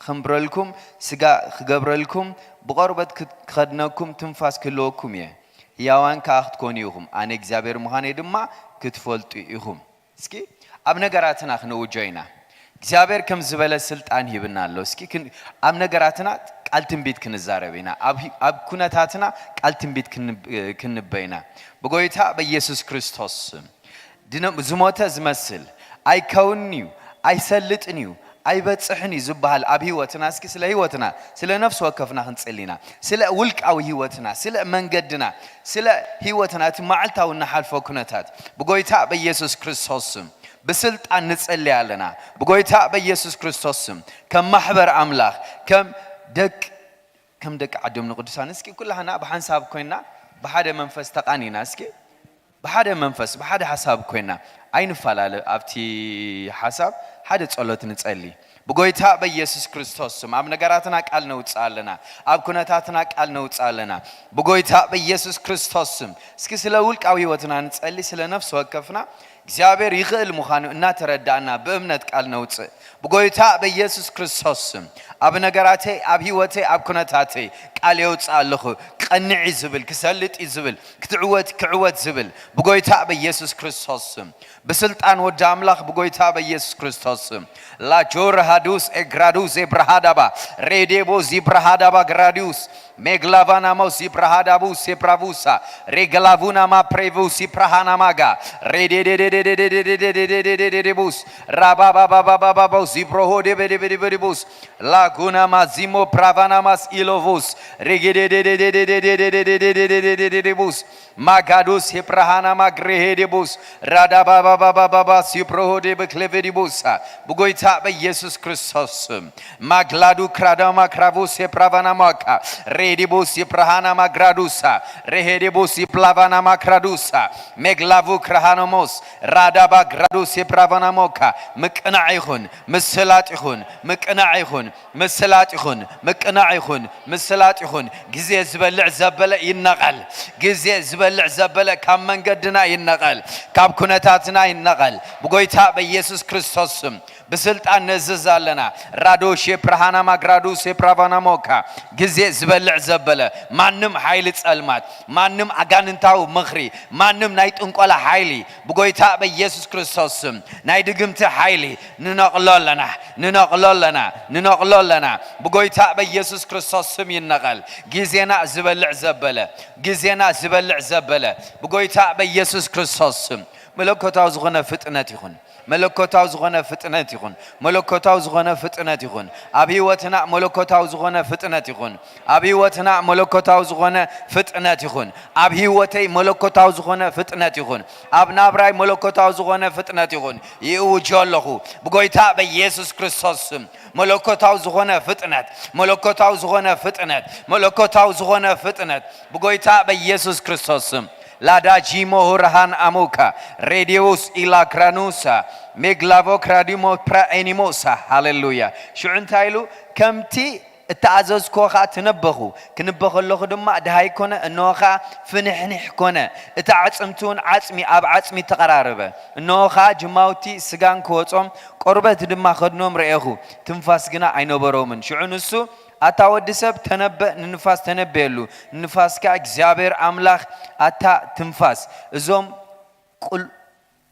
ክምብረልኩም፣ ስጋ ክገብረልኩም፣ ብቆርበት ክኸድነኩም፣ ትንፋስ ክህልወኩም እየ። ህያዋን ከኣ ክትኮኑ ኢኹም፣ ኣነ እግዚኣብሔር ምዃነይ ድማ ክትፈልጡ ኢኹም። እስኪ ኣብ ነገራትና ክንውጆ ኢና። እግዚኣብሔር ከም ዝበለ ስልጣን ሂብና ኣሎ። እስኪ ኣብ ነገራትና ቃል ትንቢት ክንዛረብ ኢና። ኣብ ኩነታትና ቃል ትንቢት ክንበ ኢና። ብጎይታ በኢየሱስ ክርስቶስ ዝሞተ ዝመስል ኣይከውንን'ዩ፣ ኣይሰልጥን'ዩ፣ ኣይበጽሕን'ዩ ዝበሃል ኣብ ህይወትና፣ እስኪ ስለ ህይወትና፣ ስለ ነፍሲ ወከፍና ክንጽሊ ኢና። ስለ ውልቃዊ ህይወትና፣ ስለ መንገድና፣ ስለ ህይወትና፣ እቲ መዓልታዊ እንሓልፎ ኩነታት ብጎይታ በኢየሱስ ክርስቶስ ስም ብስልጣን ንጸሊ ኣለና። ብጎይታ በኢየሱስ ክርስቶስ ስም ከም ማሕበር ኣምላኽ፣ ከም ደቅ ከም ደቂ ዓዶም ንቅዱሳን እስኪ ኩላህና ብሓንሳብ ኮይና ብሓደ መንፈስ ተቃኒና እስኪ ብሓደ መንፈስ ብሓደ ሓሳብ ኮይና ኣይንፈላለ ኣብቲ ሓሳብ ሓደ ጸሎት ንጸሊ። ብጎይታ በኢየሱስ ክርስቶስ ስም ኣብ ነገራትና ቃል ነውጽእ ኣለና፣ ኣብ ኩነታትና ቃል ነውጽእ ኣለና። ብጎይታ በኢየሱስ ክርስቶስ ስም እስኪ ስለ ውልቃዊ ህይወትና ንጸሊ፣ ስለ ነፍሲ ወከፍና እግዚኣብሔር ይኽእል ምዃኑ እናተረዳእና ብእምነት ቃል ነውጽእ። ብጎይታ በኢየሱስ ክርስቶስ ስም ኣብ ነገራተይ፣ ኣብ ህይወተይ፣ ኣብ ኩነታተይ ቃል የውጽእ ኣለኹ። ቀንዒ ዝብል፣ ክሰልጥ እዩ ዝብል፣ ክትዕወት፣ ክዕወት ዝብል ብጎይታ በኢየሱስ ክርስቶስ ስም ብስልጣን ወዲ ኣምላኽ ብጎይታ በኢየሱስ ክርስቶስ ስም ላጆር ሃዱስ ኤግራዱ ዜብራሃዳባ ሬዴቦ ዚብራሃዳባ ግራዲዩስ ሜግላቫናሞ ዚብራሃዳቡ ሴፕራቡሳ ሬግላቡናማ ፕሬቡ ሲፕራሃናማጋ ሬዴዴዴዴዴዴዴዴዴዴዴዴዴቡስ ራባባባባባባባው ዚብሮሆ ዴቤዴቤዴቤዴቡስ ላጉናማ ዚሞ ፕራቫናማስ ኢሎቡስ ሬጌዴዴዴዴዴዴዴዴዴዴዴዴቡስ ማጋዱስ ሄፕራሃናማ ግሬሄዴቡስ ራዳባባባባባባ ሲፕሮሆ ዴቤክሌቬዲቡሳ ብጎይታ በኢየሱስ ክርስቶስ ስም ማግላዱ ክራዳማ ክራቡስ ሄፕራቫናማካ ሬዲቡስ ይፕራሃናማ ግራዱሳ ሬሄዲቡስ ይፕላቫናማ ክራዱሳ ሜግላቡ ክራሃኖሞስ ራዳባ ግራዱስ ይፕራቫናሞካ ምቅናዕ ይኹን፣ ምስላጥ ይኹን፣ ምቅናዕ ይኹን፣ ምስላጥ ይኹን፣ ምቅናዕ ይኹን፣ ምስላጥ ይኹን። ግዜ ዝበልዕ ዘበለ ይነቐል። ግዜ ዝበልዕ ዘበለ ካብ መንገድና ይነቐል። ካብ ኩነታትና ይነቐል። ብጎይታ በኢየሱስ ክርስቶስ ስም ብስልጣን ነዝዝ ኣለና። ራዶሼ ፕራሃናማ ግራዱሴ ፕራቫናሞካ ግዜ ዝበልዕ ዘበለ ማንም ሓይሊ ጸልማት፣ ማንም ኣጋንንታዊ ምኽሪ፣ ማንም ናይ ጥንቆላ ሓይሊ ብጎይታ በኢየሱስ ክርስቶስ ስም ናይ ድግምቲ ሓይሊ ንነቕሎ ኣለና፣ ንነቕሎ ኣለና፣ ንነቕሎ ኣለና። ብጎይታ በኢየሱስ ክርስቶስ ስም ይነቐል። ግዜና ዝበልዕ ዘበለ፣ ግዜና ዝበልዕ ዘበለ ብጎይታ በኢየሱስ ክርስቶስ ስም መለኮታዊ ዝኾነ ፍጥነት ይኹን። መለኮታዊ ዝኾነ ፍጥነት ይኹን። መለኮታዊ ዝኾነ ፍጥነት ይኹን። ኣብ ህይወትና መለኮታዊ ዝኾነ ፍጥነት ይኹን። ኣብ ህይወትና መለኮታዊ ዝኾነ ፍጥነት ይኹን። ኣብ ህይወተይ መለኮታዊ ዝኾነ ፍጥነት ይኹን። ኣብ ናብራይ መለኮታዊ ዝኾነ ፍጥነት ይኹን። ይእውጆ ኣለኹ ብጎይታ በኢየሱስ ክርስቶስ ስም። መለኮታዊ ዝኾነ ፍጥነት፣ መለኮታዊ ዝኾነ ፍጥነት፣ መለኮታዊ ዝኾነ ፍጥነት ብጎይታ በኢየሱስ ክርስቶስ ስም። ላዳጂሞ ሁርሃን ኣሙካ ሬዲዮስ ኢላክራኑሳ ሜግላቮ ክራዲሞ ፕራኤኒሞሳ ሃሌሉያ። ሽዑ እንታይ ኢሉ? ከምቲ እተኣዘዝክዎ ኸኣ ትነበኹ። ክንበ ከለኹ ድማ ደሃይ ኮነ፣ እንሆ ኸኣ ፍንሕንሕ ኮነ። እቲ ኣዕጽምቲ እውን ዓጽሚ ኣብ ዓጽሚ ተቐራረበ። እንሆ ኸኣ ጅማውቲ ስጋን ክወጾም፣ ቆርበት ድማ ከድኖም ረኤኹ። ትንፋስ ግና ኣይነበሮምን። ሽዑ ንሱ፣ ኣታ ወዲ ሰብ፣ ተነበእ፣ ንንፋስ ተነበየሉ። ንንፋስ ከኣ እግዚኣብሔር ኣምላኽ፣ ኣታ ትንፋስ፣ እዞም ቁል-፣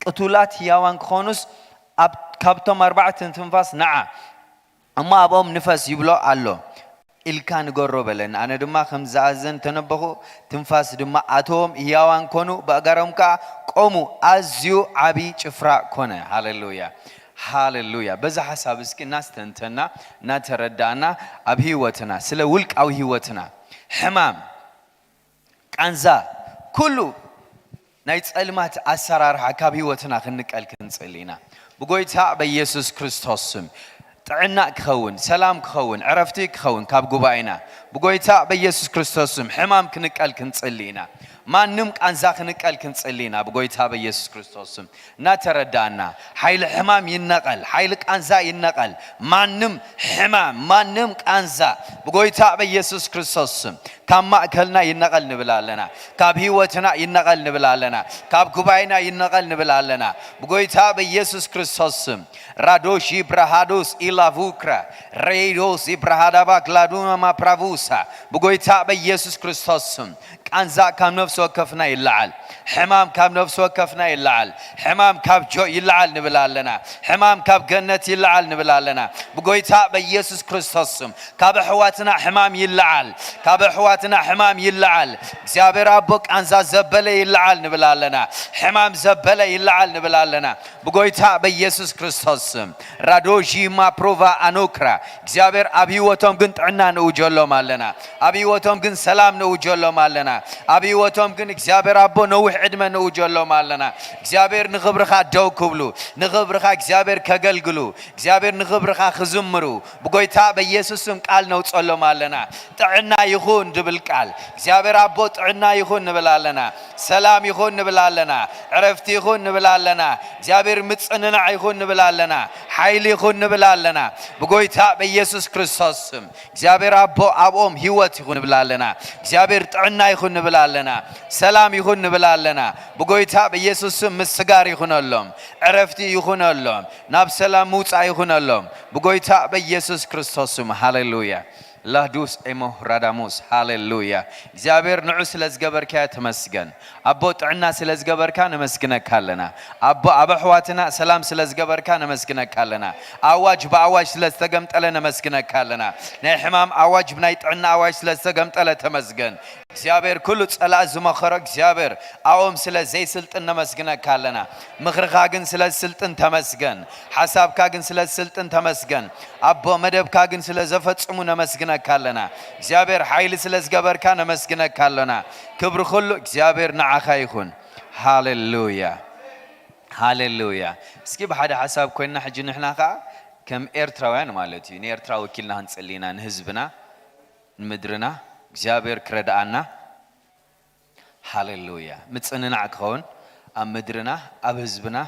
ቅቱላት ህያዋን ክኾኑስ፣ ኣብ-፣ ካብቶም ኣርባዕተ ትንፋስ ንዓ፣ እሞ ኣብኦም ንፈስ ይብሎ ኣሎ ኢልካ ንገሮ በለኒ። ኣነ ድማ ከም ዝኣዘዘ እንተነበኹ፣ ትንፋስ ድማ ኣተዎም፣ ህያዋን ኮኑ፣ ብኣእጋሮም ከኣ ቆሙ። ኣዝዩ ዓቢ ጭፍራ ኮነ። ሃሌሉያ፣ ሃሌሉያ። በዛ ሓሳብ እስኪ እናስተንተና፣ እናተረዳእና፣ ኣብ ህይወትና፣ ስለ ውልቃዊ ህይወትና፣ ሕማም፣ ቃንዛ፣ ኩሉ ናይ ጸልማት ኣሰራርሓ ካብ ህይወትና ክንቀል ክንጽል ኢና። ብጎይታ በኢየሱስ ክርስቶስ ስም ጥዕና ክኸውን፣ ሰላም ክኸውን፣ ዕረፍቲ ክኸውን ካብ ጉባኤና። ብጎይታ በኢየሱስ ክርስቶስ ስም ሕማም ክንቀል ክንጽል ኢና። ማንም ቃንዛ ክንቀል ክንጽሊ ኢና ብጎይታ በኢየሱስ ክርስቶስ ስም። እናተረዳእና ሓይሊ ሕማም ይነቐል፣ ሓይሊ ቃንዛ ይነቐል። ማንም ሕማም፣ ማንም ቃንዛ ብጎይታ በኢየሱስ ክርስቶስ ስም ካብ ማእከልና ይነቐል ንብል ኣለና። ካብ ህይወትና ይነቐል ንብል ኣለና። ካብ ጉባኤና ይነቐል ንብል ኣለና። ብጎይታ በኢየሱስ ክርስቶስ ስም ራዶሺ ብራሃዶስ ኢላቩክራ ሬዶስ ኢብራሃዳባ ግላዱና ማፕራቡሳ ብጎይታ በኢየሱስ ክርስቶስ ስም ቃንዛ ካብ ነፍሲ ወከፍና ይለዓል። ሕማም ካብ ነፍሲ ወከፍና ይለዓል። ሕማም ካብ ጆ ይለዓል ንብል ኣለና። ሕማም ካብ ገነት ይለዓል ንብል ኣለና። ብጎይታ በኢየሱስ ክርስቶስ ስም ካብ ኣሕዋትና ሕማም ይለዓል። ካብ ኣሕዋትና ሕማም ይለዓል። እግዚኣብሔር ኣቦ ቃንዛ ዘበለ ይለዓል ንብል ኣለና። ሕማም ዘበለ ይለዓል ንብል ኣለና። ብጎይታ በኢየሱስ ክርስቶስ ስም ራዶሺ ማፕሮቫ ኣኖክራ እግዚኣብሔር ኣብ ህይወቶም ግን ጥዕና ንእውጀሎም ኣለና። ኣብ ህይወቶም ግን ሰላም ንእውጀሎም ኣለና። ኣብ ህይወቶም ግን እግዚኣብሔር ኣቦ ነዊሕ ዕድመ ንእውጀሎም ኣለና። እግዚኣብሔር ንኽብርኻ ደው ክብሉ፣ ንኽብርኻ እግዚኣብሔር ከገልግሉ፣ እግዚኣብሔር ንኽብርኻ ክዝምሩ ብጎይታ በኢየሱስ ስም ቃል ነውጸሎም ኣለና። ጥዕና ይኹን ድብል ቃል እግዚኣብሔር ኣቦ ጥዕና ይኹን ንብል ኣለና። ሰላም ይኹን ንብል ኣለና። ዕረፍቲ ይኹን ንብል ኣለና። እግዚኣብሔር ምጽንናዕ ይኹን ንብል ኣለና። ሓይሊ ይኹን ንብል ኣለና። ብጎይታ በኢየሱስ ክርስቶስ ስም እግዚኣብሔር ኣቦ ኣብኦም ህይወት ይኹን ንብል ኣለና። እግዚኣብሔር ጥዕና ይኹን ንብል ኣለና። ሰላም ይኹን ንብል ኣለና። ብጎይታ በኢየሱስ ስም ምስጋር ይኹነሎም። ዕረፍቲ ይኹነሎም። ናብ ሰላም ምውጻእ ይኹነሎም። ብጎይታ በኢየሱስ ክርስቶስ ስም። ሃሌሉያ። ላዱስ ኤሞ ራዳሙስ። ሃሌሉያ። እግዚኣብሔር ንዑ ስለ ዝገበርካዮ ተመስገን። ኣቦ ጥዕና ስለ ዝገበርካ ነመስግነካ ኣለና። ኣቦ ኣብ ኣሕዋትና ሰላም ስለ ዝገበርካ ነመስግነካ ኣለና። ኣዋጅ ብኣዋጅ ስለ ዝተገምጠለ ነመስግነካ ኣለና። ናይ ሕማም ኣዋጅ ብናይ ጥዕና ኣዋጅ ስለ ዝተገምጠለ ተመስገን። እግዚኣብሔር ኩሉ ጸላእ ዝመኸሮ እግዚኣብሔር ኣብኦም ስለ ዘይስልጥን ነመስግነካ ኣለና። ምኽርኻ ግን ስለ ዝስልጥን ተመስገን። ሓሳብካ ግን ስለ ዝስልጥን ተመስገን። ኣቦ መደብካ ግን ስለ ዘፈጽሙ ነመስግነካ ኣለና። እግዚኣብሔር ሓይሊ ስለ ዝገበርካ ነመስግነካ ኣለና። ክብሪ ኩሉ እግዚኣብሔር ንዓኻ ይኹን። ሃሌሉያ። ሃሌሉያ። እስኪ ብሓደ ሓሳብ ኮይንና ሕጂ ንሕና ኸዓ ከም ኤርትራውያን ማለት እዩ ንኤርትራ ወኪልና ክንጽሊ ኢና ንህዝብና ንምድርና እግዚኣብሔር ክረድኣና። ሃሌሉያ። ምጽንናዕ ክኸውን ኣብ ምድርና ኣብ ህዝብና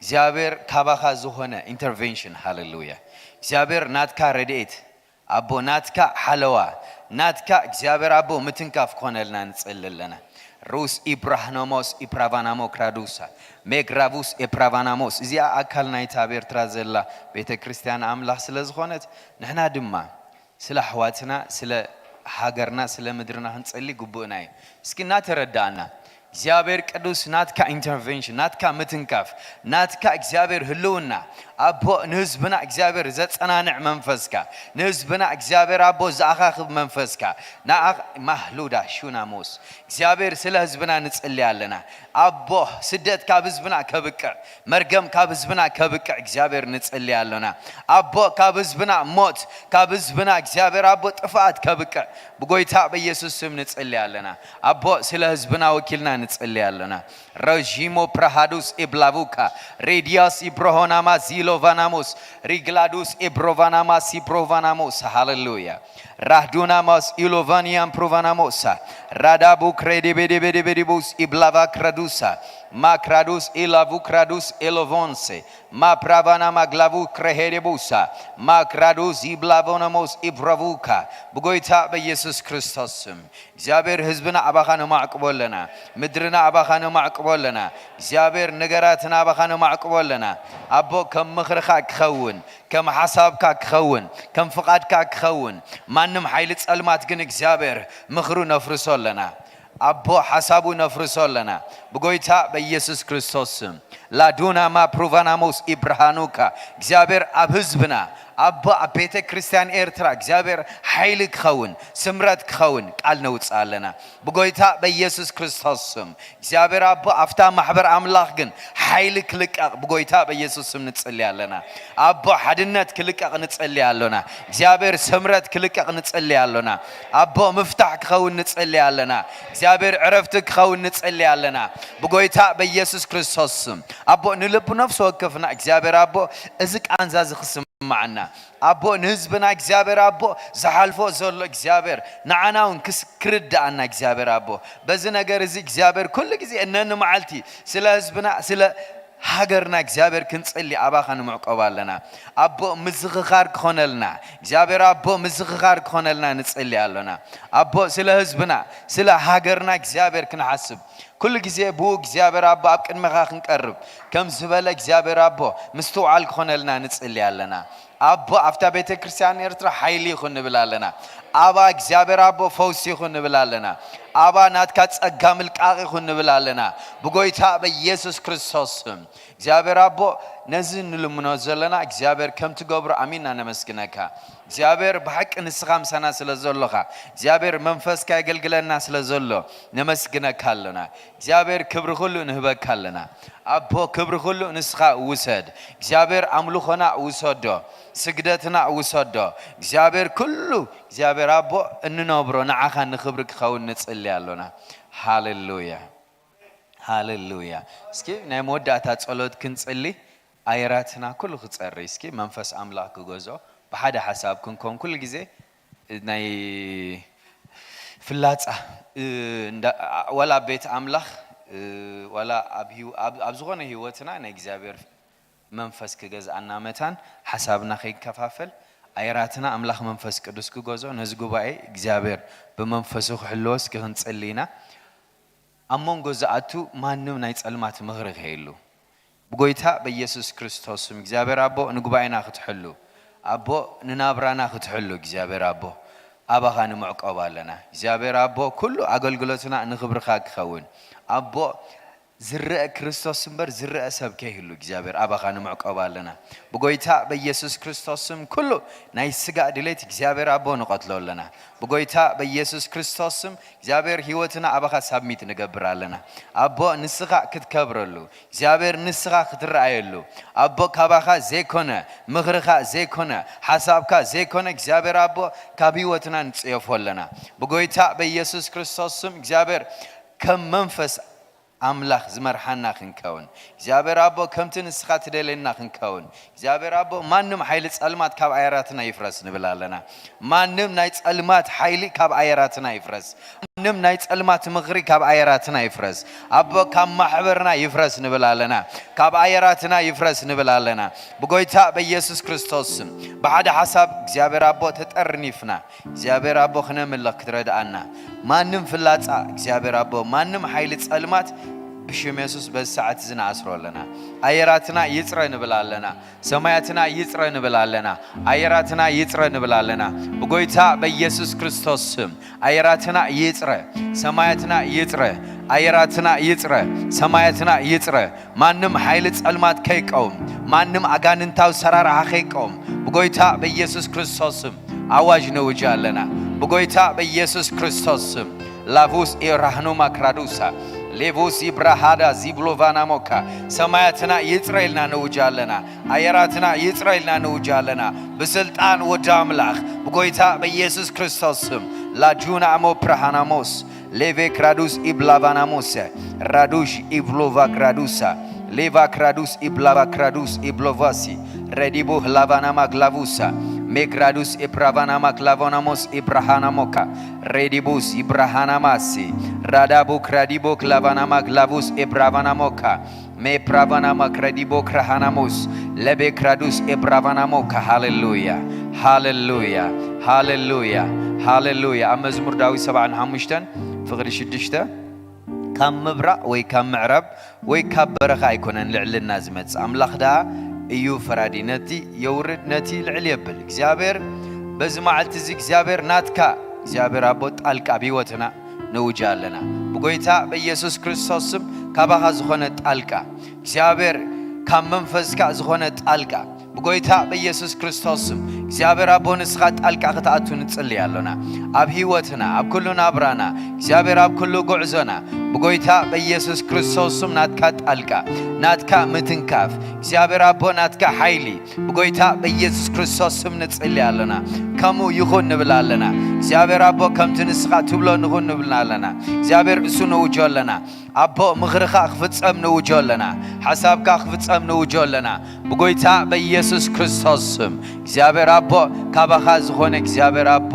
እግዚኣብሔር ካባኻ ዝኾነ ኢንተርቬንሽን። ሃሌሉያ። እግዚኣብሔር ናትካ ረድኤት ኣቦ ናትካ ሓለዋ ናትካ እግዚኣብሔር ኣቦ ምትንካፍ ክኾነልና ንጽሊ ኣለና። ሩስ ኢብራህኖሞስ ኢፕራቫናሞ ክራዱሳ ሜግራቡስ ኤፕራቫናሞስ እዚኣ ኣካል ናይታ ኣብ ኤርትራ ዘላ ቤተ ክርስቲያን ኣምላኽ ስለ ዝኾነት ንሕና ድማ ስለ ኣሕዋትና ስለ ሃገርና ስለ ምድርና ክንጸሊ ግቡእና እዩ። እስኪ እናተረዳእና እግዚኣብሔር ቅዱስ ናትካ ኢንተርቬንሽን ናትካ ምትንካፍ ናትካ እግዚኣብሔር ህልውና ኣቦ ንህዝብና እግዚኣብሔር ዘጸናንዕ መንፈስካ ንህዝብና እግዚኣብሔር ኣቦ ዘኣኻኽብ መንፈስካ ንኣ ማህሉዳ ሹናሞስ እግዚኣብሔር ስለ ህዝብና ንጽሊ ኣለና። ኣቦ ስደት ካብ ህዝብና ከብቅዕ መርገም ካብ ህዝብና ከብቅዕ እግዚኣብሔር ንጽሊ ኣለና። ኣቦ ካብ ህዝብና ሞት ካብ ህዝብና እግዚኣብሔር ኣቦ ጥፍኣት ከብቅዕ ብጎይታ በኢየሱስ ስም ንጽሊ ኣለና። ኣቦ ስለ ህዝብና ወኪልና ንጽሊ ኣለና። ረዥሞ ፕራሃዱስ ኤብላቡካ ሬዲያስ ኢብሮሆናማ ዚሎቫናሞስ ሪግላዱስ ኤብሮቫናማ ሲብሮቫናሞስ ሃሌሉያ። ራህዱናማስ ኢሎቫኒያም ፕሮቫናሞሳ ራዳቡ ክሬዲቤዲቤዲቤዲቡስ ኢብላቫ ክራዱሳ ማክራዱስ ኢላቡ ክራዱስ ኤሎቮንሴ ማፕራቫና ማግላቡ ክረሄዴቡሳ ማክራዱስ ኢብላቮናሞስ ኢብራቡካ ብጎይታ በኢየሱስ ክርስቶስ ስም እግዚኣብሔር ህዝብና ኣባኻ ነማዕቅቦ ኣለና። ምድርና ኣባኻ ነማዕቅቦ ኣለና። እግዚኣብሔር ነገራትና ኣባኻ ነማዕቅቦ ኣለና። ኣቦ ከም ምኽርኻ ክኸውን ከም ሓሳብካ ክኸውን ከም ፍቓድካ ክኸውን ማንም ሓይሊ ጸልማት ግን እግዚኣብሔር ምኽሩ ነፍርሶ ኣለና። ኣቦ ሓሳቡ ነፍርሶ ኣለና ብጎይታ በኢየሱስ ክርስቶስ ስም። ላዱና ማፕሩቫናሞስ ኢብርሃኑካ እግዚኣብሔር ኣብ ህዝብና ኣቦ ኣብ ቤተ ክርስቲያን ኤርትራ እግዚኣብሔር ሓይሊ ክኸውን ስምረት ክኸውን ቃል ነውፅእ ኣለና ብጎይታ በኢየሱስ ክርስቶስ ስም። እግዚኣብሔር ኣቦ ኣብታ ማሕበር ኣምላኽ ግን ሓይሊ ክልቀቕ ብጎይታ በኢየሱስ ስም ንጽሊ ኣለና። ኣቦ ሓድነት ክልቀቕ ንጽሊ ኣሎና። እግዚኣብሔር ስምረት ክልቀቕ ንጽሊ ኣሎና። ኣቦ ምፍታሕ ክኸውን ንጽሊ ኣለና። እግዚኣብሔር ዕረፍቲ ክኸውን ንጽሊ ኣለና። ብጎይታ በኢየሱስ ክርስቶስ ስም ኣቦ ንልቡ ነፍሲ ወከፍና እግዚኣብሔር ኣቦ እዚ ቃንዛ እዚ ክስማ ይስማዓና። ኣቦ ንህዝብና እግዚኣብሔር ኣቦ ዝሓልፎ ዘሎ እግዚኣብሔር ንዓና እውን ክስ-፣ ክርድኣና እግዚኣብሔር ኣቦ በዚ ነገር እዚ እግዚኣብሔር ኩሉ ግዜ እነኒ መዓልቲ ስለ ህዝብና ስለ ሃገርና እግዚኣብሔር ክንጽሊ ኣባኻ ንምዕቆብ ኣለና። ኣቦ ምዝኽኻር ክኾነልና እግዚኣብሔር ኣቦ ምዝኽኻር ክኾነልና ንጽሊ ኣሎና። ኣቦ ስለ ህዝብና ስለ ሃገርና እግዚኣብሔር ክንሓስብ ኩሉ ግዜ ብኡ እግዚኣብሔር ኣቦ ኣብ ቅድመኻ ክንቀርብ ከም ዝበለ እግዚኣብሔር ኣቦ ምስትውዓል ክኾነልና ንጽሊ ኣለና። ኣቦ ኣብታ ቤተ ክርስቲያን ኤርትራ ሓይሊ ይኹን ንብል ኣለና። ኣባ እግዚኣብሔር ኣቦ ፈውሲ ይኹን ንብል ኣለና። ኣባ ናትካ ጸጋ ምልቃቕ ይኹን ንብል ኣለና። ብጎይታ በኢየሱስ ክርስቶስ ስም እግዚኣብሔር ኣቦ ነዚ ንልምኖ ዘለና እግዚኣብሔር ከም ትገብሮ ኣሚንና ነመስግነካ። እግዚኣብሔር ብሓቂ ንስኻ ምሳና ስለ ዘሎኻ እግዚኣብሔር መንፈስካ የገልግለና ስለ ዘሎ ነመስግነካ ኣለና። እግዚኣብሔር ክብሪ ኩሉ ንህበካ ኣለና። ኣቦ ክብሪ ኩሉ ንስኻ ውሰድ። እግዚኣብሔር ኣምልኾና ውሰዶ፣ ስግደትና ውሰዶ። እግዚኣብሔር ኩሉ እግዚኣብሔር ኣቦ እንነብሮ ንዓኻ ንኽብሪ ክኸውን ንጽሊ ኣሎና። ሃሌሉያ ሃሌሉያ። እስኪ ናይ መወዳእታ ጸሎት ክንጽሊ። ኣየራትና ኩሉ ክጸሪ እስኪ መንፈስ ኣምላኽ ክገዞ ብሓደ ሓሳብ ክንኮን ኩሉ ግዜ ናይ ፍላጻ እ፣ እንዳ- ዋላ ኣብ ቤት ኣምላኽ እ፣ ዋላ ኣብ ህይወ- ኣብ- ኣብ ዝኾነ ህይወትና ናይ እግዚኣብሔር መንፈስ ክገዝኣና መታን ሓሳብና ከይከፋፈል ኣየራትና ኣምላኽ መንፈስ ቅዱስ ክገዞ ነዚ ጉባኤ እግዚኣብሔር ብመንፈሱ ክሕልዎ እስኪ ክንጽሊ ኢና። ኣብ መንጎ ዝኣቱ ማንም ናይ ጸልማት ምኽሪ ከየሉ ብጎይታ በኢየሱስ ክርስቶስ ስም እግዚኣብሔር ኣቦ ንጉባኤና ክትሕሉ ኣቦ ንናብራና ክትሕሉ እግዚኣብሔር ኣቦ ኣባኻ ንምዕቆብ ኣለና እግዚኣብሔር ኣቦ ኩሉ ኣገልግሎትና ንኽብርኻ ክኸውን ኣቦ ዝረአ ክርስቶስ እምበር ዝረአ ሰብ ከይህሉ እግዚኣብሔር ኣባኻ ንምዕቆብ ኣለና ብጎይታ በኢየሱስ ክርስቶስ ስም ኩሉ ናይ ስጋ ድሌት እግዚኣብሔር ኣቦ ንቐትሎ ኣለና ብጎይታ በኢየሱስ ክርስቶስ ስም እግዚኣብሔር ህይወትና ኣባኻ ሳብሚት ንገብር ኣለና ኣቦ ንስኻ ክትከብረሉ እግዚኣብሔር ንስኻ ክትረኣየሉ ኣቦ ካባኻ ዘይኮነ ምኽርኻ ዘይኮነ ሓሳብካ ዘይኮነ እግዚኣብሔር ኣቦ ካብ ህይወትና ንጽየፎ ኣለና ብጎይታ በኢየሱስ ክርስቶስ ስም እግዚኣብሔር ከም መንፈስ ኣምላኽ ዝመርሓና ክንከውን እግዚኣብሔር ኣቦ ከምቲ ንስኻ ትደልየና ክንከውን እግዚኣብሔር ኣቦ ማንም ሓይሊ ጸልማት ካብ ኣየራትና ይፍረስ ንብል ኣለና ማንም ናይ ጸልማት ሓይሊ ካብ ኣየራትና ይፍረስ ማንም ናይ ጸልማት ምኽሪ ካብ ኣየራትና ይፍረስ ኣቦ ካብ ማሕበርና ይፍረስ ንብል ኣለና ካብ ኣየራትና ይፍረስ ንብል ኣለና ብጎይታ በኢየሱስ ክርስቶስ ስም ብሓደ ሓሳብ እግዚኣብሔር ኣቦ ተጠርኒፍና እግዚኣብሔር ኣቦ ክነምልኽ ክትረድኣና ማንም ፍላጻ እግዚኣብሔር ኣቦ ማንም ሓይሊ ጸልማት ብሽም የሱስ በዚ ሰዓት እዚ ንኣስሮ ኣለና ኣየራትና ይጽረ ንብል ኣለና ሰማያትና ይጽረ ንብል ኣለና ኣየራትና ይጽረ ንብል ኣለና ብጎይታ በኢየሱስ ክርስቶስ ስም ኣየራትና ይጽረ ሰማያትና ይጽረ ኣየራትና ይጽረ ሰማያትና ይጽረ ማንም ሓይሊ ጸልማት ከይቀውም ማንም ኣጋንንታዊ ሰራርሓ ከይቀውም ብጎይታ በኢየሱስ ክርስቶስ ስም ኣዋጅ ነውጅ ኣለና ብጎይታ በኢየሱስ ክርስቶስ ስም ላቡስ ኢራህኑ ማክራዱሳ ሌቡስ ኢብራሃዳ ዚብሎቫናሞካ ሰማያትና ይጽረ ኢልና ነውጅ ኣለና ኣየራትና ይጽረ ኢልና ነውጅ ኣለና ብስልጣን ወዲ ኣምላኽ ብጎይታ በኢየሱስ ክርስቶስ ስም ላጁና ኣሞ ፕራሃናሞስ ሌቬ ክራዱስ ኢብላቫናሞሰ ራዱሽ ኢብሎቫ ክራዱሳ ሌቫ ክራዱስ ኢብላቫ ክራዱስ ኢብሎቫሲ ረዲቡ ላቫናማ ግላቡሳ ሜ ክራዱስ ኢፕራቫናማ ግላቮናሞስ ኢብራሃናሞካ ሬዲቡስ ኢብራሃናማሲ ራዳቡ ክራዲቦ ክላቫናማ ግላቡስ ኤብራቫናሞካ ሜ ፕራቫናማ ክራዲቦ ክራሃናሞስ ለቤ ክራዱስ ኤብራቫናሞካ ሃሌሉያ ሃሌሉያ ሃሌሉያ ሃሌሉያ ኣብ መዝሙር ዳዊት ሰብዓን ሓሙሽተን ፍቕዲ ሽዱሽተ ካብ ምብራቕ ወይ ካብ ምዕራብ ወይ ካብ በረኻ ኣይኮነን ልዕልና ዝመጽእ ኣምላኽ ደኣ እዩ ፈራዲ ነቲ የውርድ ነቲ ልዕል የብል እግዚኣብሔር በዚ መዓልቲ እዚ እግዚኣብሔር ናትካ እግዚኣብሔር ኣቦ ጣልቃ ኣብ ህይወትና ነውጃ ኣለና ብጎይታ በኢየሱስ ክርስቶስ ስም ካባኻ ዝኾነ ጣልቃ እግዚኣብሔር ካብ መንፈስካ ዝኾነ ጣልቃ ብጎይታ በኢየሱስ ክርስቶስ ስም እግዚኣብሔር ኣቦ ንስኻ ጣልቃ ክትኣቱ ንጽልይ ኣሎና ኣብ ህይወትና ኣብ ኩሉ ናብራና እግዚኣብሔር ኣብ ኩሉ ጉዕዞና ብጎይታ በኢየሱስ ክርስቶስ ስም ናትካ ጣልቃ ናትካ ምትንካፍ እግዚኣብሔር ኣቦ ናትካ ሓይሊ ብጎይታ በኢየሱስ ክርስቶስ ስም ንጽሊ ኣለና ከምኡ ይኹን ንብል ኣለና። እግዚኣብሔር ኣቦ፣ ከምቲ ንስኻ ትብሎ ንኹን ንብል ኣለና። እግዚኣብሔር እሱ ንውጆ ኣለና። ኣቦ፣ ምኽርኻ ክፍጸም ንውጆ ኣለና። ሓሳብካ ክፍጸም ንውጆ ኣለና። ብጎይታ በኢየሱስ ክርስቶስ ስም እግዚኣብሔር ኣቦ፣ ካባኻ ዝኾነ እግዚኣብሔር ኣቦ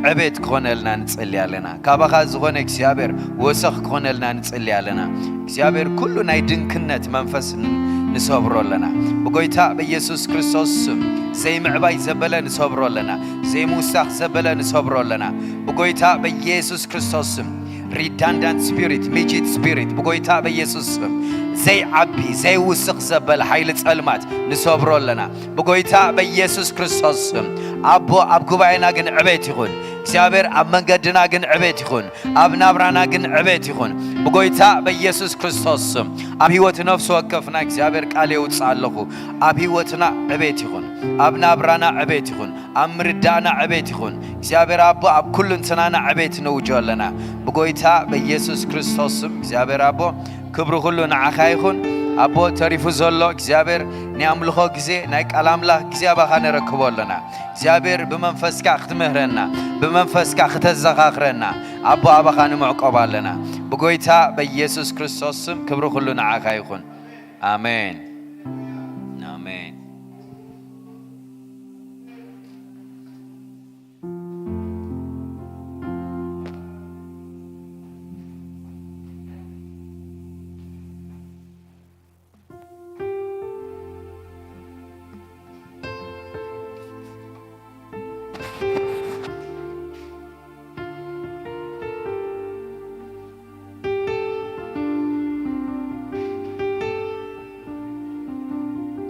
ዕቤት ክኾነልና ንጽሊ ኣለና። ካባኻ ዝኾነ እግዚኣብሔር ወሰኽ ክኾነልና ንጽሊ ኣለና። እግዚኣብሔር ኩሉ ናይ ድንክነት መንፈስ ን-፣ ንሰብሮ ኣለና። ብጎይታ በኢየሱስ ክርስቶስ ስም ዘይምዕባይ ዘበለ ንሰብሮ ኣለና። ዘይምውሳኽ ዘበለ ንሰብሮ ኣለና። ብጎይታ በኢየሱስ ክርስቶስ ስም ሪዳንዳንት ስፒሪት፣ ሚጂት ስፒሪት ብጎይታ በኢየሱስ ስም ዘይዓቢ ዘይውስኽ ዘበለ ሓይሊ ጸልማት ንሰብሮ ኣለና። ብጎይታ በኢየሱስ ክርስቶስ ስም ኣቦ፣ ኣብ ጉባኤና ግን ዕቤት ይኹን። እግዚኣብሔር ኣብ መንገድና ግን ዕቤት ይኹን። ኣብ ናብራና ግን ዕቤት ይኹን። ብጎይታ በኢየሱስ ክርስቶስ ስም ኣብ ህይወት ነፍሲ ወከፍና እግዚኣብሔር ቃል የውፅእ ኣለኹ። ኣብ ህይወትና ዕቤት ይኹን። ኣብ ናብራና ዕቤት ይኹን። ኣብ ምርዳእና ዕቤት ይኹን። እግዚኣብሔር ኣቦ፣ ኣብ ኩሉ እንትናና ዕቤት ንውጆ ኣለና። ብጎይታ በኢየሱስ ክርስቶስ ስም እግዚኣብሔር ኣቦ፣ ክብሪ ኩሉ ንዓኻ ይኹን። ኣቦ፣ ተሪፉ ዘሎ እግዚኣብሔር ናይ ኣምልኾ ግዜ፣ ናይ ቃል ኣምላኽ ግዜ ኣባኻ ነረክቦ ኣለና። እግዚኣብሔር ብመንፈስካ ክትምህረና፣ ብመንፈስካ ክተዘኻኽረና፣ ኣቦ፣ ኣባኻ ንምዕቆብ ኣለና። ብጎይታ በኢየሱስ ክርስቶስ ስም ክብሪ ኩሉ ንዓኻ ይኹን። ኣሜን። ኣሜን።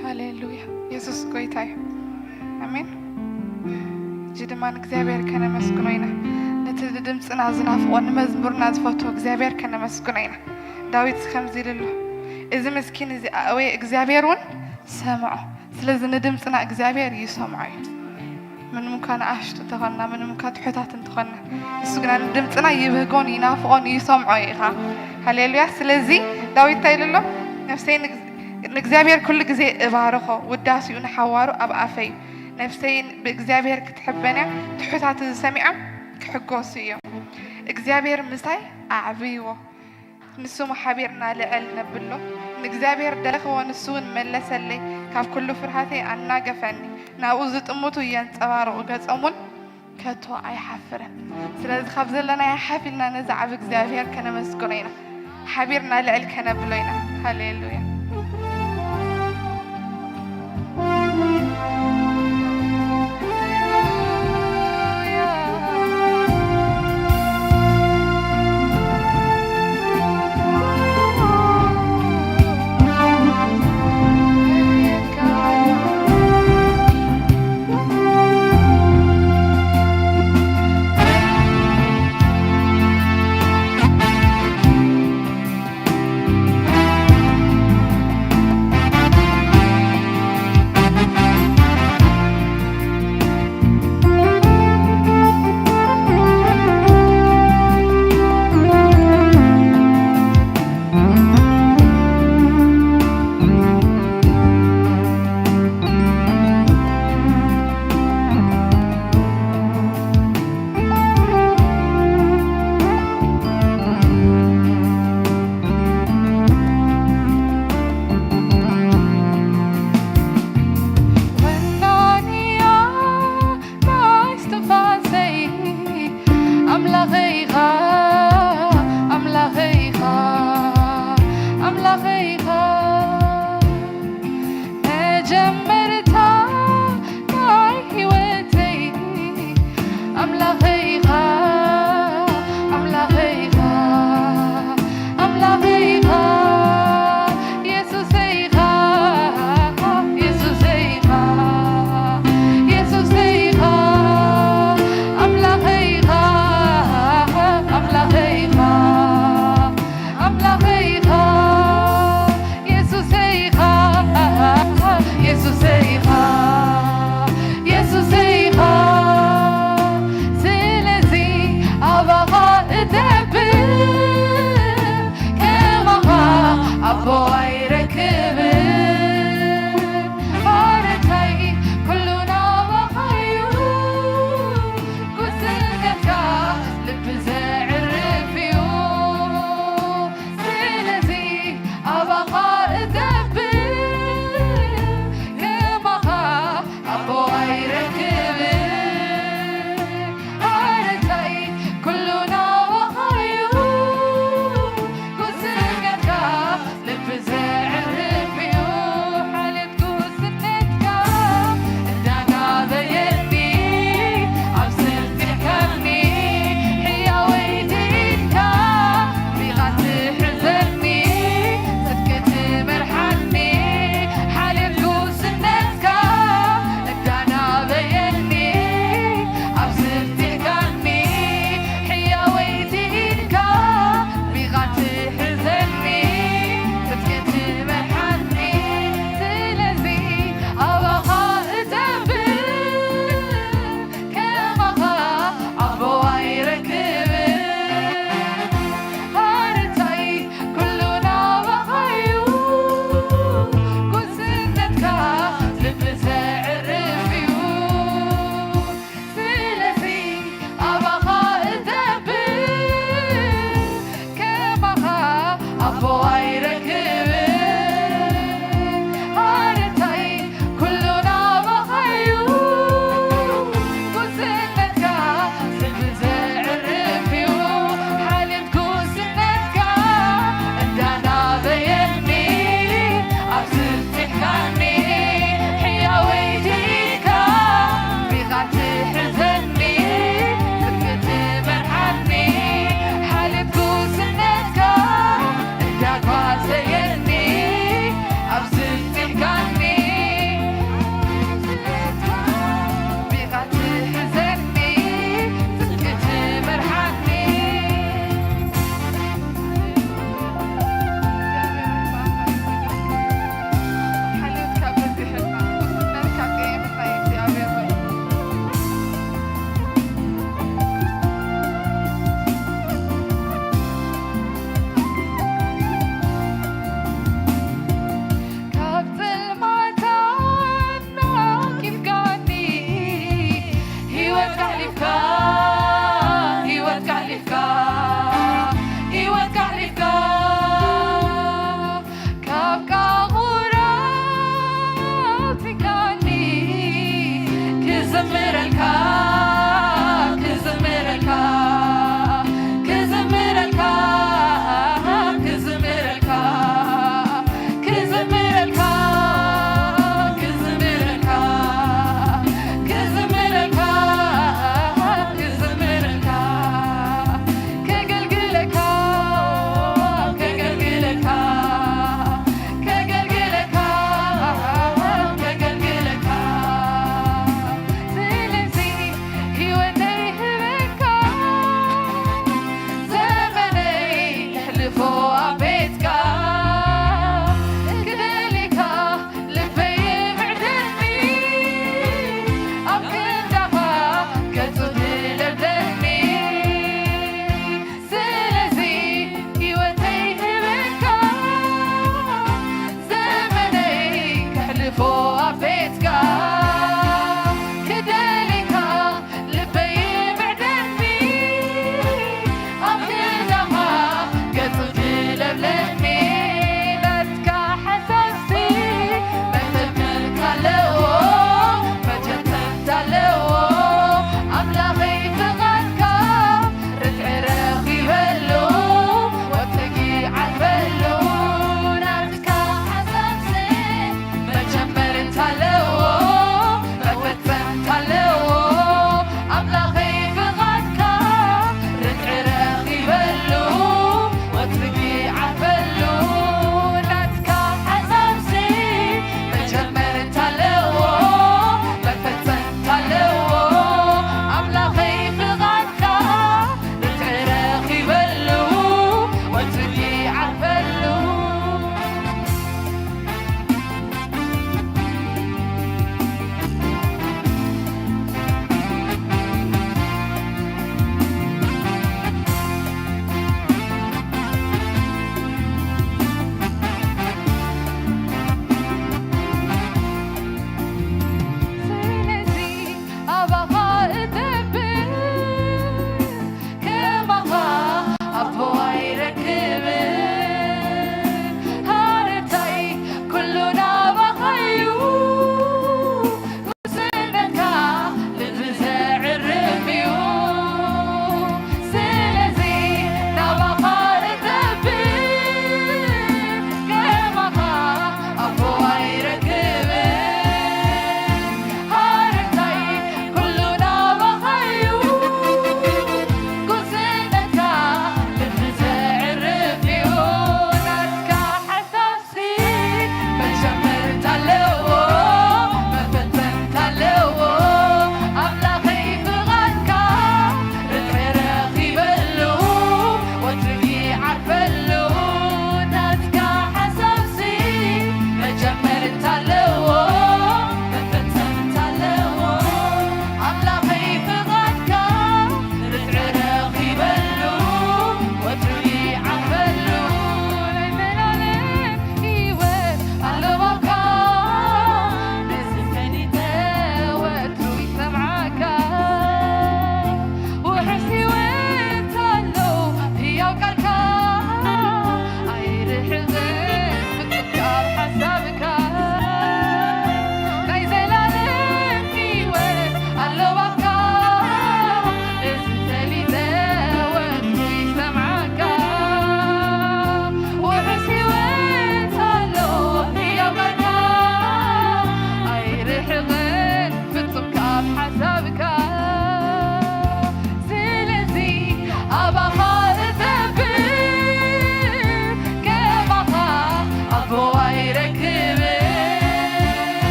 ሃሌሉያ። የሱስ ጎይታ እዩ። ኣሜን። ሕጂ ድማ ንእግዚኣብሔር ከነመስግኖ ኢና። ነቲ ንድምፅና ዝናፍቖ፣ ንመዝሙርና ዝፈትዎ እግዚኣብሔር ከነመስግኖ ኢና። ዳዊት ከምዚ ኢሉ ኣሎ፣ "እዚ ምስኪን እዚ ኣእወየ፣ እግዚኣብሔር እውን ሰምዖ።" ስለዚ ንድምፅና እግዚኣብሔር ይሰምዖ እዩ። ምንም እኳ ንኣሽቱ እንተኾንና፣ ምንም እኳ ትሑታት እንተኾንና፣ ንሱ ግና ንድምፅና ይብህጎን ይናፍቖን ይሰምዖ እዩ ኸዓ። ሃሌሉያ። ስለዚ ዳዊት እንታይ ኢሉ ኣሎ? "ነፍሰይ ንግ-፣ ንእግዚኣብሔር ኩሉ ግዜ እባርኾ፣ ውዳሴኡ ንሓዋሩ ኣብ ኣፈይ እዩ። ነፍሰይ ብእግዚኣብሔር ክትሕበን እያ፣ ትሑታት እዚ ሰሚዖም ክሕጎሱ እዮም። እግዚኣብሔር ምሳይ ኣዕብይዎ፣ ንስሙ ሓቢርና ልዕል ነብሎ። ንእግዚኣብሔር ደለኽዎ፣ ንሱ እውን መለሰለይ። ካብ ኩሉ ፍርሃተይ ኣናገፈኒ። ናብኡ ዝጥምቱ የንጸባርቑ፣ ገጾም እውን ከቶ ኣይሓፍርን።" ስለዚ ካብ ዘለናዮ ሓፍ ኢልና ነዚ ዓቢ እግዚኣብሔር ከነመስግኖ ኢና። ሓቢርና ልዕል ከነብሎ ኢና። ሃሌሉያ። ወናንያ ናይ እስትንፋሰይ ኣምላኸይ ኢኻ፣ ኣምላኸይ ኢኻ፣ ኣምላኸይ ኢኻ። መጀመርታ ናይ ህይወተይ ኣምላኸይ ኢኻ፣ ኣምላኸይ ኢኻ፣ ኣምላኸይ ኢኻ። የሱሰይ ኢኻ፣ የሱሰይ ኢኻ፣ የሱሰይ ኢኻ። ኣምላኸይ ኢኻ፣ ኣምላኸይ ኢኻ፣ ኣምላኸይ ኢኻ። የሱሰይ ኢኻ፣ የሱሰይ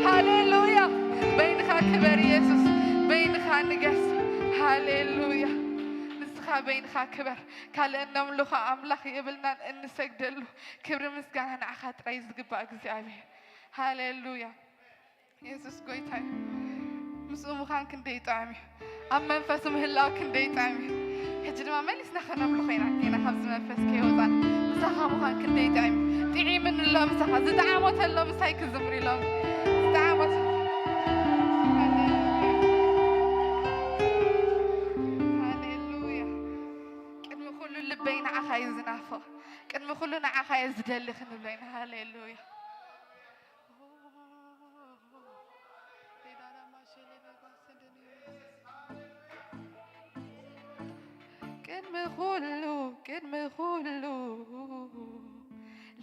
ሃሌሉያ። በይንኻ ክበር ኢየሱስ፣ በይንኻ ንገስ። ሃሌሉያ። ንስኻ በይንኻ ክበር። ካልእ እነምልኾ ኣምላኽ የብልናን እንሰግደሉ። ክብሪ ምስጋና ንዓኻ ጥራይ ዝግባእ እግዚኣብሔር። ሃሌሉያ። የሱስ ጎይታ እዩ። ምስኡ ምዃን ክንደይ ጥዑም እዩ። ኣብ መንፈሱ ምህላው ክንደይ ጥዑም እዩ። ሕጂ ድማ መሊስና ከነምልኾ ኢና። ጌና ካብዚ መንፈስ ከይወፃን ምሳኻ ምዃን ክንደይ ጥዑም እዩ። ጥዒምኒ ኣሎ ምሳኻ፣ ዝጠዓሞ ተሎ ምሳይ ክዝምር ኢሎም። ዝጠዓሞ ተ-፣ ሃሌሉያ። ቅድሚ ኩሉ ልበይ ንዓኻ እዩ ዝናፍቕ። ቅድሚ ኩሉ ንዓኻ እየ ዝደሊ ክንብሎ ኢና። ሃሌሉያ። ቅድሚ ኩሉ፣ ቅድሚ ኩሉ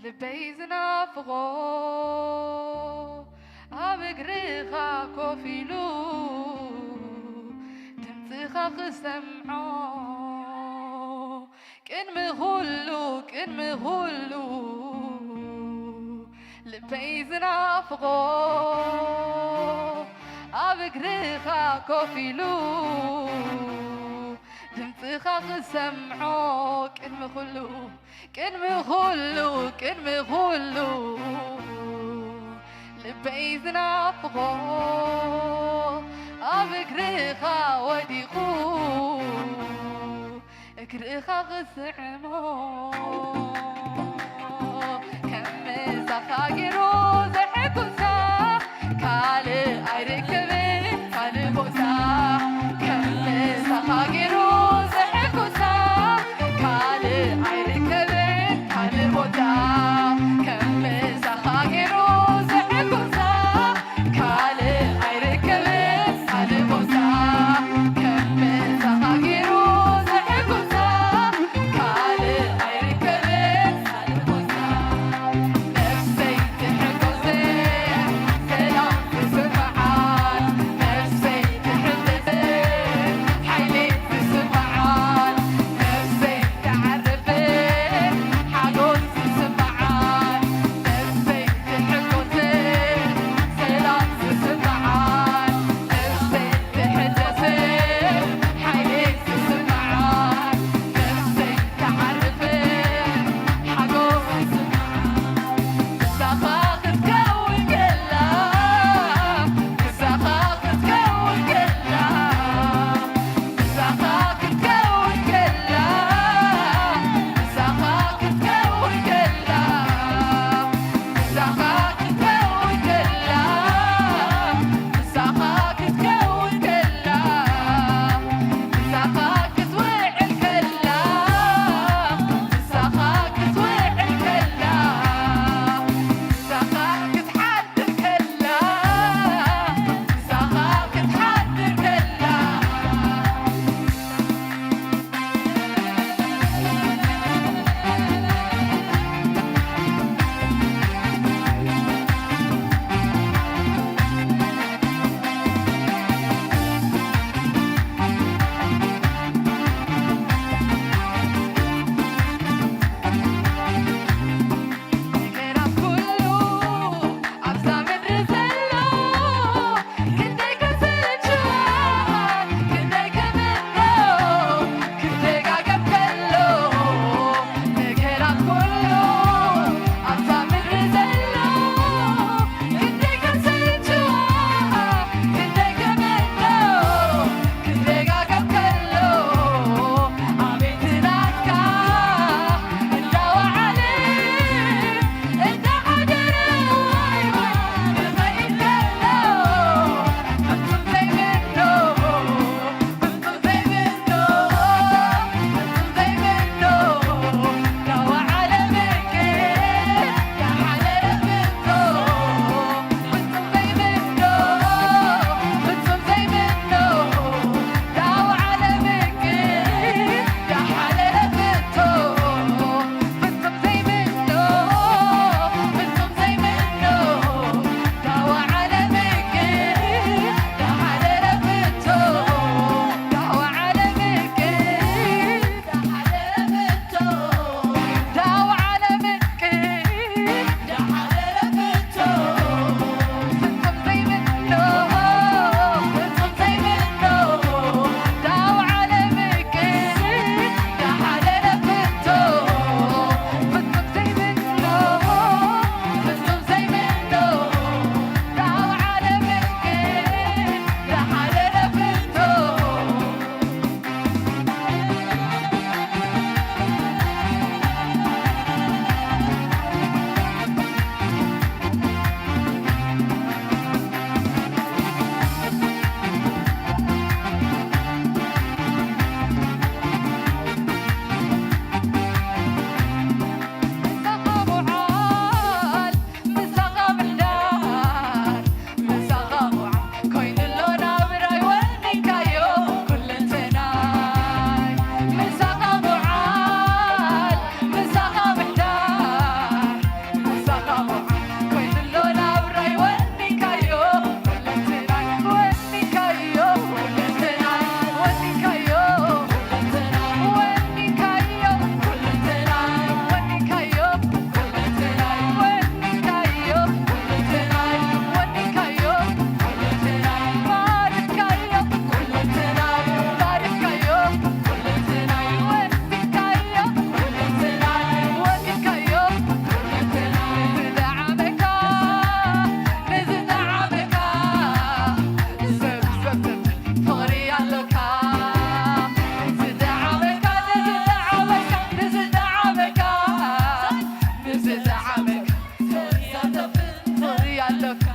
ልበይ ዝናፍቖ ኣብ እግርኻ ኮፍ ኢሉ ድምፅኻ ክሰምዖ ቅድሚ ኩሉ፣ ቅድሚ ኩሉ ልበይ ዝናፍቖ ኣብ እግርኻ ኮፍ ኢሉ ድምፅኻ ክሰምዖ ቅድሚ ኩሉ፣ ቅድሚ ኩሉ፣ ቅድሚ ኩሉ ልበይ ዝናፍቖ ኣብ እግርኻ ወዲቑ እግርኻ ክስዕሞ ከም ምሳኻ ገይሩ ዘሐጉሳ ካልእ ኣይርከብን ካልእ ቦታ ከም ምሳኻ ገይሩ ዘሐጉሳ ካልእ ኣይርከብን ካልእ ቦታ ከም ምሳኻ ገይሩ ዘሐጉሳ ካልእ ኣይርከብን ካልእ ቦታ ከም ምሳኻ ገይሩ ዘሐጉሳ ካልእ ኣይርከብን ካልእ ቦታ ነፍሰይ ትሕጎሰ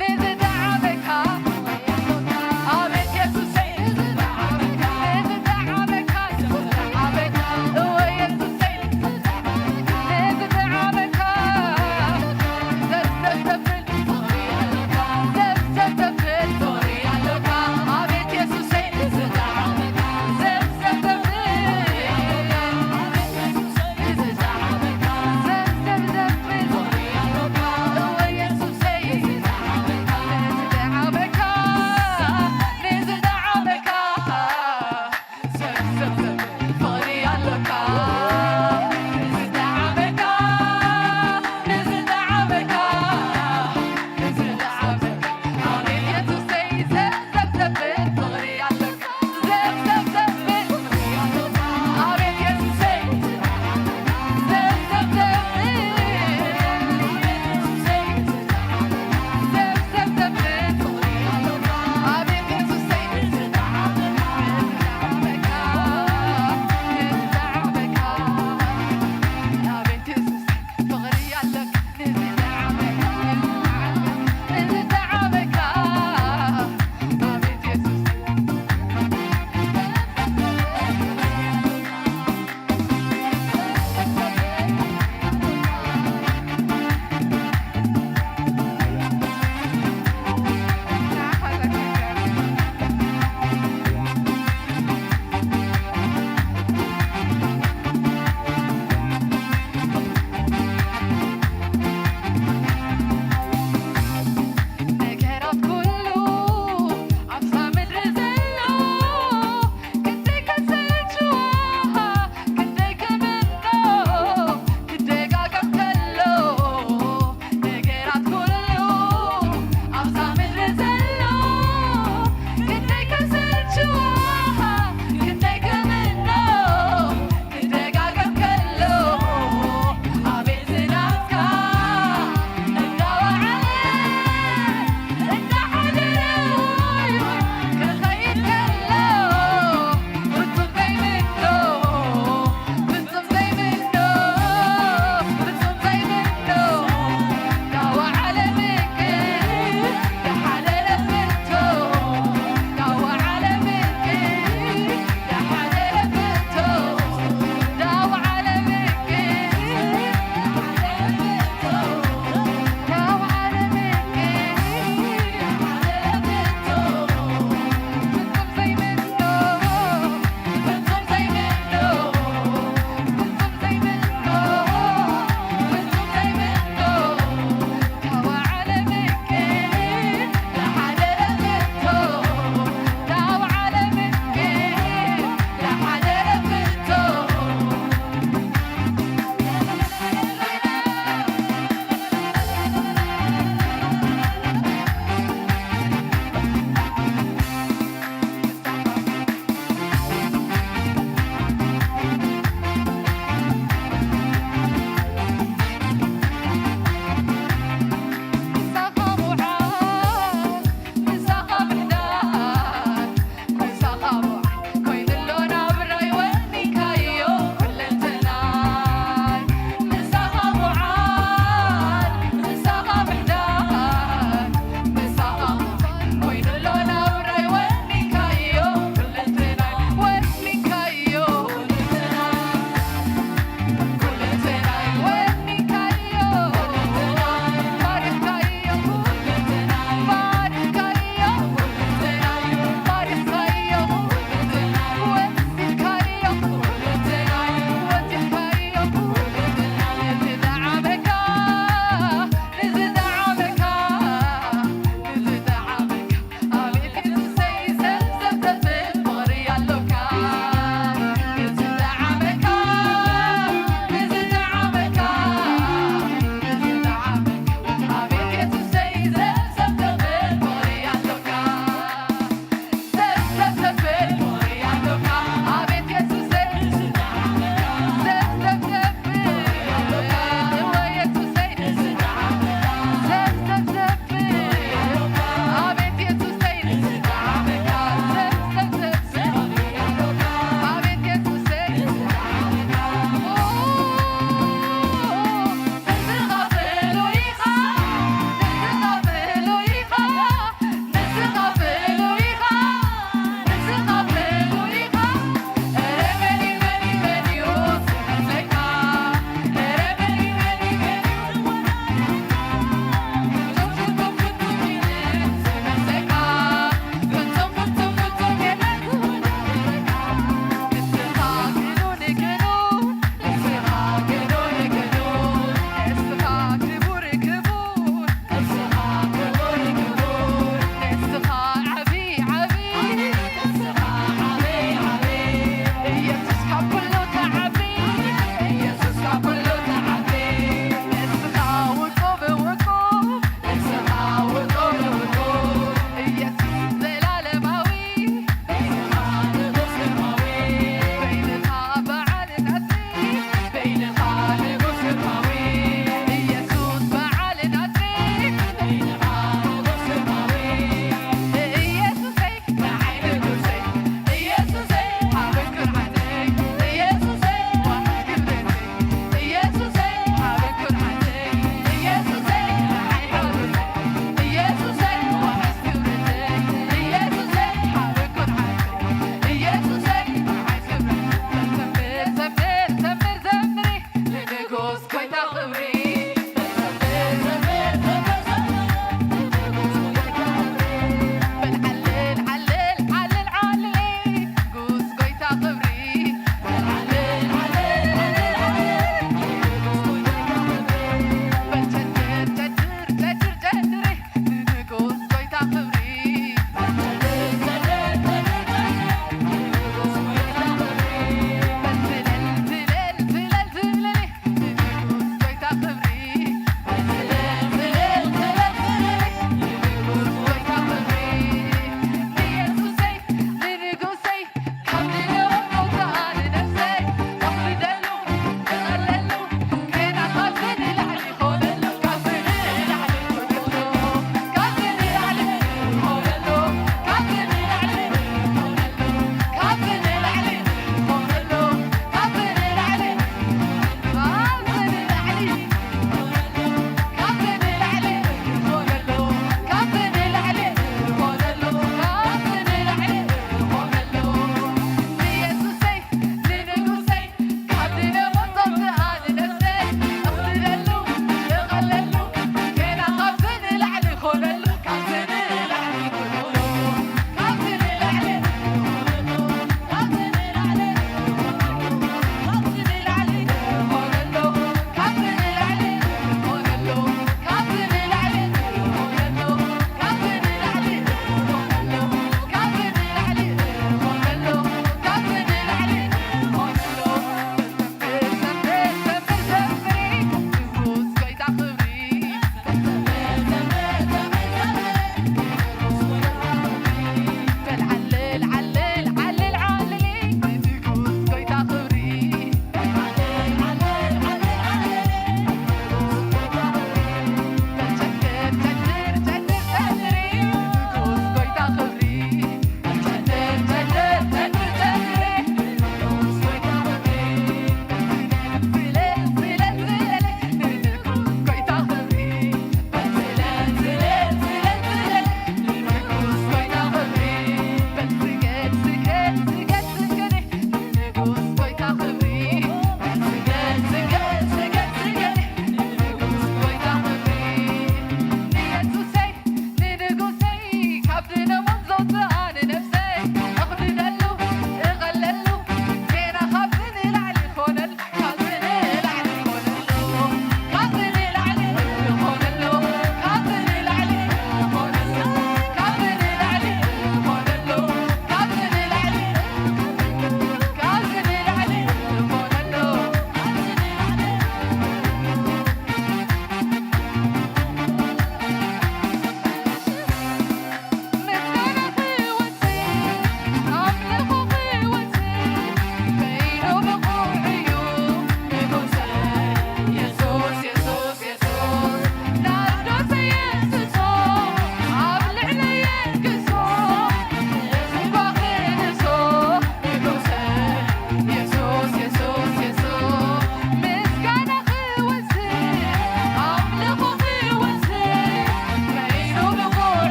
ንዝደዓበካ ኣቤት የሱሰይ፣ ንዝደዓበካ፣ ንዝደዓበካ፣ እወ የሱሰይ፣ ንዝደዓበካ፣ ዘብዘብ ዘብል፣ ዘብዘብ ዘብል፣ ኣቤት የሱሰይ፣ ንዝደዓበካ፣ ዘብዘብ ዘብል፣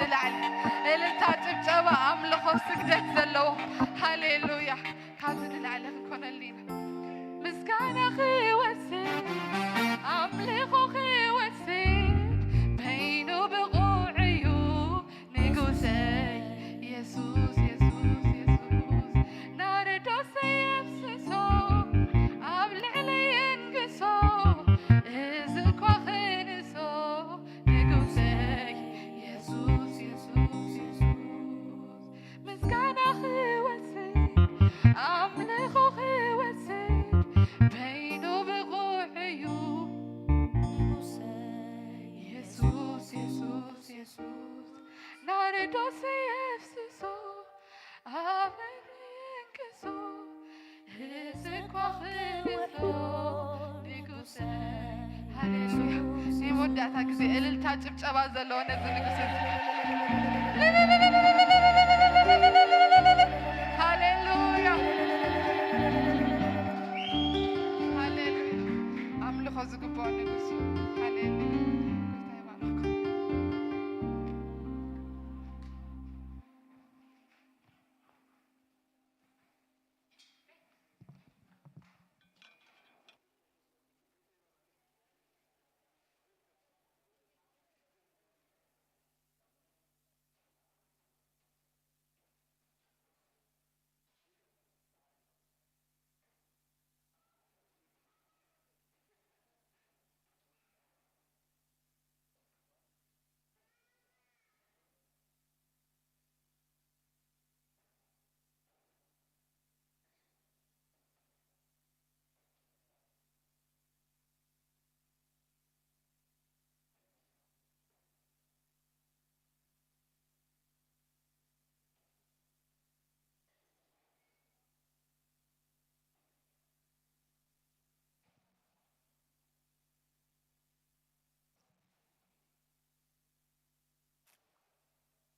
ንላዕሊ እልልታ፣ ጭብጨባ፣ ኣምልኾ፣ ስግደት ዘለዎ። ሃሌሉያ። ካብዚ ንላዕሊ ክንኮነሉ ኢና። ምስጋና ክወስድ፣ ኣምልኾ ክወስድ፣ በይኑ ብቑዕ እዩ ንጉሰይ። የሱስ፣ የሱስ፣ የሱስ፣ ናርዶሰይ የፍስሶ፣ ኣብ ልዕለይ የንግሶ፣ እዚ እኳ ክንሶ፣ ንጉሰይ የሱስ፣ የሱስ፣ የሱስ። ምስጋና ክወስድ፣ ኣምልኾ ክወስድ፣ በይኑ ብቑዕ እዩ። ንጉሰይ የሱስ፣ የሱስ፣ የሱስ፣ ናርዶስ የፍስሶ፣ ኣብ ርንክሶ፣ እዚ እኳ ክወዶ ንጉሰይ። ሃሌሉያ። ናይ መወዳእታ ግዜ እልልታ፣ ጭብጨባ ዘለዎ ነዚ ንጉስ እዚ። ሃሌሉያ። ሃሌሉያ። ኣምልኾ ዝግብኦ ንጉስ እዩ። ሃሌሉያ። ጎይታ ይባርኽኩም።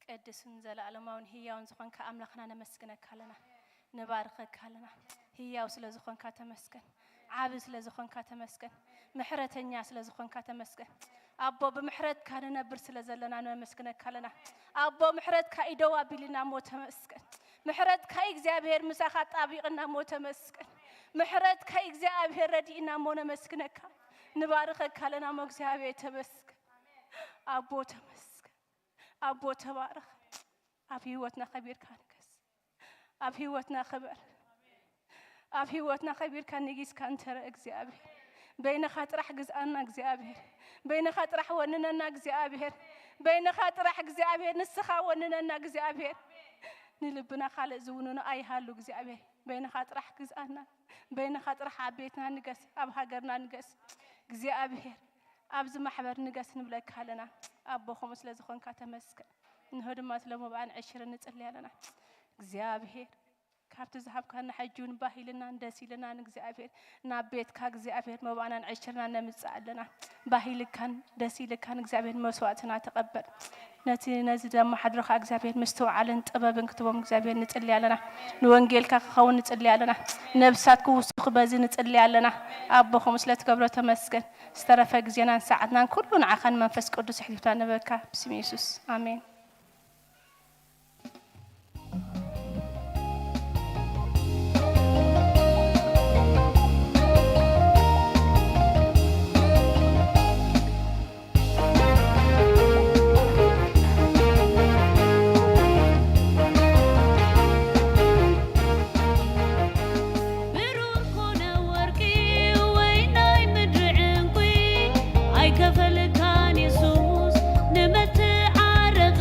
ቅዱስን ዘለኣለማውን ህያውን ዝኾንካ ኣምላኽና ነመስግነካ ኣለና፣ ንባርኸካ ኣለና። ህያው ስለ ዝኾንካ ተመስገን። ዓቢ ስለ ዝኾንካ ተመስገን። ምሕረተኛ ስለ ዝኾንካ ተመስገን። ኣቦ፣ ብምሕረትካ ንነብር ስለ ዘለና ነመስግነካ ኣለና። ኣቦ፣ ምሕረትካ ኢደው ኣቢልና እሞ ተመስገን። ምሕረትካ እግዚኣብሔር ምሳኻ ጣቢቕና እሞ ተመስገን። ምሕረትካ እግዚኣብሔር ረዲእና እሞ ነመስግነካ። ንባርኸካ ኣለና እሞ እግዚኣብሔር ተመስገን። ኣቦ ተመስገን። ኣቦ ተባረኽ። ኣብ ህይወትና ከቢርካ ንገስ። ኣብ ህይወትና ክበር። ኣብ ህይወትና ከቢርካ ንጊስካ እንተረ እግዚኣብሔር። በይንኻ ጥራሕ ግዝኣና እግዚኣብሔር። በይንኻ ጥራሕ ወንነና እግዚኣብሔር። በይንኻ ጥራሕ እግዚኣብሔር፣ ንስኻ ወንነና እግዚኣብሔር። ንልብና ካልእ ዝውንኖ ኣይሃሉ እግዚኣብሔር። በይንኻ ጥራሕ ግዝኣና። በይንኻ ጥራሕ ኣብ ቤትና ንገስ፣ ኣብ ሃገርና ንገስ። እግዚኣብሔር ኣብዚ ማሕበር ንገስ ንብለካ ኣለና። ኣቦ፣ ከምኡ ስለ ዝኾንካ ተመስገን። እንሆ ድማ ስለ መባእን ዕሽርን ንጽሊ ኣለና። እግዚኣብሔር፣ ካብቲ ዝሃብካና ሕጂ እውን ባህ ኢልናን ደስ ኢልናን እግዚኣብሔር፣ ናብ ቤትካ እግዚኣብሔር መባእናን ዕሽርናን ነምጽእ ኣለና። ባህ ኢልካን ደስ ኢልካን እግዚኣብሔር መስዋዕትና ተቐበል። ነቲ ነዚ ዘመሓድሮኻ እግዚኣብሔር ምስትውዓልን ጥበብን ክትቦም እግዚኣብሔር ንጽሊ ኣለና። ንወንጌልካ ክኸውን ንጽሊ ኣለና። ነብሳት ክውስኹ በዚ ንጽሊ ኣለና። ኣቦ፣ ከምኡ ስለ ትገብሮ ተመስገን። ዝተረፈ ግዜናን ሰዓትናን ኩሉ ንዓኻን መንፈስ ቅዱስ ኣሕሊፍና ንበካ ብስም የሱስ። ኣሜን። ብሩር ኮነ ወርቂ ወይ ናይ ምድሪ ዕንቁ ኣይከፈልካን የሱስ ንመተዓረቒ።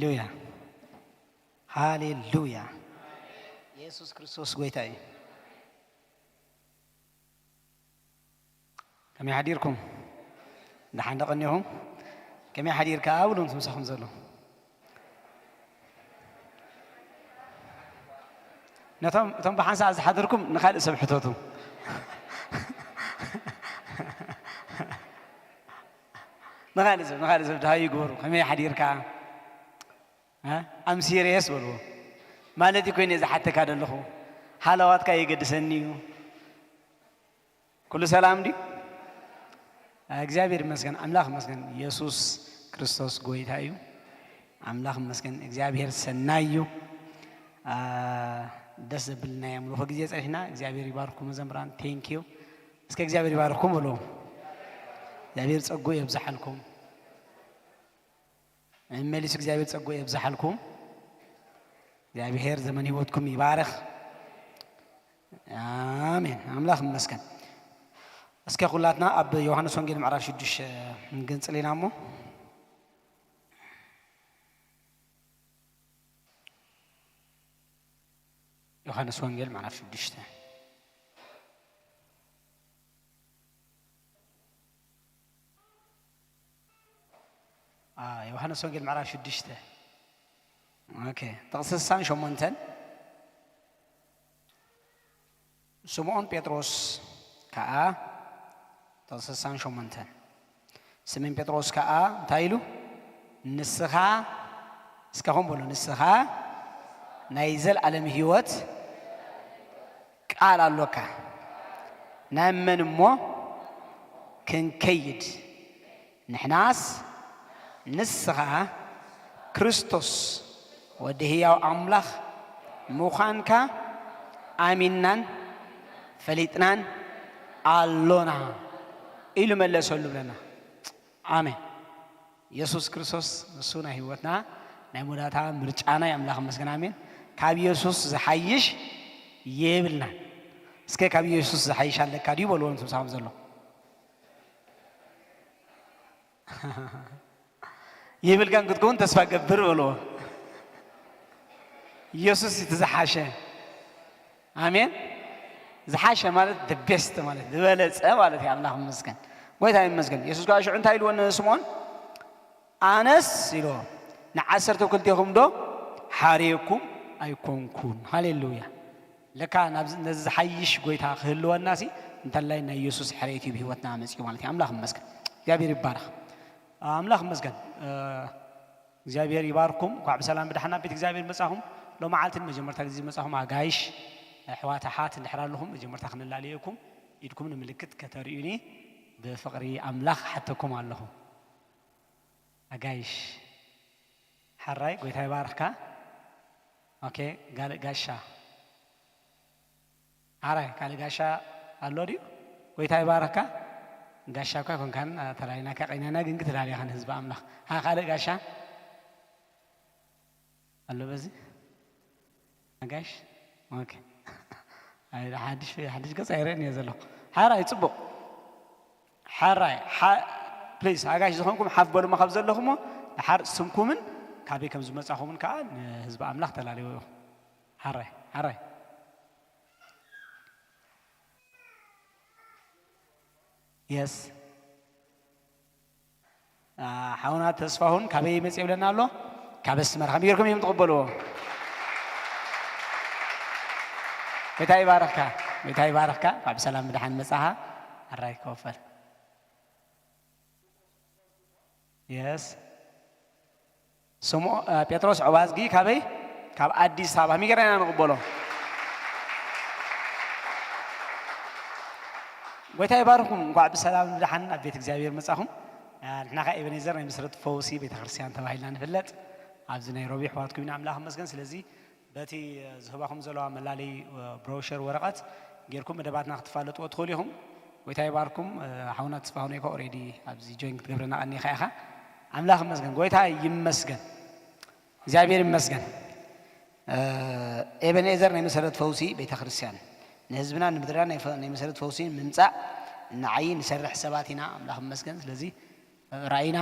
ሃሌሉያ፣ ሃሌሉያ። የሱስ ክርስቶስ ጎይታ እዩ። ከመይ ሓዲርኩም? ደሓን ዶ ቀኒኹም? ከመይ ሓዲርካ? ብሉ ምስ ምሳኹም ዘሎ። ነቶም፣ እቶም ብሓንሳእ ዝሓደርኩም ንኻልእ ሰብ ሕተቱ። ንኻልእ ሰብ፣ ንኻልእ ሰብ ደሃዩ ይግበሩ። ከመይ ሓዲርካ? እ? ኣም ሲሪየስ በልዎ። ማለት እዩ ኮይነ ዝሓተካ ዘለኹ። ሃለዋትካ የገድሰኒ እዩ። ኩሉ ሰላም ድዩ? እግዚኣብሔር ይመስገን፣ ኣምላኽ ይመስገን። የሱስ ክርስቶስ ጎይታ እዩ። ኣምላኽ ይመስገን። እግዚኣብሔር ሰናይ እዩ። አ፣ ደስ ዘብል ናይ ኣምልኾ ግዜ ጸኒሕና። እግዚኣብሔር ይባርኩም መዘምራን። ቴንክ ዩ። እስከ እግዚኣብሔር ይባርኩም በሉ። እግዚኣብሔር ጸጉ የብዝሓልኩም። መመሊሱ እግዚኣብሔር ጸጉ የብዝሓልኩም። እግዚኣብሔር ዘመን ህይወትኩም ይባርኽ። ኣሜን። ኣምላኽ ይመስገን። እስከ ኩላትና ኣብ ዮሃንስ ወንጌል ምዕራፍ ሽዱሽተ ንግንጽል ኢና እሞ። ዮሃንስ ወንጌል ምዕራፍ ሽዱሽተ። አ፣ ዮሃንስ ወንጌል ምዕራፍ ሽዱሽተ። ኦኬ፣ ጥቕሲ ስሳን ሸሞንተን። ስምዖን ጴጥሮስ ከኣ፣ ጥቕሲ ስሳን ሸሞንተን። ስምዖን ጴጥሮስ ከኣ እንታይ ኢሉ? ንስኻ፣ እስከ ኹም በሉ፣ ንስኻ ናይ ዘለኣለም ህይወት ቃል ኣሎካ። ናብ መን እሞ ክንከይድ? ንሕናስ ንስኻ ክርስቶስ ወዲ ህያው ኣምላኽ ምዃንካ ኣሚንናን ፈሊጥናን ኣሎና ኢሉ መለሰሉ ብለና። ኣሜን። የሱስ ክርስቶስ ንሱ ናይ ህይወትና ናይ መወዳእታ ምርጫና እዩ። ኣምላኽ ይመስገን። ኣሜን። ካብ የሱስ ዝሓይሽ የብልናን። እስከ ካብ የሱስ ዝሓይሽ ኣለካ ድዩ በልዎ ምስ ምሳኹም ዘሎ። የብልካን ክትከውን ተስፋ ገብር በልዎ። ኢየሱስ እቲ ዝሓሸ። ኣሜን። ዝሓሸ ማለት the best ማለት ዝበለጸ ማለት እዩ። ኣምላኽ ይመስገን። ጎይታ ይመስገን። የሱስ ከዓ ሽዑ እንታይ ኢልዎ ንስምዖን? ኣነስ ኢልዎ ንዓሰርተ ክልቴኹም ዶ ሓርየኩም ኣይኮንኩን? ሃሌሉያ። ለካ ናብዚ፣ ነዚ ዝሓይሽ ጎይታ ክህልወናሲ እንተላይ ናይ የሱስ ሕርየት እዩ ብህይወትና መጺኡ ማለት እዩ። ኣምላኽ ይመስገን። እግዚኣብሔር ይባረኽ። ኣምላኽ ይመስገን። እ፣ እግዚኣብሔር ይባርኩም። እንኳዕ ብሰላም ብደሓን ናብ ቤት እግዚኣብሔር መጻኹም። ሎመዓልቲ ንመጀመርታ ግዜ ዝመጻኹም ኣጋይሽ፣ ኣሕዋት፣ ኣሓት እንድሕር ኣለኹም፣ መጀመርታ ክንላለየኩም፣ ኢድኩም ንምልክት ከተርእዩኒ ብፍቕሪ ኣምላኽ ሓተኩም ኣለኹ። ኣጋይሽ፣ ሓራይ፣ ጎይታ ይባርኽካ። ኦኬ፣ ጋልእ ጋሻ። ሓራይ፣ ካልእ ጋሻ ኣሎ ድዩ? ጎይታ ይባርኽካ። ጋሻ እኳ ኣይኮንካን፣ ተላሊናካ ቀኒና፣ ግን ክትላልያ ኸን ህዝቢ ኣምላኽ። ሃ፣ ካልእ ጋሻ ኣሎ በዚ? ኣጋይሽ? ኦኬ። ኣይ፣ ሓድሽ፣ ሓድሽ ገጽ ኣይርእን እየ ዘለኹ። ሓራይ፣ ጽቡቕ። ሓራይ፣ ሓ-፣ ፕሊዝ፣ ኣጋይሽ ዝኾንኩም ሓፍ በሉማ ካብ ዘለኹሞ፣ ድሓር ስምኩምን ካበይ ከም ዝመጻኹምን ከኣ ንህዝቢ ኣምላኽ ተላልይዎ ኢኹም። ሓራይ፣ ሓራይ። የስ። አ፣ ሓውና ተስፋሁን ካበይ መጽእ ይብለና ኣሎ? ካብ ኣስመራ። ከመይ ጌርኩም እዮም ትቕበልዎ? ጎይታ ይባርኽካ፣ ጎይታ ይባርኽካ። እንኳዕ ብሰላም ብደሓን መጻኻ። ኣራይ ክወፈል። የስ። ስምዖ-፣ አ፣ ጴጥሮስ ዕዋዝጊ ካበይ? ካብ ኣዲስ ኣበባ። ከመይ ጌርና ኢና ንቕበሎ? ጎይታ ይባርኩም። እንኳዕ ብሰላም ብደሓን ኣብ ቤት እግዚኣብሔር መጻኹም። አ፣ ንሕና ኸኣ ኤቤኔዘር ናይ መሰረት ፈውሲ ቤተ ክርስቲያን ተባሂልና ንፍለጥ። ኣብዚ ናይ ሮቢ ኣሕዋትኩም ኢና፣ ኣምላኽ ይመስገን። ስለዚ በቲ ዝህባኹም ዘለዋ መላለዪ ብሮሸር ወረቐት ጌርኩም መደባትና ክትፋለጥዎ ትኽእሉ ኢኹም። ጎይታ ይባርኩም። ሓውና ተስፋሁን እኮ ኦሬዲ ኣብዚ ጆይን ክትገብረና ቀኒኻ ኢኻ። ኣምላኽ ይመስገን። ጎይታ ይመስገን። እግዚኣብሔር ይመስገን። ኤበንኤዘር ናይ መሰረት ፈውሲ ቤተ ክርስቲያን ንህዝብና ንምድርና ናይ ፈ-፣ ናይ መሰረት ፈውሲ ንምምጻእ ንዓይ ንሰርሕ ሰባት ኢና። ኣምላኽ ይመስገን። ስለዚ ራእይና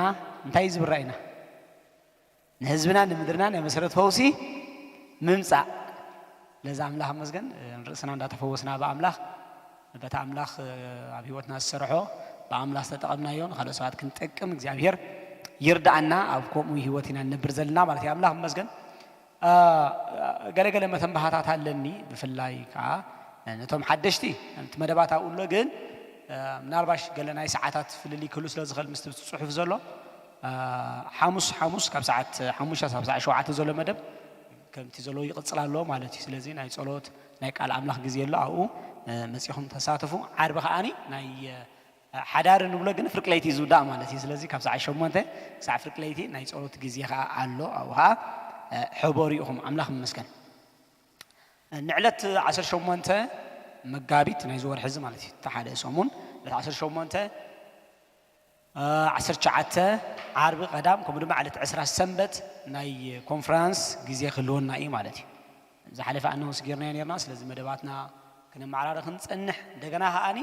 እንታይ እዩ ዝብል ራእይና? ንህዝብና ንምድርና ናይ መሰረት ፈውሲ ምምጻእ። ለዛ ኣምላኽ መስገን፣ ንርእስና እንዳተፈወስና ብኣምላኽ፣ በታ ኣምላኽ ኣብ ህይወትና ዝሰርሖ፣ ብኣምላኽ ዝተጠቐምናዮ ንኻልኦት ሰባት ክንጠቅም እግዚኣብሔር ይርዳኣና። ኣብ ከምኡ ህይወት ኢና ንነብር ዘለና ማለት እዩ። ኣምላኽ መስገን። አ፣ ገለገለ መተንባሃታት ኣለኒ፣ ብፍላይ ከዓ ነቶም ሓደሽቲ። እቲ መደባት ኣብኡ ኣሎ፣ ግን፣ አ፣ ምናልባሽ ገለ ናይ ሰዓታት ፍልልይ ክህሉ ስለ ዝኽእል ምስቲ ጽሑፍ ዘሎ፣ አ፣ ሓሙስ፣ ሓሙስ ካብ ሰዓት ሓሙሽተ ሳብ ሰዓት ሸውዓተ ዘሎ መደብ ከምቲ ዘለዎ ይቕጽል ኣሎ ማለት እዩ። ስለዚ ናይ ጸሎት፣ ናይ ቃል ኣምላኽ ግዜ ኣሎ፣ ኣብኡ፣ አ፣ መጺኹም ተሳተፉ። ዓርቢ ከዓኒ ናይ፣ አ፣ ሓዳር ንብሎ ግን ፍርቂ ለይቲ እዩ ዝውዳእ ማለት እዩ። ስለዚ ካብ ሰዓት ሸሞንተ ክሳዕ ፍርቂ ለይቲ ናይ ጸሎት ግዜ ከኣ ኣሎ። ኣብኡ ከኣ፣ እ፣ ሕበሩ ኢኹም። ኣምላኽ ይመስገን። ንዕለት ዓሰርተ ሸሞንተ መጋቢት ናይዚ ወርሒ እዚ ማለት እዩ። እቲ ሓደ ሰሙን ዕለት ዓሰርተ ሸሞንተ፣ እ፣ ዓሰርተ ትሽዓተ ዓርቢ፣ ቀዳም፣ ከምኡ ድማ ዕለት ዕስራ ሰንበት ናይ ኮንፈረንስ ግዜ ክህልወና እዩ ማለት እዩ። ዝሓለፈ ኣናውንስ ጌርናዮ ኔርና። ስለዚ መደባትና ክነመዓራሪ ክንጸንሕ፣ እንደገና ከኣኒ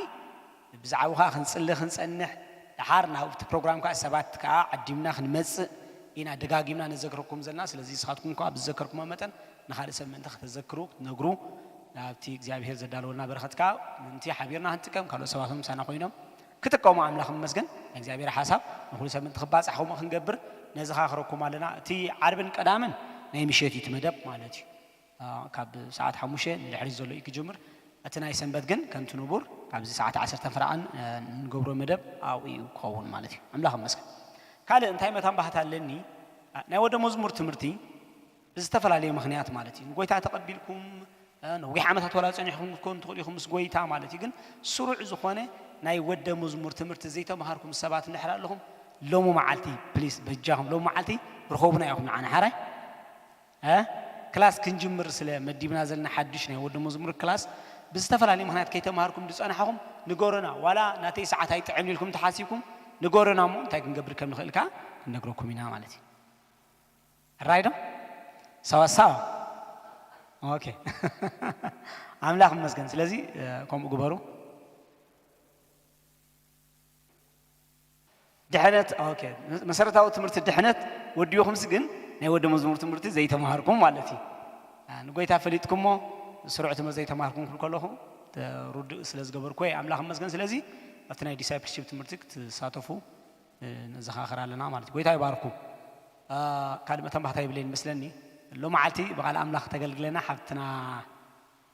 ብዛዕባኡ ከኣ ክንጽሊ ክንጸንሕ፣ ደሓር ናብቲ ፕሮግራም ከኣ ሰባት ከኣ ዓዲምና ክንመጽእ ኢና ደጋጊምና ነዘክረኩም ዘለና። ስለዚ ንስኻትኩም ከኣ ብዝዘከርኩሞ መጠን ንኻልእ ሰብ ምእንቲ ከተዘክሩ፣ ክትነግሩ፣ ናብቲ እግዚኣብሔር ዘዳለወልና በረኸት ከኣ ምእንቲ ሓቢርና ክንጥቀም፣ ካልኦት ሰባት እውን ምሳና ኮይኖም ክጥቀሙ ኣምላኽ ይመስገን። ናይ እግዚኣብሔር ሓሳብ ንኹሉ ሰብ ምእንቲ ክባጻሕ ከምኡ ክንገብር ነዘኻኽረኩም ኣለና። እቲ ዓርብን ቀዳምን ናይ ምሸት እዩ እቲ መደብ ማለት እዩ። አ፣ ካብ ሰዓት ሓሙሽተ ንድሕሪት ዘሎ እዩ ክጅምር። እቲ ናይ ሰንበት ግን ከምቲ ንቡር ካብዚ ሰዓት ዓሰርተ ፍርቓን፣ አ፣ እንገብሮ መደብ ኣብኡ እዩ ክኸውን ማለት እዩ። ኣምላኽ ይመስገን። ካልእ እንታይ መታን ባህታ ኣለኒ? አ፣ ናይ ወደ መዝሙር ትምህርቲ ብዝተፈላለየ ምኽንያት ማለት እዩ። ንጎይታ ተቐቢልኩም፣ አ፣ ነዊሕ ዓመታት ዋላ ጸኒሕኩም ክትኮኑ ትኽእሉ ኢኹም ምስ ጎይታ ማለት እዩ። ግን ስሩዕ ዝኾነ ናይ ወደ መዝሙር ትምህርቲ ዘይተምሃርኩም ሰባት እንድሕር ኣለኹም፣ ሎሚ መዓልቲ ፕሊስ በጃኹም ሎሚ መዓልቲ ርኸቡና ኢኹም ንዓና ሓራይ። እ? ክላስ ክንጅምር ስለ መዲብና ዘለና ሓድሽ ናይ ወዲ መዝሙር ክላስ ብዝተፈላለየ ምኽንያት ከይተምሃርኩም ዝጸናሕኹም ንገሩና። ዋላ ናተይ ሰዓት ኣይጥዕምን ኢልኩም ተሓሲብኩም ንገሩና እሞ እንታይ ክንገብር ከም ንኽእል ከኣ ክንነግረኩም ኢና ማለት እዩ። ሕራይ ዶ? ሰዋ ሰዋ። ኦኬ። ኣምላኽ ይመስገን። ስለዚ፣ እ፣ ከምኡ ግበሩ። ድሕነት፣ ኦኬ፣ መሰረታዊ ትምህርቲ ድሕነት ወዲኹምስ ግን ናይ ወዲ መዝሙር ትምህርቲ ዘይተማሃርኩም ማለት እዩ። አ፣ ንጎይታ ፈሊጥኩሞ ስሩዕ ትምህርቲ ዘይተማሃርኩም ክብል ከለኹ፣ ተ-፣ ርዱእ ስለ ዝገበርኩ እየ፣ ኣምላኽ ይመስገን። ስለዚ ኣብቲ ናይ ዲሳይፕልሺፕ ትምህርቲ ክትሳተፉ፣ እ፣ ነዘኻኽር ኣለና ማለት እዩ። ጎይታ ይባርኩም። አ፣ ካልእ መተንባህታ ይብለይን መስለኒ። ሎመዓልቲ ብቓል ኣምላኽ ተገልግለና ሓብትና፣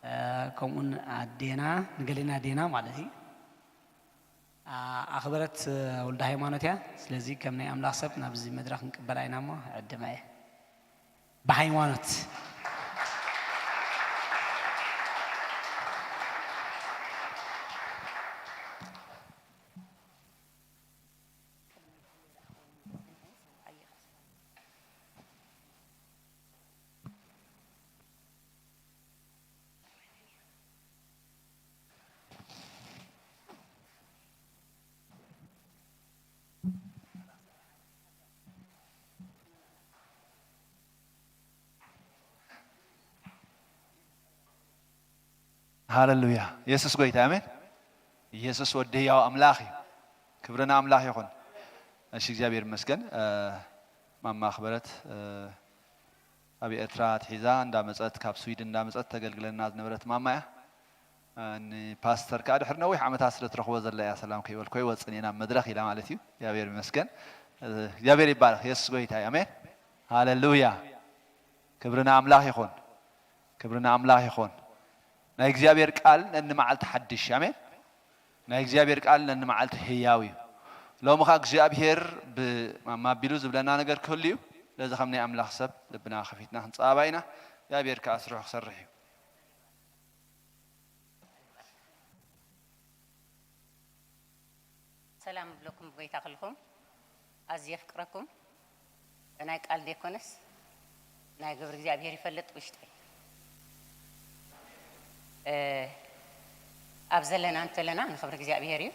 እ፣ ከምኡን ኣዴና፣ ንገሊና ኣዴና ማለት እዩ። ኣ-፣ ኣኽበረት ወልደ ሃይማኖት እያ። ስለዚ ከም ናይ ኣምላኽ ሰብ ናብዚ መድረኽ ክንቅበላ ኢና እሞ ዕድማ እየ። ብሃይማኖት። ሃለሉያ። የሱስ ጎይታ፣ ኣሜን። ኢየሱስ ወዲ ህያው ኣምላኽ እዩ። ክብሪ ንኣምላኽ ይኹን። እሺ፣ እግዚኣብሔር ይመስገን። እ፣ ማማ ኣኽበረት፣ እ፣ ኣብ ኤርትራ ኣትሒዛ እንዳመጸት፣ ካብ ስዊድን እንዳመጸት ተገልግለና ዝነበረት ማማ እያ። እ፣ ንፓስተር ከኣ ድሕሪ ነዊሕ ዓመታት ስለ ትረኽቦ ዘላ እያ፣ ሰላም ከይበልኮ ይወጽን እየ ናብ መድረኽ ኢላ ማለት እዩ። እግዚኣብሔር ይመስገን። እ፣ እግዚኣብሔር ይባረኽ። የሱስ ጎይታ እዩ። ኣሜን። ሃለሉያ። ክብሪ ንኣምላኽ ይኹን። ክብሪ ንኣምላኽ ይኹን። ናይ እግዚኣብሔር ቃል ነንመዓልቲ ሓድሽ፣ ኣሜን። ናይ እግዚኣብሔር ቃል ነንመዓልቲ ህያው እዩ። ሎሚ ኸኣ እግዚኣብሔር ብ-፣ ማማ ኣቢሉ ዝብለና ነገር ክህሉ እዩ። ስለዚ ከም ናይ ኣምላኽ ሰብ ልብና ከፊትና ክንጸባባእ ኢና። እግዚኣብሔር ከኣ ስርሑ ክሰርሕ እዩ። ሰላም እብለኩም ብጎይታ ኩልኩም። ኣዝየ የፍቅረኩም። ናይ ቃል ዘይኮነስ ናይ ግብሪ እግዚኣብሔር ይፈልጥ ውሽጠይ። እ፣ ኣብ ዘለና እንተለና ንኽብሪ እግዚኣብሔር እዩ።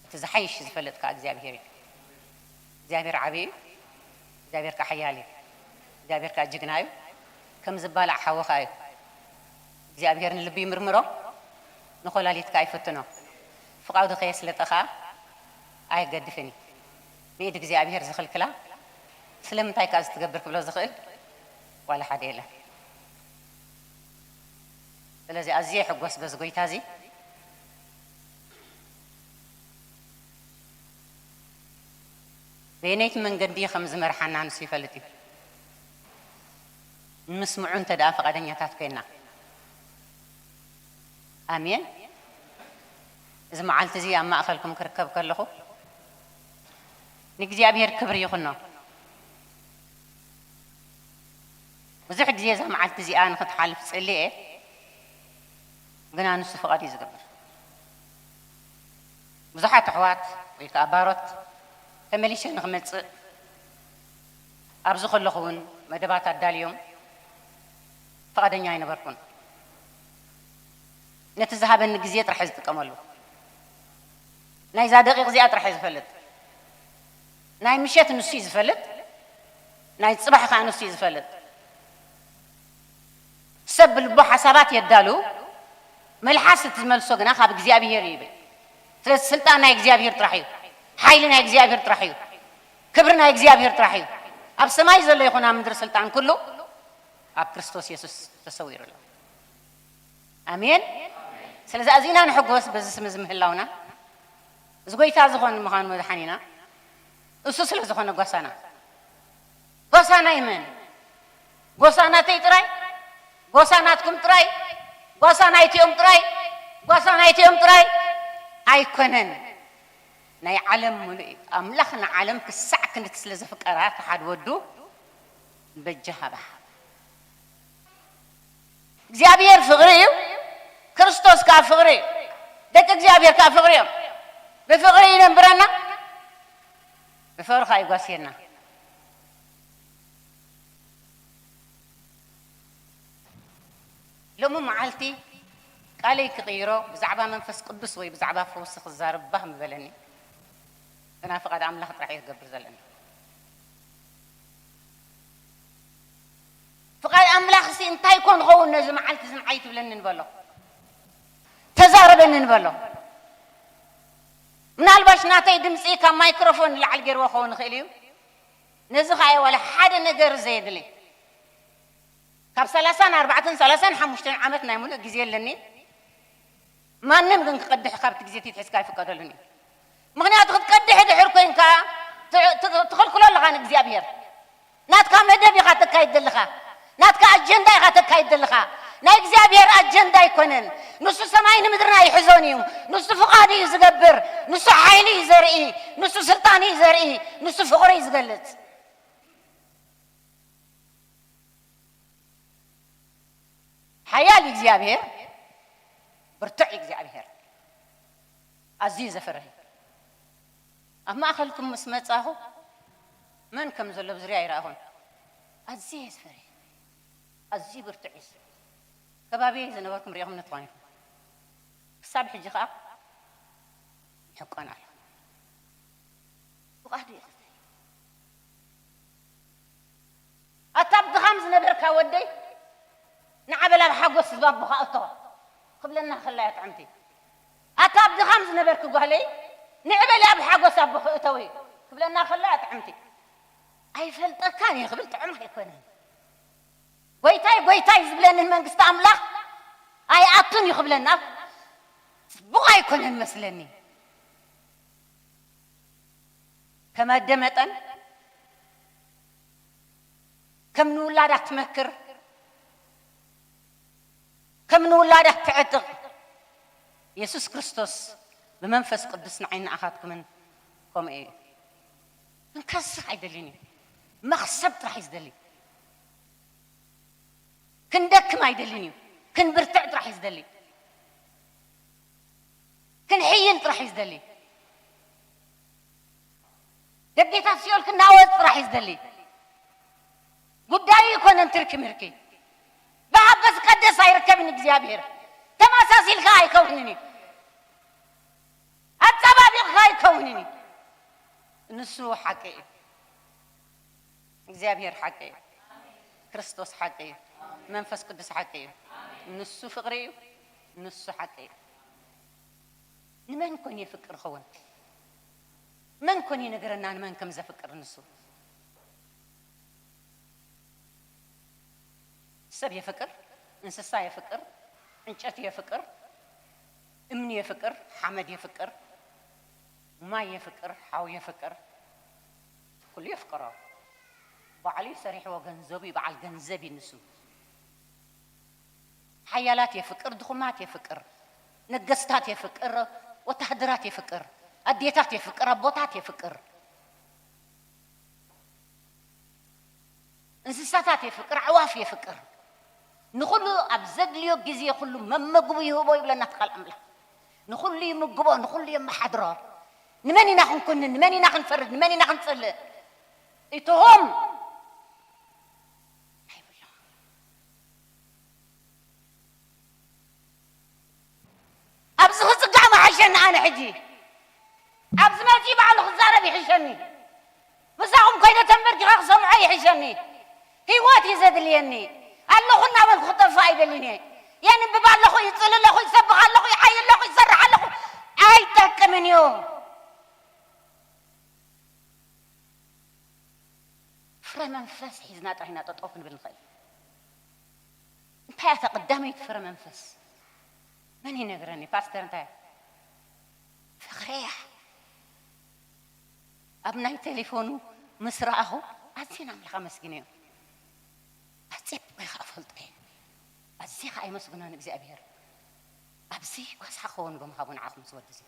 እቲ ዝሓይሽ ዝፈልጥ ከኣ እግዚኣብሔር እዩ። እግዚኣብሔር ዓቢ እዩ። እግዚኣብሔር ከኣ ሓያል እዩ። እግዚኣብሔር ከኣ ጅግና እዩ። ከም ዝባላዕ ሓዊ ከኣ እዩ። እግዚኣብሔር ንልቢ ይምርምሮ፣ ንኮላሊት ከኣ ይፍትኖ። ፍቓዱ ከየስለጠ ከኣ ኣይገድፍን እዩ። ንኢድ እግዚኣብሔር ዝኽልክላ ስለምንታይ ከኣ እዚ ትገብር ክብሎ ዝኽእል ዋላ ሓደ የለን። ስለዚ ኣዝየ ይሕጎስ በዚ ጎይታ እዚ። በየነይቲ መንገዲ ከም ዝመርሓና ንሱ ይፈልጥ እዩ። ንምስምዑ እንተ ደኣ ፈቓደኛታት ኮይና። ኣሜን። እዚ መዓልቲ እዚ ኣብ ማእከልኩም ክርከብ ከለኹ ንእግዚኣብሔር ክብሪ ይኹኖ። ብዙሕ ግዜ እዛ መዓልቲ እዚኣ ንኽትሓልፍ ጸልየ፣ ግና ንሱ ፍቓድ እዩ ዝገብር። ብዙሓት ኣሕዋት ወይ ከኣ ባሮት ተመሊሸ ንኽመጽእ ኣብዚ ከለኹ እውን መደባት ኣዳልዮም ፍቓደኛ ኣይነበርኩን። ነቲ ዝሃበኒ ግዜ ጥራሕ እየ ዝጥቀመሉ። ናይዛ ደቂቕ እዚኣ ጥራሕ እየ ዝፈልጥ። ናይ ምሸት ንሱ እዩ ዝፈልጥ፣ ናይ ጽባሕ ከኣ ንሱ እዩ ዝፈልጥ። ሰብ ብልቡ ሓሳባት የዳሉ፣ መልሓስ እቲ ዝመልሶ ግና ካብ እግዚኣብሄር እዩ ይብል። ስለዚ ስልጣን ናይ እግዚኣብሄር ጥራሕ እዩ፣ ሓይሊ ናይ እግዚኣብሄር ጥራሕ እዩ፣ ክብሪ ናይ እግዚኣብሄር ጥራሕ እዩ። ኣብ ሰማይ ዘሎ ይኹን ኣብ ምድሪ ስልጣን ኩሉ ኣብ ክርስቶስ የሱስ ተሰዊሩ ኣሎ። ኣሜን። ስለዚ ኣዚና ንሕጎስ በዚ ስም እዚ ምህላውና። እዚ ጎይታ ዝኾን ምዃኑ መድሓኒና እሱ ስለ ዝኾነ ጓሳና። ጓሳ ናይ መን? ጓሳ ናተይ ጥራይ? ጓሳ ናትኩም ጥራይ? ጓሳ ናይቲኦም ጥራይ? ጓሳ ናይቲኦም ጥራይ? ኣይኮነን። ናይ ዓለም ሙሉእ እዩ። ኣምላኽ ንዓለም ክሳዕ ክንድቲ ስለ ዘፍቀራ እቲ ሓደ ወዱ በጃ ሃባ። እግዚኣብሔር ፍቕሪ እዩ፣ ክርስቶስ ከኣ ፍቕሪ እዩ። ደቂ እግዚኣብሔር ከኣ ፍቕሪ እዮም። ብፍቕሪ ይነብረና፣ ብፍቕሪ ከኣ ይጓስየና። ሎሚ መዓልቲ ቃለይ ክቕይሮ ብዛዕባ መንፈስ ቅዱስ ወይ ብዛዕባ ፈውሲ ክዛረብ ባህ ምበለኒ። ግና ፍቓድ ኣምላኽ ጥራሕ እየ ክገብር ዘለኒ። ፍቓድ ኣምላኽሲ እንታይ ኮን ኸውን ነዚ መዓልቲ እዚ ንዓይ ትብለኒ ንበሎ። ተዛረበኒ ንበሎ። ምናልባሽ ናተይ ድምፂ ካብ ማይክሮፎን ንላዕሊ ገይርዎ ክኸውን ይኽእል እዩ። ነዚ ኸኣ ዋላ ሓደ ነገር ዘየድሊ። ካብ ሰላሳን ኣርባዕተን ሰላሳን ሓሙሽተን ዓመት ናይ ሙሉእ ግዜ ኣለኒ። ማንም ግን ክቐድሕ ካብቲ ግዜ ሒዝካ ኣይፍቀደሉን እዩ። ምኽንያቱ ክትቀድሕ ድሕር ኮይንካ ት-፣ ት-፣ ትኽልክሎ ኣለኻ ንእግዚኣብሔር። ናትካ መደብ ኢኻ ተካይድ ዘለኻ። ናትካ ኣጀንዳ ኢኻ ተካይድ ዘለኻ። ናይ እግዚኣብሔር ኣጀንዳ ኣይኮነን። ንሱ ሰማይ ንምድርና ይሕዞን እዩ። ንሱ ፍቓድ እዩ ዝገብር። ንሱ ሓይሊ እዩ ዘርኢ። ንሱ ስልጣን እዩ ዘርኢ። ንሱ ፍቕሪ እዩ ዝገልጽ። ሓያል እግዚኣብሔር፣ ብርቱዕ እግዚኣብሔር፣ ኣዝዩ ዘፍርህ። ኣብ ማእከልኩም ምስ መጻኹ መን ከም ዘሎ ብዙርያ ኣይረኣኹን። ኣዝየ ዝፈርህ፣ ኣዝዩ ብርቱዕ እዩ። ከባቢየ ዝነበርኩም ሪኢኹም ትኾኑ ኢኹም። ክሳብ ሕጂ ከኣ ይሕቆን ኣሎ። ፍቓዱ እዩ። ኣታ ኣብ ድኻም ዝነበርካ ወደይ፣ ንዓ በል ኣብ ሓጎስ ዝባቦኻ እቶ ክብለና ከላ እያ ጥዕምቲ። ኣታ ኣብ ድኻም ዝነበርኪ ጓለይ፣ ንዕ በሊ ኣብ ሓጎስ ኣቦኺ እተዊ ክብለና ከላ እያ ጥዕምቲ። ኣይፈልጠካን እየ ክብል ጥዑም ኣይኮነን። ጎይታይ፣ ጎይታይ ዝብለንን መንግስቲ ኣምላኽ ኣይኣቱን እዩ ክብለና ጽቡቕ ኣይኮነን መስለኒ። ከም ኣደ መጠን፣ ከም ንውላዳ ትመክር፣ ከም ንውላዳ ትዕጥቕ፣ የሱስ ክርስቶስ ብመንፈስ ቅዱስ ንዓይን ንኣኻትኩምን ከምኡ እዩ። ክንከስር ኣይደልን እዩ። መኽሰብ ጥራሕ እዩ ዝደሊ። ክንደክም ኣይደልን እዩ። ክንብርትዕ ጥራሕ እዩ ዝደሊ። ክንሕይል ጥራሕ እዩ ዝደሊ። ደጌታት ሲኦል ክናወጽ ጥራሕ እዩ ዝደሊ። ጉዳዩ ይኮነን ትርኪ ምርኪ። ብሃበ ዝቀደስ ኣይርከብን እግዚኣብሔር። ተመሳሲልካ ኣይከውንን እዩ። ኣጸባቢቕካ ኣይከውንን እዩ። ንሱ ሓቂ እዩ። እግዚኣብሔር ሓቂ እዩ። ክርስቶስ ሓቂ እዩ። መንፈስ ቅዱስ ሓቂ እዩ። ንሱ ፍቕሪ እዩ። ንሱ ሓቂ እዩ። ንመን ኮን የፍቅር ኸውን? መን ኮን ይነገረና ንመን ከም ዘፍቅር ንሱ? ሰብ የፍቅር፣ እንስሳ የፍቅር፣ ዕንጨቲ የፍቅር፣ እምኒ የፍቅር፣ ሓመድ የፍቅር፣ ማይ የፍቅር፣ ሓው የፍቅር፣ ኩሉ የፍቅሮ። ባዕሉ እዩ ሰሪሕዎ፣ ገንዘቡ እዩ፣ በዓል ገንዘብ እዩ ንሱ። ሓያላት የፍቅር፣ ድኹማት የፍቅር፣ ነገስታት የፍቅር፣ ወታሃደራት የፍቅር፣ ኣዴታት የፍቅር፣ ኣቦታት የፍቅር። እንስሳታት የፍቅር፣ ኣዕዋፍ የፍቅር። ንኹሉ ኣብ ዘድልዮ ግዜ ኩሉ መመግቡ ይህቦ ይብለና እቲ ቃል ኣምላኽ። ንኹሉ ይምግቦ፣ ንኹሉ የመሓድሮ። ንመን ኢና ክንኩንን? ንመን ኢና ክንፈርድ? ንመን ኢና ክንጽልእ? እቶም ኣይብሎ። ኣብዚ ክጽጋዕ ምሓሸኒ ኣነ ሕጂ። ኣብዚ መጺኡ ባዕሉ ክዛረብ ይሕሸኒ። ምሳኹም ኮይነ ተንበርኪኸ ክሰምዖ ይሕሸኒ። ህይወት እዩ ዘድልየኒ። ኣለኹ እናበልኩ ክጠፍእ ኣይደልን እየ። የንብብ ኣለኹ፣ ይጽሊ ኣለኹ፣ ይሰብኽ ኣለኹ፣ ይሓይ ኣለኹ፣ ይሰርሕ ኣለኹ። ኣይጠቅምን እዩ። ፍረ መንፈስ ሒዝና ጥራይ ኢና ጠጠው ክንብል ንኽእል። እንታይ እያ እታ ቀዳመይቲ ፍረ መንፈስ? መን ይነግረኒ? ፓስተር እንታይ እያ? ፍቕሪ እያ። ኣብ ናይ ቴሌፎኑ ምስ ረኣኹ ኣዝየ ንኣምላኽ ኣመስጊነዮ። ኣጽቢቐ ከኣ እፈልጦ እየ። ኣዝየ ከኣ የመስግኖ ንእግዚኣብሔር። ኣብዚ ዋስዓ ክኸውን ብምሃቡ ንዓኹም ምስ ወዲ እዚ።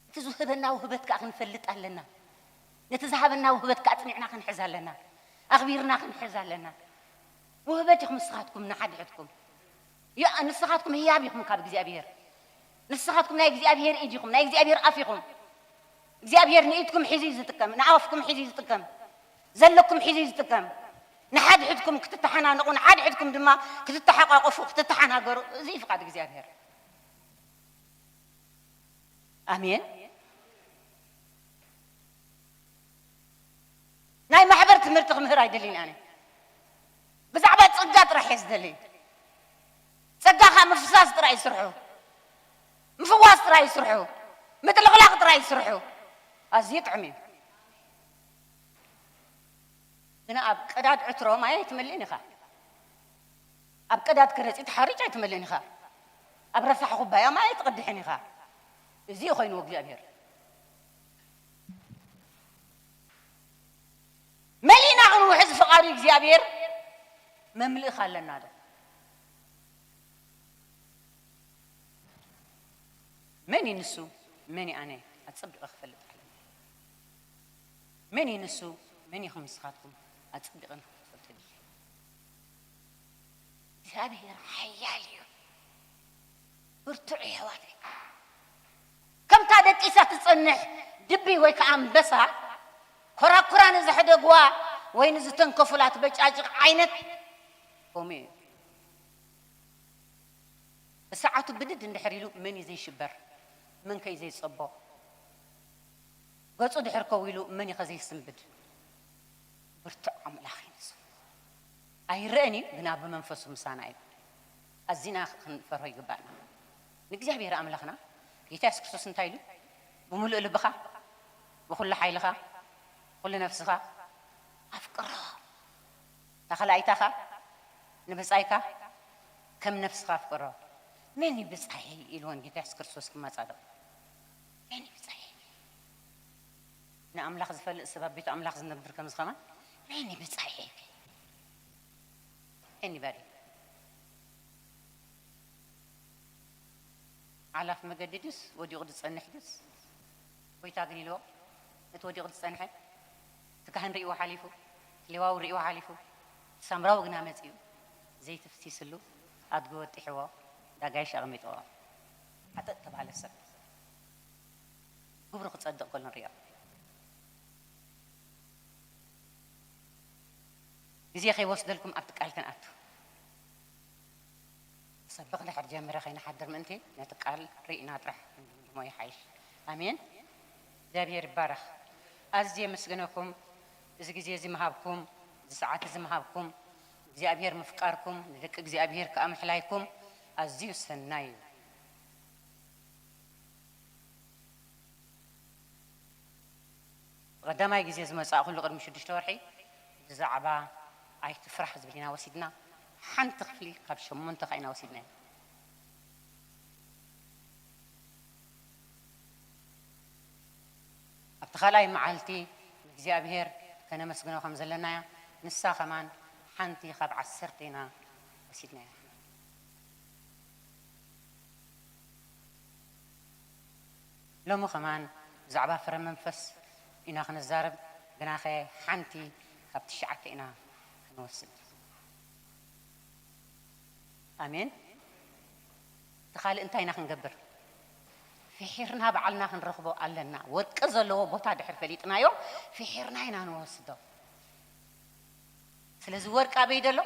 እቲ ዝህበና ውህበት ከኣ ክንፈልጥ ኣለና። ነቲ ዝሃበና ውህበት ከኣ ኣጽኒዕና ክንሕዝ ኣለና። ኣኽቢርና ክንሕዝ ኣለና። ውህበት ኢኹም ንስኻትኩም ንሓድሕድኩም። ያ-፣ ንስኻትኩም ህያብ ኢኹም ካብ እግዚኣብሔር። ንስኻትኩም ናይ እግዚኣብሔር ኢድ ኢኹም፣ ናይ እግዚኣብሔር ኣፍ ኢኹም። እግዚኣብሔር ንኢድኩም ሒዙ እዩ ዝጥቀም፣ ንኣፍኩም ሒዙ እዩ ዝጥቀም፣ ዘለኩም ሒዙ እዩ ዝጥቀም። ንሓድሕድኩም ክትተሓናነቑ፣ ንሓድሕድኩም ድማ ክትተሓቋቆፉ፣ ክትተሓናገሩ፣ እዚ እዩ ፍቓድ እግዚኣብሔር። ኣሜን። ናይ ማሕበር ትምህርቲ ክምህር ኣይደልን ኣነ። ብዛዕባ ጸጋ ጥራሕ እየ ዝደሊ። ጸጋ ከኣ ምፍሳስ ጥራይ ይስርሑ። ምፍዋስ ጥራይ ይስርሑ። ምጥልቕላቕ ጥራይ ይስርሑ። ኣዝዩ ጥዑም እዩ። ግና ኣብ ቀዳድ ዕትሮ ማይ ኣይትመልእን ኢኻ። ኣብ ቀዳድ ከረጺት ሓርጭ ኣይትመልእን ኢኻ። ኣብ ረሳሕ ኩባያ ማይ ኣይትቐድሕን ኢኻ። እዚ እዩ ኮይንዎ እግዚኣብሔር። መሊእና ክንውሕዝ ፍቓዱ እግዚኣብሔር መምልእኻ ኣለና ዶ? መን እዩ ንሱ? መን እዩ ኣነ? ኣጸቢቐ ክፈልጥ ኣለኒ። መን እዩ ንሱ? መን ኢኹም ንስኻትኩም? ኣጸቢቐ ንኽትፈልጡ ድልየ። እግዚኣብሔር ሓያል እዩ። ብርቱዕ እዩ ኣሕዋተይ። ከምታ ደቂሳ ትጸንሕ ድቢ ወይ ከኣ ኣንበሳ፣ ኮራኩራ ንዘሕደግዋ ወይ ንዝተንከፉላ ትበጫጭቕ ዓይነት ከምኡ እዩ። ብሰዓቱ ብድድ እንድሕር ኢሉ መን እዩ ዘይሽበር? መን ከ እዩ ዘይጸቦ? ገጹ ድሕር ከው ኢሉ መን እዩ ከ ዘይስንብድ? ብርቱዕ ኣምላኽ እዩ ንሱ። ኣይረአን እዩ፣ ግና ብመንፈሱ ምሳና እዩ። ኣዚና ክንፈርሆ ይግባእና። ንእግዚኣብሔር ኣምላኽና ጌታ የሱስ ክርስቶስ እንታይ ኢሉ? ብምሉእ ልብኻ፣ ብኹሉ ሓይልኻ፣ ብኹሉ ነፍስኻ ኣፍቅሮ። እታ ካልኣይታ ኸኣ ንብጻይካ ከም ነፍስኻ ኣፍቅሮ። መን እዩ ብጻየይ? ኢልወን ጌታ የሱስ ክርስቶስ ክመጻደቕ። መን እዩ ብጻየይ? ንኣምላኽ ዝፈልጥ ሰብ ኣብ ቤት ኣምላኽ ዝነብር ከም ዝኸማ መን እዩ ብጻየይ? Anybody? ሓላፍ መገዲ ድዩስ ወዲቑ ዝጸንሕ ድዩስ? ጎይታ ግን ኢልዎ፣ እቲ ወዲቑ ዝጸንሐ፣ እቲ ካህን ርእይዎ ሓሊፉ፣ እቲ ሌዋዊ ርእይዎ ሓሊፉ፣ እቲ ሳምራዊ ግና መጺኡ፣ ዘይቲ ፍሲስሉ፣ ኣድጊ ወጢሕዎ፣ ዳጋይሽ ኣቕሚጥዎ። ሓጥእ ተባህለ ሰብ። ግብሩ ክጸድቕ ከሎ ንርእዮ። ግዜ ከይወስደልኩም ኣብቲ ቃል ክንኣቱ። ክሰብኽ ድሕር ጀሚረ ከይንሓድር ምእንቲ ነቲ ቃል ርኢና ጥራሕ ክንድምድሞ ይሓይሽ። ኣሜን። እግዚኣብሔር ይባረኽ። ኣዝየ የመስግነኩም፣ እዚ ግዜ እዚ ምሃብኩም፣ እዚ ሰዓት እዚ ምሃብኩም፣ እግዚኣብሔር ምፍቃርኩም፣ ንደቂ እግዚኣብሔር ከኣ ምሕላይኩም ኣዝዩ ሰናይ እዩ። ብቐዳማይ ግዜ ዝመጻእኩሉ ቅድሚ ሽዱሽተ ወርሒ ብዛዕባ ኣይትፍራሕ ዝብል ኢና ወሲድና። ሓንቲ ክፍሊ ካብ ሸሞንተ ከኣ ኢና ወሲድናዮ። ኣብቲ ካልኣይ መዓልቲ ንእግዚኣብሔር ከነመስግኖ ከም ዘለናያ፣ ንሳ ከማን ሓንቲ ካብ ዓሰርተ ኢና ወሲድናያ። ሎሚ ከማን ብዛዕባ ፍረ መንፈስ ኢና ክንዛረብ፣ ግናኸ ሓንቲ ካብ ትሽዓተ ኢና ክንወስድ። ኣሜን። እቲ ካልእ እንታይ ኢና ክንገብር? ፍሒርና ባዕልና ክንረኽቦ ኣለና። ወርቂ ዘለዎ ቦታ ድሕር ፈሊጥናዮ፣ ፍሒርና ኢና ንወስዶ። ስለዚ ወርቂ ኣበይ ደሎ?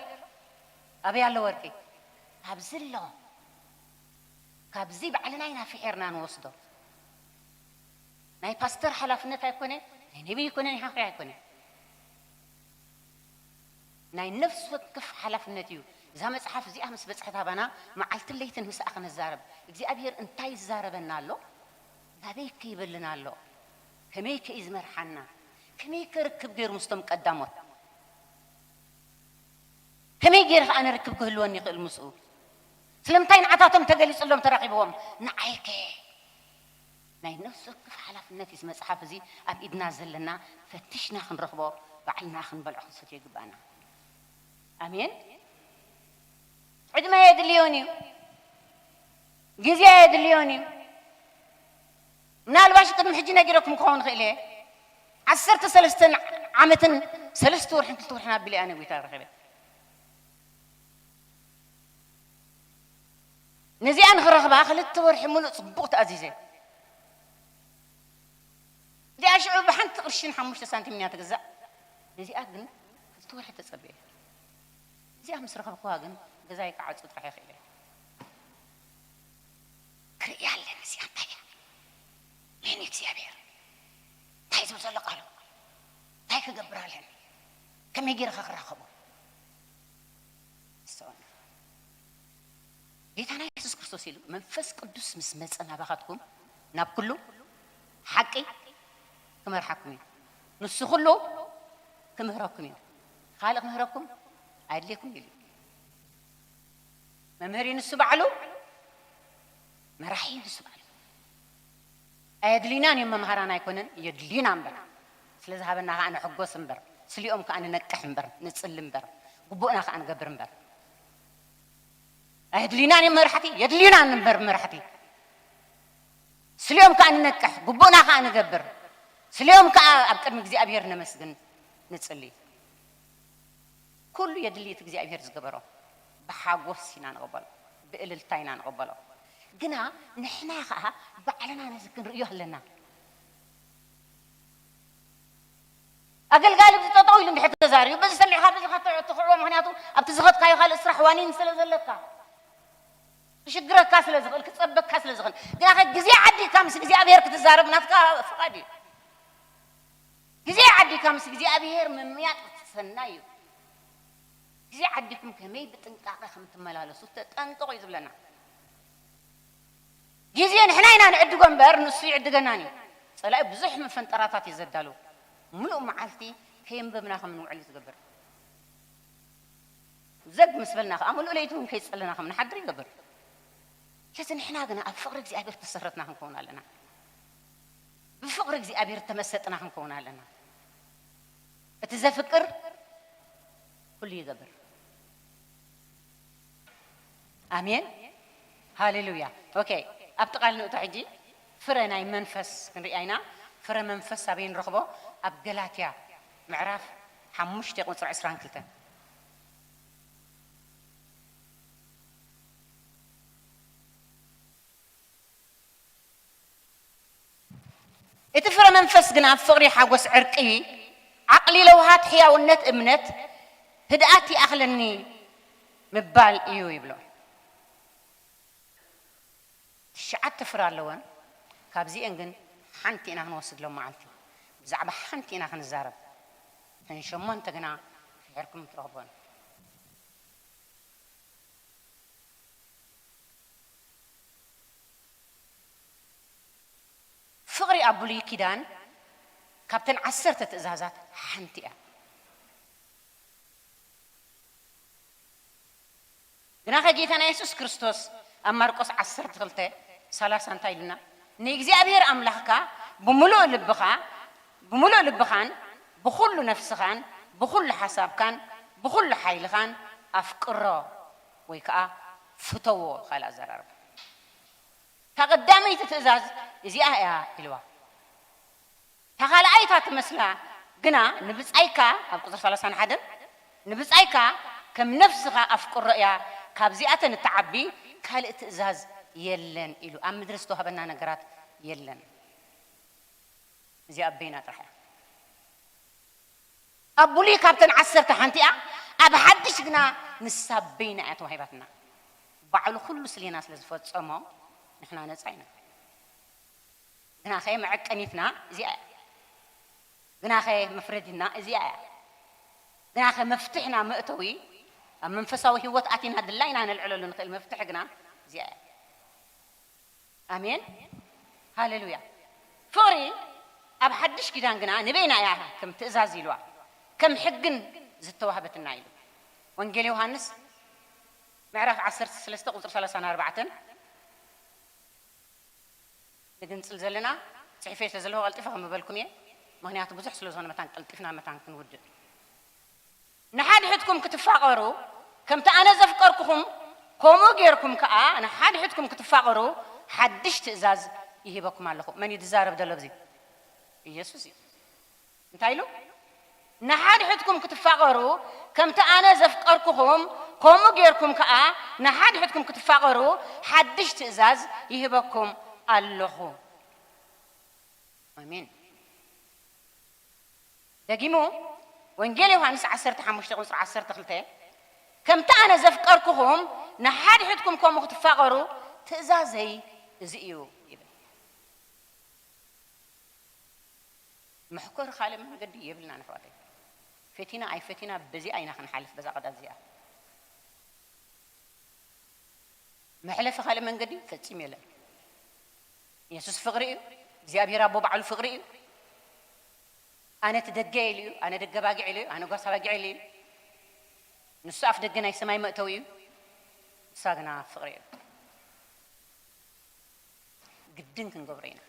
ኣበይ ኣሎ ወርቂ? ኣብዚ ኣሎ። ካብዚ ባዕልና ኢና ፍሒርና ንወስዶ። ናይ ፓስተር ሓላፍነት ኣይኮነ፣ ናይ ነቢይ ኣይኮነ፣ ናይ ሓኽሪ ኣይኮነ። ናይ ነፍሲ ወከፍ ሓላፍነት እዩ። እዛ መጽሓፍ እዚኣ ምስ በጽሐት ኣባና፣ መዓልትን ለይትን ምስኣ ክንዛረብ፣ እግዚኣብሔር እንታይ ይዛረበና ኣሎ? ናበይ ከይበልና ኣሎ? ከመይ ከይ ዝመርሓና? ከመይ ከርክብ ገይሩ ምስቶም ቀዳሞት? ከመይ ገይረ ከኣ ንርክብ ክህልወኒ ይኽእል ምስኡ? ስለምንታይ ንዓታቶም ተገሊጹሎም ተራኺብዎም? ንዓይከ? ናይ ነፍሲ ወከፍ ሓላፍነት እዩ። እዚ መጽሓፍ እዚ ኣብ ኢድና ዘለና ፈቲሽና ክንረኽቦ፣ ባዕልና ክንበልዖ ክንሰትዮ ይግባኣና። ኣሜን። ዕድመ የድልዮን እዩ፣ ግዜ የድልዮን እዩ። ምናልባሽ ቅድሚ ሕጂ ነጊረኩም ክኸውን ይኽእል እየ። ዓሰርተ ሰለስተን ዓመትን ሰለስተ ወርሕን ክልተ ወርሕን ኣቢለ እያ ነጎይታ ረኺበ። ነዚኣ ንኽረኽባ ክልተ ወርሒ ሙሉእ ጽቡቕ ተኣዚዘ። እዚኣ ሽዑ ብሓንቲ ቅርሽን ሓሙሽተ ሳንቲምን እያ ትግዛእ። ነዚኣ ግን ክልተ ወርሒ ተጸብየ። እዚኣ ምስ ረኸብኩዋ ግን ገዛይ ክዓጹ ጥራሕ እየ ክኢለ። ክርእያ ኣለኒ እዚኣ እንታይ እያ? መን እዩ እግዚኣብሔር? እንታይ ዝብል ዘሎ ቃሉ? እንታይ ክገብር ኣለኒ? ከመይ ገይረ ከ ክራኸቦ? ኣስተውዕል። ጌታና የሱስ ክርስቶስ ኢሉ፣ "መንፈስ ቅዱስ ምስ መጸ ናባኻትኩም፣ ናብ ኩሉ ሓቂ ክመርሓኩም እዩ። ንሱ ኩሉ ክምህረኩም እዩ። ካልእ ክምህረኩም ኣየድልየኩም" ኢሉ። መምህር እዩ ንሱ ባዕሉ፣ መራሒ እዩ ንሱ ባዕሉ። ኣየድልዩናን እዮም መምሃራን ኣይኮነን፣ የድልዩና እምበር። ስለ ዝሃበና ከኣ ንሕጎስ እምበር፣ ስሊኦም ከኣ ንነቅሕ እምበር፣ ንጽሊ እምበር፣ ግቡእና ከኣ ንገብር እምበር። ኣየድልዩናን እዮም መራሕቲ፣ የድልዩናን እምበር መራሕቲ። ስሊኦም ከኣ ንነቅሕ፣ ግቡእና ከኣ ንገብር። ስሊኦም ከኣ ኣብ ቅድሚ እግዚኣብሔር ነመስግን፣ ንጽሊ። ኩሉ የድሊ እቲ እግዚኣብሔር ዝገበሮ። ብሓጎስ ኢና ንቕበሎ፣ ብእልልታ ኢና ንቕበሎ። ግና ንሕና ኸኣ ባዕልና ነዚ ክንርእዮ ኣለና። ኣገልጋሊ እዚ ጠጠው ኢሉ እንድሕር ተዛሪቡ፣ በዚ ሰሚዕካ በዚ ከትዕ-፣ ትኽዕቦ፣ ምኽንያቱ ኣብቲ ዝኸድካዮ ካልእ ስራሕ ዋኒን ስለ ዘለካ፣ ክሽግረካ ስለ ዝኽእል፣ ክጸበካ ስለ ዝኽእል። ግና ኸ ግዜ ዓዲካ ምስ እግዚኣብሔር ክትዛረብ ናትካ ፍቓድ እዩ። ግዜ ዓዲካ ምስ እግዚኣብሔር ምምያጥ ሰናይ እዩ። ግዜ ዓዲኩም ከመይ ብጥንቃቐ ከም ትመላለሱ ተጠንቀቑ እዩ ዝብለና። ግዜ ንሕና ኢና ንዕድጎ እምበር ንሱ ይዕድገናን እዩ። ጸላኢ ብዙሕ መፈንጠራታት እዩ ዘዳሉ። ምሉእ መዓልቲ ከየንበብና ከም ንውዕል እዩ ዝገብር። ዘግ ምስ በልና ከኣ ምሉእ ለይቲ እውን ከይጸለና ከም ንሓድር ይገብር። ስለዚ ንሕና ግና ኣብ ፍቕሪ እግዚኣብሔር ተሰረትና ክንከውን ኣለና። ብፍቕሪ እግዚኣብሔር ተመሰጥና ክንከውን ኣለና። እቲ ዘፍቅር ኩሉ ይገብር። ኣሜን። ሃሌሉያ። ኦኬ፣ ኣብቲ ቃል ንእቶ ሕጂ ፍረ ናይ መንፈስ ክንሪኣ ኢና። ፍረ መንፈስ ኣበይ ንረኽቦ? ኣብ ገላትያ ምዕራፍ ሓሙሽተ ቁጽሪ ዕስራን ክልተን። እቲ ፍረ መንፈስ ግና ፍቕሪ፣ ሓጎስ፣ ዕርቂ፣ ዓቕሊ፣ ለውሃት፣ ሕያውነት፣ እምነት፣ ህድኣት ይኣኽለኒ ምባል እዩ ይብሎ። ትሽዓተ ፍረ ኣለወን። ካብዚአን ግን ሓንቲ ኢና ክንወስድ ሎም መዓልቲ። ብዛዕባ ሓንቲ ኢና ክንዛረብ። እተን ሸሞንተ ግና ፍሒርኩም ትረኽቦን። ፍቕሪ ኣብ ብሉይ ኪዳን ካብተን ዓሰርተ ትእዛዛት ሓንቲ እያ። ግናኸ ጌታና የሱስ ክርስቶስ ኣብ ማርቆስ ዓሰርተ ክልተ ሰላሳ እንታይ ኢሉና? "ንእግዚኣብሔር ኣምላኽካ ብምሉእ ልብኻ፣ ብምሉእ ልብኻን፣ ብኹሉ ነፍስኻን፣ ብኹሉ ሓሳብካን፣ ብኹሉ ሓይልኻን ኣፍቅሮ ወይ ከኣ ፍተዎ" ካልእ ኣዘራርባ። እታ ቀዳመይቲ ትእዛዝ እዚኣ እያ ኢልዋ። እታ ካልኣይታ ትመስላ ግና ንብጻይካ፣ ኣብ ቁጽሪ ሰላሳን ሓደን፣ ንብጻይካ ከም ነፍስኻ ኣፍቅሮ እያ፣ ካብዚኣተን እትዓቢ ካልእ ትእዛዝ የለን ኢሉ። ኣብ ምድሪ ዝተዋህበና ነገራት የለን። እዚኣ ኣበይና ጥራሕ እያ። ኣብ ብሉይ ካብተን ዓሰርተ ሓንቲ እያ፣ ኣብ ሓድሽ ግና ንሳ በይና እያ ተዋሂባትና። ባዕሉ ኩሉ ስሌና ስለ ዝፈጸሞ ንሕና ነጻ ኢና። ግናኸ መዐቀኒትና እዚኣ እያ። ግናኸ መፍረዲና እዚኣ እያ። ግናኸ መፍትሕና መእተዊ ኣብ መንፈሳዊ ህይወት ኣቲና ድላይና ነልዕለሉ ንኽእል መፍትሒ ግና እዚኣ እያ። ኣሜን። ሃሌሉያ። ፍቕሪ ኣብ ሓድሽ ኪዳን ግና ንበይና እያ ከም ትእዛዝ ኢልዋ፣ ከም ሕግን ዝተዋህበትና ኢሉ። ወንጌል ዮሃንስ ምዕራፍ ዓሰርተ ሰለስተ ቁጽሪ ሰላሳን ኣርባዕተን ንግንጽል ዘለና፣ ጽሒፈ ስለ ዘለኹ ቀልጢፈ ከም ዝበልኩም እየ። ምኽንያቱ ብዙሕ ስለ ዝኾነ መታን ቀልጢፍና መታን ክንውድእ። ንሓድሕድኩም ክትፋቐሩ፣ ከምቲ ኣነ ዘፍቀርኩኹም፣ ከምኡ ጌርኩም ከኣ ንሓድሕድኩም ክትፋቐሩ ሓድሽ ትእዛዝ ይህበኩም ኣለኹ። መን እዩ ዝዛረብ ዘሎ ኣብዚ? ኢየሱስ እዩ። እንታይ ኢሉ? ንሓድሕድኩም ክትፋቐሩ፣ ከምቲ ኣነ ዘፍቀርኩኹም፣ ከምኡ ጌርኩም ከኣ ንሓድሕድኩም ክትፋቐሩ ሓድሽ ትእዛዝ ይህበኩም ኣለኹ። ኣሜን። ደጊሙ ወንጌል ዮሃንስ ዓሰርተ ሓሙሽተ ቁጽሪ ዓሰርተ ክልተ፣ "ከምቲ ኣነ ዘፍቀርኩኹም ንሓድሕድኩም ከምኡ ክትፋቐሩ ትእዛዘይ እዚ እዩ" ይብል። መሕኮሪ ካልእ መንገዲ የብልናን ኣሕዋተይ። ፈቲና ኣይፈቲና በዚኣ ኢና ክንሓልፍ፣ በዛ ቀዳድ እዚኣ። መሕለፊ ካልእ መንገዲ ፈጺሙ የለን። የሱስ ፍቕሪ እዩ። እግዚኣብሔር ኣቦ ባዕሉ ፍቕሪ እዩ። ኣነ እቲ ደገ ኢሉ እዩ፣ ኣነ ደገ ባጊዕ ኢሉ እዩ፣ ኣነ ጓሳ ባጊዕ ኢሉ እዩ። ንሱ ኣፍ ደገ ናይ ሰማይ መእተዊ እዩ። ንሳ ግና ፍቕሪ እዩ። ግድን ክንገብሮ ኢና።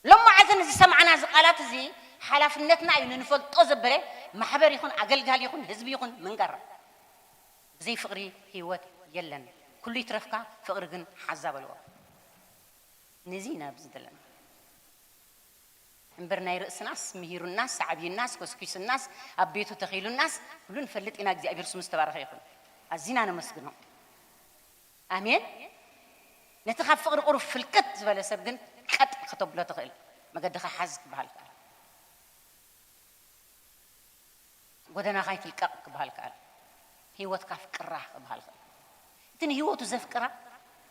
ሎም መዓልቲ ንዝሰማዕና እዚ ቃላት እዚ ሓላፍነትና እዩ፣ ንንፈልጦ ዘበለ ማሕበር ይኹን ኣገልጋሊ ይኹን ህዝቢ ይኹን ምንጋር። ብዘይ ፍቕሪ ህይወት የለን። ኩሉ ይትረፍካ፣ ፍቕሪ ግን ሓዛ በልዎ። ነዚ ኢና ኣብዚ ዘለና። እምበር ናይ ርእስናስ ምሂሩናስ ኣዕብዩናስ ኮስኪሱናስ ኣብ ቤቱ ተኺሉናስ ኩሉ ንፈልጥ ኢና። እግዚኣብሔር ስሙ ዝተባረኸ ይኹን። ኣዚና ነመስግኖ። ኣሜን። ነቲ ካብ ፍቕሪ ቁሩብ ፍልቅት ዝበለ ሰብ ግን ቀጥ ከተብሎ ትኽእል። መገድኻ ሓዝ ክበሃል ከኣል። ጎደናኻ ይትልቀቕ ክበሃል ከኣል። ህይወትካ ኣፍቅራ ክበሃል ከኣል። እቲ ንህይወቱ ዘፍቅራ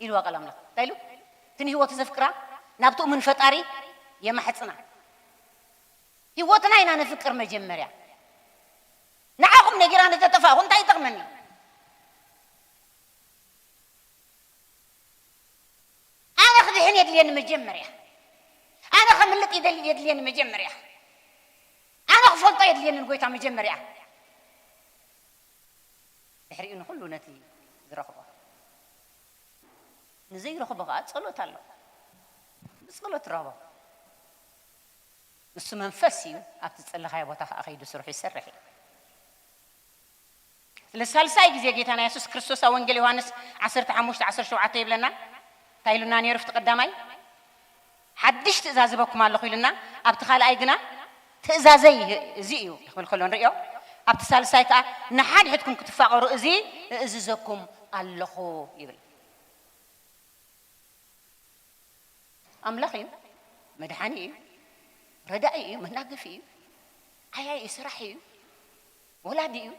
ኢልዋ ቃል ኣምላኽ። እንታይ ኢሉ? እቲ ንህይወቱ ዘፍቅራ ናብቲ እሙን ፈጣሪ የማሕጽና። ህይወትና ኢና ነፍቅር መጀመርያ። ንዓኹም ነጊራ እንተጠፋእኹ እንታይ ይጠቕመኒ? ኣነ ክድሕን የድልየኒ መጀመርያ። ኣነ ከምልጥ ይደል-፣ የድልየኒ መጀመርያ። ኣነ ክፈልጦ የድልየኒ ንጎይታ መጀመርያ። ድሕሪኡ ንኹሉ ነቲ ዝረኽቦ። ንዘይረኽቦ ከኣ ጸሎት ኣሎ። ብጸሎት ትረኽቦ። ንሱ መንፈስ እዩ፣ ኣብቲ ዝጸለኻዮ ቦታ ከኣ ከይዱ ስርሑ ይሰርሕ እዩ። ስለ ሳልሳይ ግዜ ጌታና የሱስ ክርስቶስ ኣብ ወንጌል ዮሃንስ ዓሰርተ ሓሙሽተ ዓሰርተ ሸውዓተ ይብለና። እንታይ ኢሉና ነይሩ? ፍቲ ቀዳማይ፣ "ሓድሽ ትእዛዝ ህበኩም ኣለኹ" ኢሉና። ኣብቲ ካልኣይ ግና፣ "ትእዛዘይ እዚ እዩ" ክብል ከሎ ንርእዮ። ኣብቲ ሳልሳይ ከኣ፣ "ንሓድሕድኩም ክትፋቐሩ እዚ እእዝዘኩም ኣለኹ" ይብል። ኣምላኽ እዩ፣ መድሓኒ እዩ፣ ረዳኢ እዩ፣ መናገፊ እዩ፣ ዓያይ እዩ፣ ሰራሒ እዩ፣ ወላዲ እዩ፣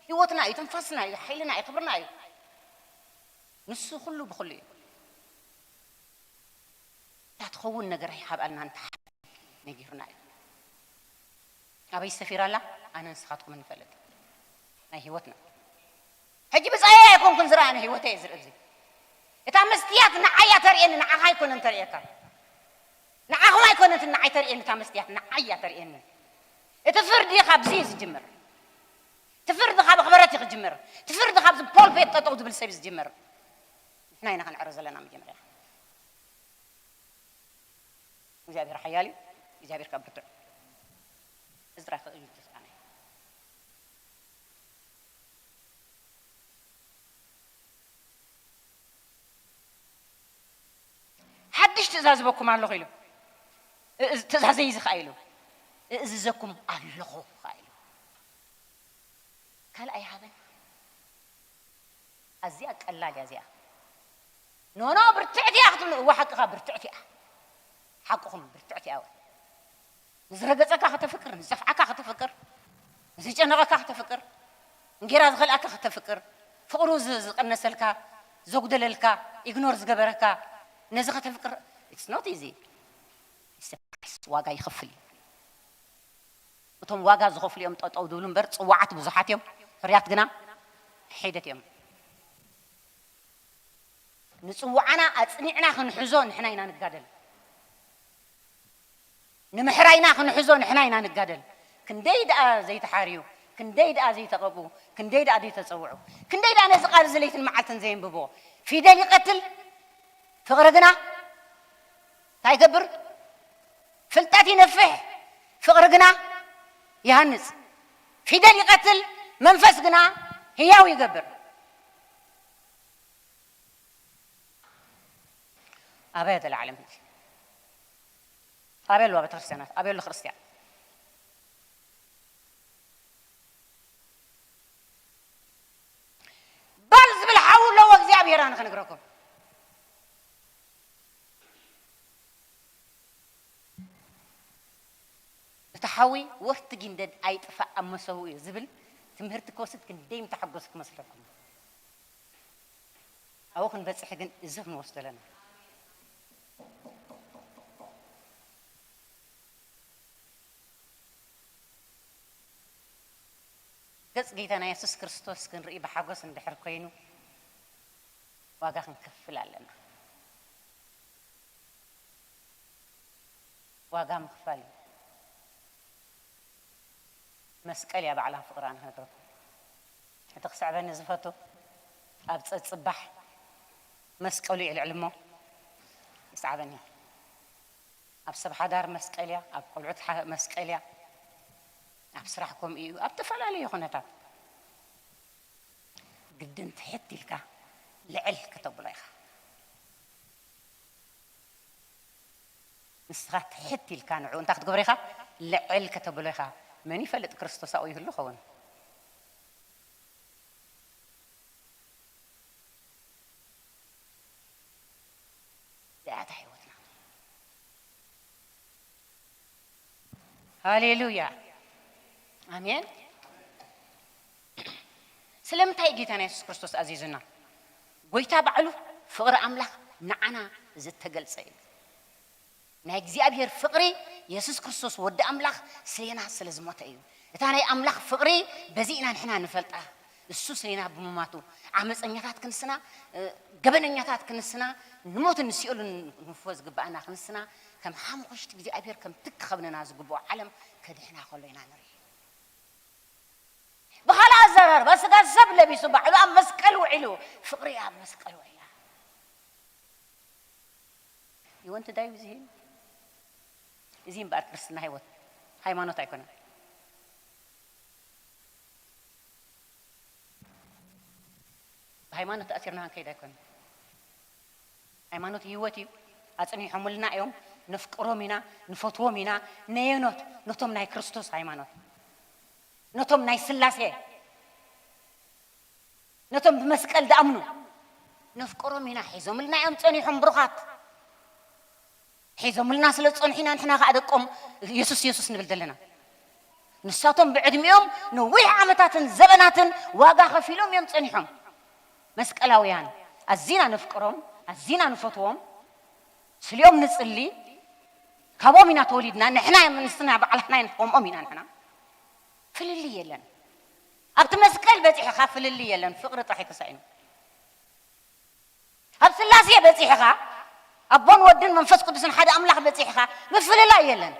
ህይወትና እዩ፣ ትንፋስና እዩ፣ ሓይልና እዩ፣ ክብርና እዩ። ንሱ ኩሉ ብኹሉ እዩ። እታ ትኸውን ነገር ኣይሃብኣልና፣ እንተ ነጊሩና እዩ። ኣበይ ሰፊራ ኣላ? ኣነ ንስኻትኩም ንፈልጥ። ናይ ህይወትና። ሕጂ ብጻየይ ኣይኮንኩን ዝረኣ፣ ኣነ ህይወተይ እየ ዝርኢ። እዚ እታ መስትያት ንዓይ እያ ተርእየኒ፣ ንዓኻ ኣይኮነን ተርእየካ። ንዓኹም ኣይኮነትን ንዓይ ተርእየኒ እታ መስትያት፣ ንዓይ እያ ተርእየኒ። እቲ ፍርዲ ካብዚ እዩ ዝጅምር። ትፍርዲ ካብ ክብረት እዩ ክጅምር። ትፍርዲ ካብዚ ፖልፔት ጠጠው ዝብል ሰብ እዩ ዝጅምር። ንሕና ኢና ክንዕረ ዘለና መጀመርያ። እግዚኣብሔር ሓያል እዩ። እግዚኣብሔር ካብ ብርቱዕ እዚ ጥራይ ክእል እዩ ተስፋና። ሓድሽ ትእዛዝ በኩም ኣለኹ ኢሉ። ትእዛዘይ እዚ ኸዓ ኢሉ። እእዝዘኩም ኣለኹ ኸዓ ኢሉ። ካልእ ኣይሃበን። ኣዚኣ ቀላል እያ እዚኣ። ኖኖ ብርትዕቲ እያ ክትብሉ፣ እዋ ሓቅኻ ብርትዕቲ እያ። ሓቅኹም ብርትዕቲ እያ። ንዝረገጸካ ከተፍቅር፣ ንዝጸፍዓካ ከተፍቅር፣ ንዝጨነቐካ ከተፍቅር፣ እንጌራ ዝኸልኣካ ከተፍቅር፣ ፍቕሩ ዝ-፣ ዝቐነሰልካ፣ ዘጉደለልካ፣ ኢግኖር ዝገበረካ፣ ነዚ ከተፍቅር፣ it's not easy። It's a price፣ ዋጋ ይኸፍል እዩ። እቶም ዋጋ ዝኸፍሉ እዮም ጠጠው ዝብሉ እምበር፣ ጽዋዓት ብዙሓት እዮም፣ ፍርያት ግና ሒደት እዮም። ንጽዋዓና ኣጽኒዕና ክንሕዞ ንሕና ኢና ንጋደል። ንምሕራይና ክንሕዞ ንሕና ኢና ንጋደል። ክንደይ ደኣ ዘይተሓርዩ፣ ክንደይ ደኣ ዘይተቐብኡ፣ ክንደይ ደኣ ዘይተጸውዑ፣ ክንደይ ደኣ ነዚ ቃል እዚ ለይትን መዓልትን ዘየንብብዎ። ፊደል ይቐትል፣ ፍቕሪ ግና እንታይ ይገብር? ፍልጠት ይነፍሕ፣ ፍቕሪ ግና ይሃንጽ። ፊደል ይቐትል፣ መንፈስ ግና ህያው ይገብር። ኣበይ ዘለዓለም ሕጂ? ኣበይ ኣለዋ ቤተክርስትያናት? ኣበይ ኣሎ ክርስትያን? ባል ዝብል ሓው ኣለዎ እግዚኣብሔር፣ ኣነ ክነግረኩም። እቲ ሓዊ ወርቲ ጊንደድ ኣይጥፋእ ኣብ መሰቡ እዩ ዝብል ትምህርቲ ክወስድ ክንደይ ምተሓጎስ ክመስለኩም። ኣብኡ ክንበጽሕ ግን እዚ ክንወስዶ ኣለና። ገጽ ጌታና የሱስ ክርስቶስ ክንርኢ ብሓጎስ እንድሕር ኮይኑ፣ ዋጋ ክንከፍል ኣለና። ዋጋ ምኽፋል እዩ። መስቀል እያ ባዕላ ፍቕራ ንኽነግረኩም። እቲ ክስዕበኒ ዝፈቱ ኣብ ጸጽባሕ መስቀሉ ይዕልዕል እሞ ይስዓበኒ። ኣብ ሰብ ሓዳር መስቀል እያ፣ ኣብ ቆልዑት ሓ-፣ መስቀል እያ፣ ኣብ ስራሕ ከምኡ እዩ፣ ኣብ ዝተፈላለዩ ኩነታት ግድን ትሕት ኢልካ ልዕል ከተብሎ ኢኻ። ንስኻ ትሕት ኢልካ ንዕኡ እንታይ ክትገብሮ ኢኻ? ልዕል ከተብሎ ኢኻ። መን ይፈልጥ ክርስቶስ ኣብኡ ይህሉ ኸውን? እዚኣ እታ ህይወትና። ሃሌሉያ። ኣሜን። ስለምንታይ ጌታና የሱስ ክርስቶስ ኣዚዙና? ጎይታ ባዕሉ ፍቕሪ ኣምላኽ ንዓና ዝተገልጸ እዩ። ናይ እግዚኣብሔር ፍቕሪ የሱስ ክርስቶስ ወዲ ኣምላኽ ስሌና ስለ ዝሞተ እዩ። እታ ናይ ኣምላኽ ፍቕሪ በዚ ኢና ንሕና ንፈልጣ። እሱ ስሌና ብምማቱ ዓመፀኛታት ክንስና፣ እ፣ ገበነኛታት ክንስና፣ ንሞትን ንሲኦልን ንፍወ ዝግብኣና ክንስና፣ ከም ሓሙኽሽቲ እግዚኣብሔር ከም ትኪ ከብነና ዝግብኦ ዓለም ከድሕና ከሎ ኢና ንርኢ። ብኻልእ ኣዘራርባ፣ ስጋ ሰብ ለቢሱ ባዕሉ ኣብ መስቀል ውዒሉ፣ ፍቕሪ ኣብ መስቀል ውዒላ። You want to die with him? እዚ እምበኣር ክርስትና ህይወት፣ ሃይማኖት ኣይኮነን። ብሃይማኖት ተኣሲርና ክንከይድ ኣይኮነን። ሃይማኖት ህይወት እዩ። ኣጽኒሖምልና እዮም። ነፍቅሮም ኢና፣ ንፈትዎም ኢና። ነየኖት? ነቶም ናይ ክርስቶስ ሃይማኖት፣ ነቶም ናይ ስላሴ፣ ነቶም ብመስቀል ዝኣምኑ ነፍቅሮም ኢና። ሒዞምልና እዮም ጸኒሖም ብሩኻት። ሒዞምልና ስለ ዝጸንሑ ኢና ንሕና ከኣ ደቆም የሱስ የሱስ ንብል ዘለና። ንሳቶም ብዕድሚኦም ነዊሕ ዓመታትን ዘበናትን ዋጋ ከፊሎም እዮም ጸኒሖም። መስቀላውያን ኣዚና ነፍቅሮም፣ ኣዚና ንፈትዎም፣ ስሊኦም ንጽሊ፣ ካብኦም ኢና ተወሊድና፣ ንሕና እዮም ንስና ባዕላትና ኢና፣ ከምኦም ኢና ንሕና። ፍልልይ የለን። ኣብቲ መስቀል በጺሕኻ ፍልልይ የለን፣ ፍቕሪ ጥራሕ እዩ ተሳኢኑ። ኣብ ስላሴ በጺሕኻ፣ ኣቦን ወድን መንፈስ ቅዱስን ሓደ ኣምላኽ በጺሕኻ፣ ምፍልላይ የለን።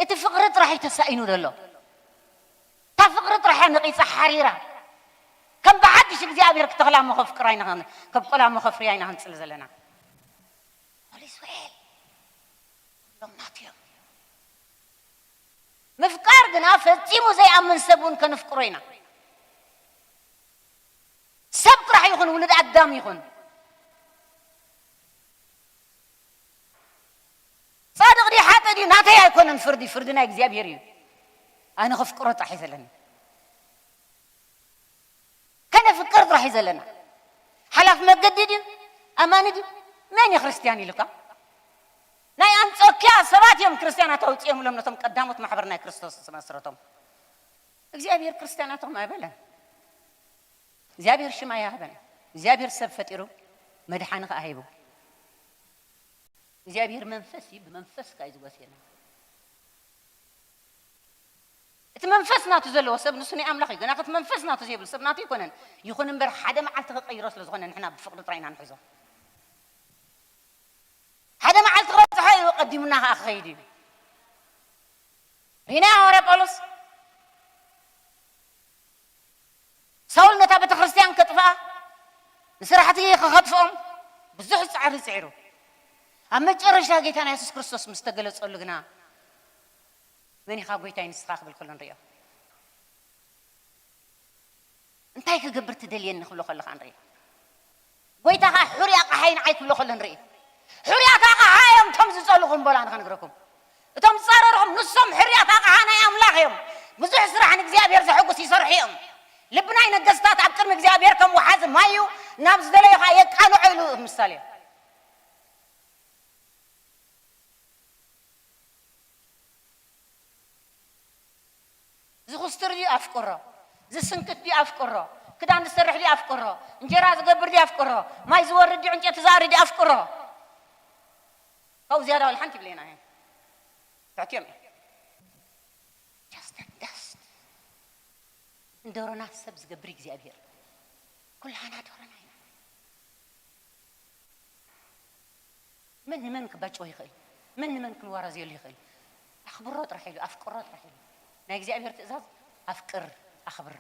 እቲ ፍቕሪ ጥራሕ እዩ ተሳኢኑ ዘሎ። እታ ፍቕሪ ጥራሕ እያ ነቒጻ ሓሪራ። ከም ብሓድሽ እግዚኣብሔር ክተኽላ እሞ ከፍቅራ ኢና፣ ከብቆላ እሞ ከፍርያ ኢና ክንጽሊ ዘለና። All is well። ኩሎም ናቱ እዮም። ምፍቃር ግና ፈጺሙ ዘይኣምን ሰብ እውን ከነፍቅሮ ኢና። ሰብ ጥራሕ ይኹን፣ ውሉድ ኣዳም ይኹን፣ ጻድቕ ድዩ ሓጥእ ድዩ ናተይ ኣይኮነን ፍርዲ፣ ፍርዲ ናይ እግዚኣብሔር እዩ። ኣነ ከፍቅሮ ጥራሕ እዩ ዘለኒ። ከነፍቅር ጥራሕ እዩ ዘለና። ሓላፍ መገዲ ድዩ? ኣማኒ ድዩ? መን እዩ ክርስትያን ኢሉካ? ናይ ኣንጾኪያ ሰባት እዮም ክርስትያናት ኣውጺኦምሎም ነቶም ቀዳሞት ማሕበር ናይ ክርስቶስ ዝመስረቶም። እግዚኣብሔር ክርስትያናቶም ኣይበለን። እግዚኣብሔር ሽም ኣይሃበን። እግዚኣብሔር ሰብ ፈጢሩ መድሓኒ ከኣ ሂቡ። እግዚኣብሔር መንፈስ እዩ፣ ብመንፈስ ከኣ እዩ ዝጎስየና። እቲ መንፈስ ናቱ ዘለዎ ሰብ ንሱ ናይ ኣምላኽ እዩ። ገና እቲ መንፈስ ናቱ ዘይብሉ ሰብ ናቱ ኣይኮነን። ይኹን እምበር ሓደ መዓልቲ ክቐይሮ ስለ ዝኾነ ንሕና ብፍቕሪ ጥራይ ኢና ንሕዞ። ሓደ መዓልቲ ክበጽሖ እዩ፣ ቀዲሙና ከኣ ክኸይድ እዩ። ሪና ሃዋርያ ጳውሎስ ሳውል ነታ ቤተ ክርስቲያን ከጥፍኣ ንስራሕቲ ክኸጥፍኦም ብዙሕ ጻዕሪ ጽዒሩ። ኣብ መጨረሻ ጌታና የሱስ ክርስቶስ ምስ ተገለጸሉ ግና መን ኢኻ ጎይታይ ንስኻ ክብል ከሎ ንርእዮ። እንታይ ክገብር ትደልየኒ ክብሎ ከለኻ ንርኢ። ጎይታ ኸዓ ሕሩይ ኣቕሓይ ንዓይ ክብሎ ከሎ ንርኢ። ሕሩያት ኣቕሓ እዮም እቶም ዝጸልኹም በሉ ኣነ ከነግረኩም። እቶም ዝጻረርኹም ንሶም ሕሩያት ኣቕሓ ናይ ኣምላኽ እዮም። ብዙሕ ስራሕ ንእግዚኣብሔር ዘሐጉስ ይሰርሑ እዮም። ልቢ ናይ ነገስታት ኣብ ቅድሚ እግዚኣብሔር ከም ወሓዚ ማይ እዩ፣ ናብ ዝደለዮ ኸዓ የቃንዖ ኢሉ ምሳሌ። ዝኹስትር ድዩ ኣፍቅሮ፣ ዝስንክት ድዩ ኣፍቅሮ፣ ክዳን ዝሰርሕ ድዩ ኣፍቅሮ፣ እንጀራ ዝገብር ድዩ ኣፍቅሮ፣ ማይ ዝወርድ ድዩ ዕንጨቲ ዝኣሪ ድዩ ኣፍቅሮ። ካብኡ ዝያዳ ዋላ ሓንቲ ይብለና እየ። ትሕትዮም እየ። Just a dust። ንደሮና ሰብ ዝገብር እግዚኣብሔር። ኩላና ደሮና ኢና። መን ንመን ክባጭዎ ይኽእል? መን ንመን ክንዋረዝየሉ ይኽእል? ኣኽብሮ ጥራሕ ኢሉ፣ ኣፍቅሮ ጥራሕ ኢሉ። ናይ እግዚኣብሔር ትእዛዝ ኣፍቅር፣ ኣኽብር።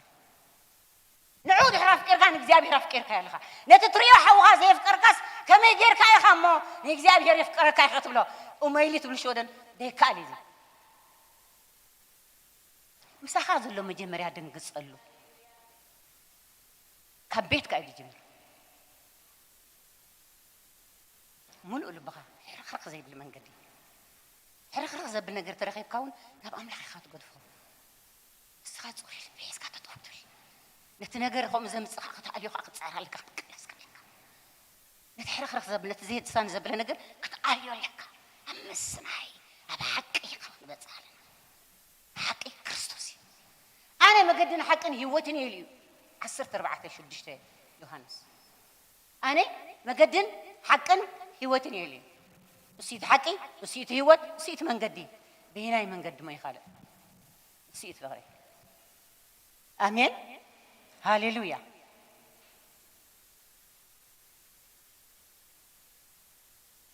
ንዑ ድሕሪ ኣፍቂርካ ንእግዚኣብሔር ኣፍቂርካ ኣለኻ። ነቲ ትሪኦ ሓውኻ ዘየፍቀርካስ ከመይ ጌርካ ኢኻ እሞ ንእግዚኣብሔር የፍቀረካ ኢኻ ትብሎ? እመይሊ ትብሉ ሽወደን ደይከኣል እዩ። ምሳኻ ዘሎ መጀመርያ ደንግጸሉ። ካብ ቤትካ እዩ ዝጅምር። ሙሉእ ልብኻ ሕርኽርኽ ዘይብል መንገዲ። ሕርኽርኽ ዘብል ነገር ተረኺብካ እውን ናብ ኣምላኽ ኢኻ ትገድፎ። ንስኻ ጽሩይ ልቢ ሒዝካ ጠጠው ትብል። ነቲ ነገር ከምኡ ዘምጽእካ ክትኣልዮ ከዓ ክትጽዕር ኣለካ፣ ክትቅለስ ከኣ ኣለካ። ነቲ ሕርኽርኽ ዘብል፣ ነቲ ዘየድሳኒ ዘብለ ነገር ክትኣልዮ ኣለካ። ኣብ ምስናይ፣ ኣብ ሓቂ ኢኻ ክትበጽሕ ኣለና። ሓቂ ክርስቶስ እዩ። ኣነ መገድን ሓቅን ህይወትን እየ ኢሉ እዩ። ዓሰርተ ኣርባዕተ ሽዱሽተ ዮሃንስ። ኣነ መገድን ሓቅን ህይወትን እየ ኢሉ እዩ። እሱ እቲ ሓቂ፣ እሱ እቲ ህይወት፣ እሱ እቲ መንገዲ። በየናይ መንገዲ እሞ ይኻልእ? እሱ እቲ ፍቕሪ። ኣሜን። ሃሌሉያ።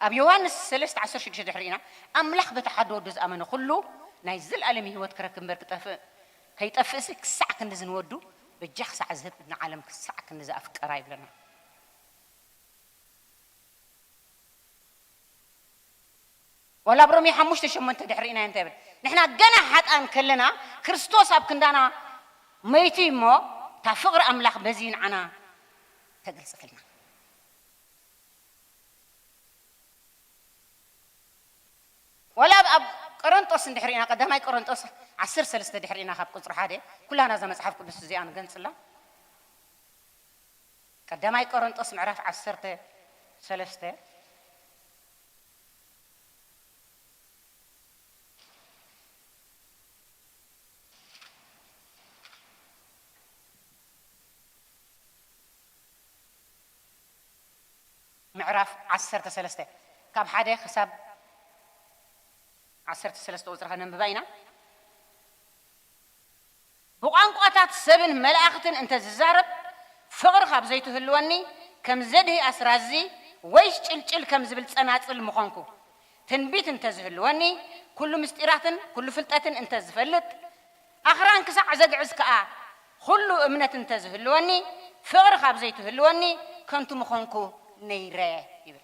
ኣብ ዮሃንስ ሰለስተ ዓሰርተ ሽዱሽተ ድሕሪና፣ ኣምላኽ በቲ ሓደ ወዱ ዝኣመነ ኩሉ ናይ ዘልኣለም ህይወት ክረክብ እምበር ክጠፍእ፣ ከይጠፍእሲ ክሳዕ ክንድዚ ንወዱ በጃ ክሳዕ ዝህብ ንዓለም ክሳዕ ክንድዚ ኣፍቀራ ይብለና። ዋላ ኣብ ሮሜ ሓሙሽተ ሸሞንተ ድሕሪና እንታይ ይብል? ንሕና ገና ሓጥኣን ከለና ክርስቶስ ኣብ ክንዳና መይቱ እሞ፣ እታ ፍቕሪ ኣምላኽ በዚ ንዓና ተገልጸልና። ዋላ ኣብ፣ ኣብ ቆሮንጦስ እንድሕሪና፣ ቀዳማይ ቆሮንጦስ ዓሰርተ ሰለስተ ድሕሪና ካብ ቁጽሪ ሓደ፣ ኩላና እዛ መጽሓፍ ቅዱስ እዚኣ ንገንጽላ። ቀዳማይ ቆሮንጦስ ምዕራፍ ዓሰርተ ሰለስተ። ምዕራፍ ዓሰርተ ሰለስተ፣ ካብ ሓደ ክሳብ ዓሰርተ ሰለስተ ቁጽሪ ከነንብባ ኢና። ብቋንቋታት ሰብን መላእኽትን እንተ ዝዛረብ፣ ፍቕሪ ካብ ዘይትህልወኒ፣ ከም ዘድሂ ኣስራዚ ወይስ ጭልጭል ከም ዝብል ጸናጽል ምኾንኩ። ትንቢት እንተዝህልወኒ፣ ኩሉ ምስጢራትን ኩሉ ፍልጠትን እንተዝፈልጥ፣ ኣኽራን ክሳዕ ዘግዕዝ ከኣ ኩሉ እምነት እንተዝህልወኒ፣ ፍቕሪ ካብ ዘይትህልወኒ፣ ከንቱ ምኾንኩ ነይረ ይብል።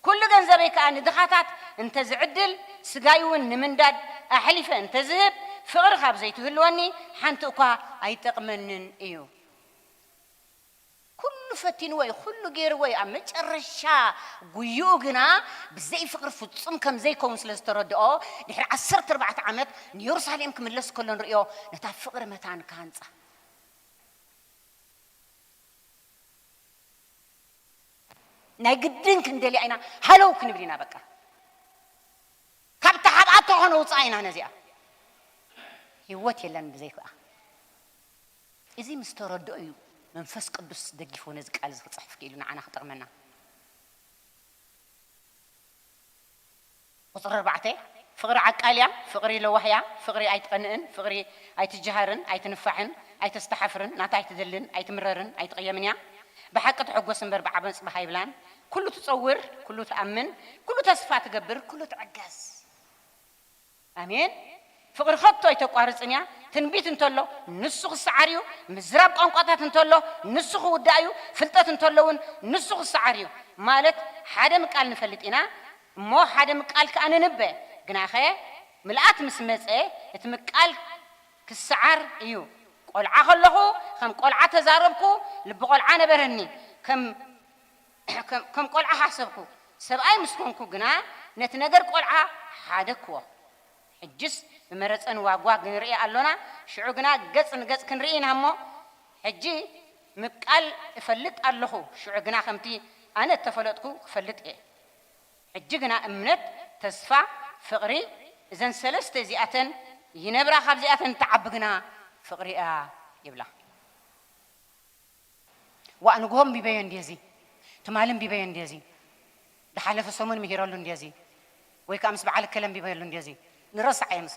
ኩሉ ገንዘበይ ከኣ ንድኻታት እንተዝዕድል፣ ስጋይ እውን ንምንዳድ ኣሕሊፈ እንተዝህብ፣ ፍቕሪ ካብ ዘይትህልወኒ፣ ሓንቲ እኳ ኣይጠቕመንን እዩ። ኩሉ ፈቲንዎ እዩ፣ ኩሉ ገይርዎ እዩ። ኣብ መጨረሻ ጉይኡ ግና ብዘይ ፍቕሪ ፍጹም ከም ዘይከውን ስለ ዝተረድኦ፣ ድሕሪ ዓሰርተ ኣርባዕተ ዓመት ንየሩሳሌም ክምለስ ከሎ ንርእዮ፣ ነታ ፍቕሪ መታን ክሃንጻ። ናይ ግድን ክንደልያ ኢና፣ ሃለው ክንብል ኢና። በቃ ካብታ ሓብኣቶ ከነውፅኣ ኢና ነዚኣ። ህይወት የለን ብዘይክኣ። እዚ ምስ ተረድኦ እዩ መንፈስ ቅዱስ ደጊፉ ነዚ ቃል እዚ ክፅሕፍ ክኢሉ ንዓና ክጠቕመና። ቁፅሪ ኣርባዕተ፣ ፍቕሪ ዓቃል እያ፣ ፍቕሪ ለዋህ እያ፣ ፍቕሪ ኣይትቐንእን፣ ፍቕሪ ኣይትጀሃርን፣ ኣይትንፋሕን፣ ኣይተስተሓፍርን፣ ናታ ኣይትደልን፣ ኣይትምረርን፣ ኣይትቕየምን እያ። ብሓቂ ትሕጎስ እምበር ብዓመፅ ባህ ኣይብላን። ኩሉ ትፀውር፣ ኩሉ ትኣምን፣ ኩሉ ተስፋ ትገብር፣ ኩሉ ትዕገስ። ኣሜን። ፍቕሪ ከቶ ኣይተቋርፅን እያ። ትንቢት እንተሎ ንሱ ክሰዓር እዩ። ምዝራብ ቋንቋታት እንተሎ ንሱ ክውዳእ እዩ። ፍልጠት እንተሎ እውን ንሱ ክሰዓር እዩ። ማለት ሓደ ምቃል ንፈልጥ ኢና እሞ ሓደ ምቃል ከኣ ንንበ። ግናኸ ምልኣት ምስ መጸ እቲ ምቃል ክሰዓር እዩ። ቆልዓ ከለኹ ከም ቆልዓ ተዛረብኩ፣ ልቢ ቆልዓ ነበረኒ። ከም ከም፣ ከም ቆልዓ ሓሰብኩ። ሰብኣይ ምስ ኮንኩ ግና ነቲ ነገር ቆልዓ ሓደግክዎ። ሕጅስ ብመረጸን ዋጓ ክንርኢ ኣሎና፣ ሽዑ ግና ገጽ ንገጽ ክንርኢ ኢና እሞ፣ ሕጂ ምቃል እፈልጥ ኣለኹ፣ ሽዑ ግና ከምቲ ኣነ እተፈለጥኩ ክፈልጥ እየ። ሕጂ ግና እምነት፣ ተስፋ፣ ፍቕሪ፣ እዘን ሰለስተ እዚኣተን ይነብራ፣ ካብዚኣተን እትዓቢ ግና ፍቕሪ እያ ይብላ። ዋእ ንግሆ ኣንቢበዮ እንድየ እዚ፣ ትማሊ ኣንቢበዮ እንድየ እዚ፣ ዝሓለፈ ሰሙን ምሂረሉ እንድየ እዚ፣ ወይ ከኣ ምስ በዓል እከለ ኣንቢበሉ እንድየ እዚ፣ ንረሳዕ እየ ምስ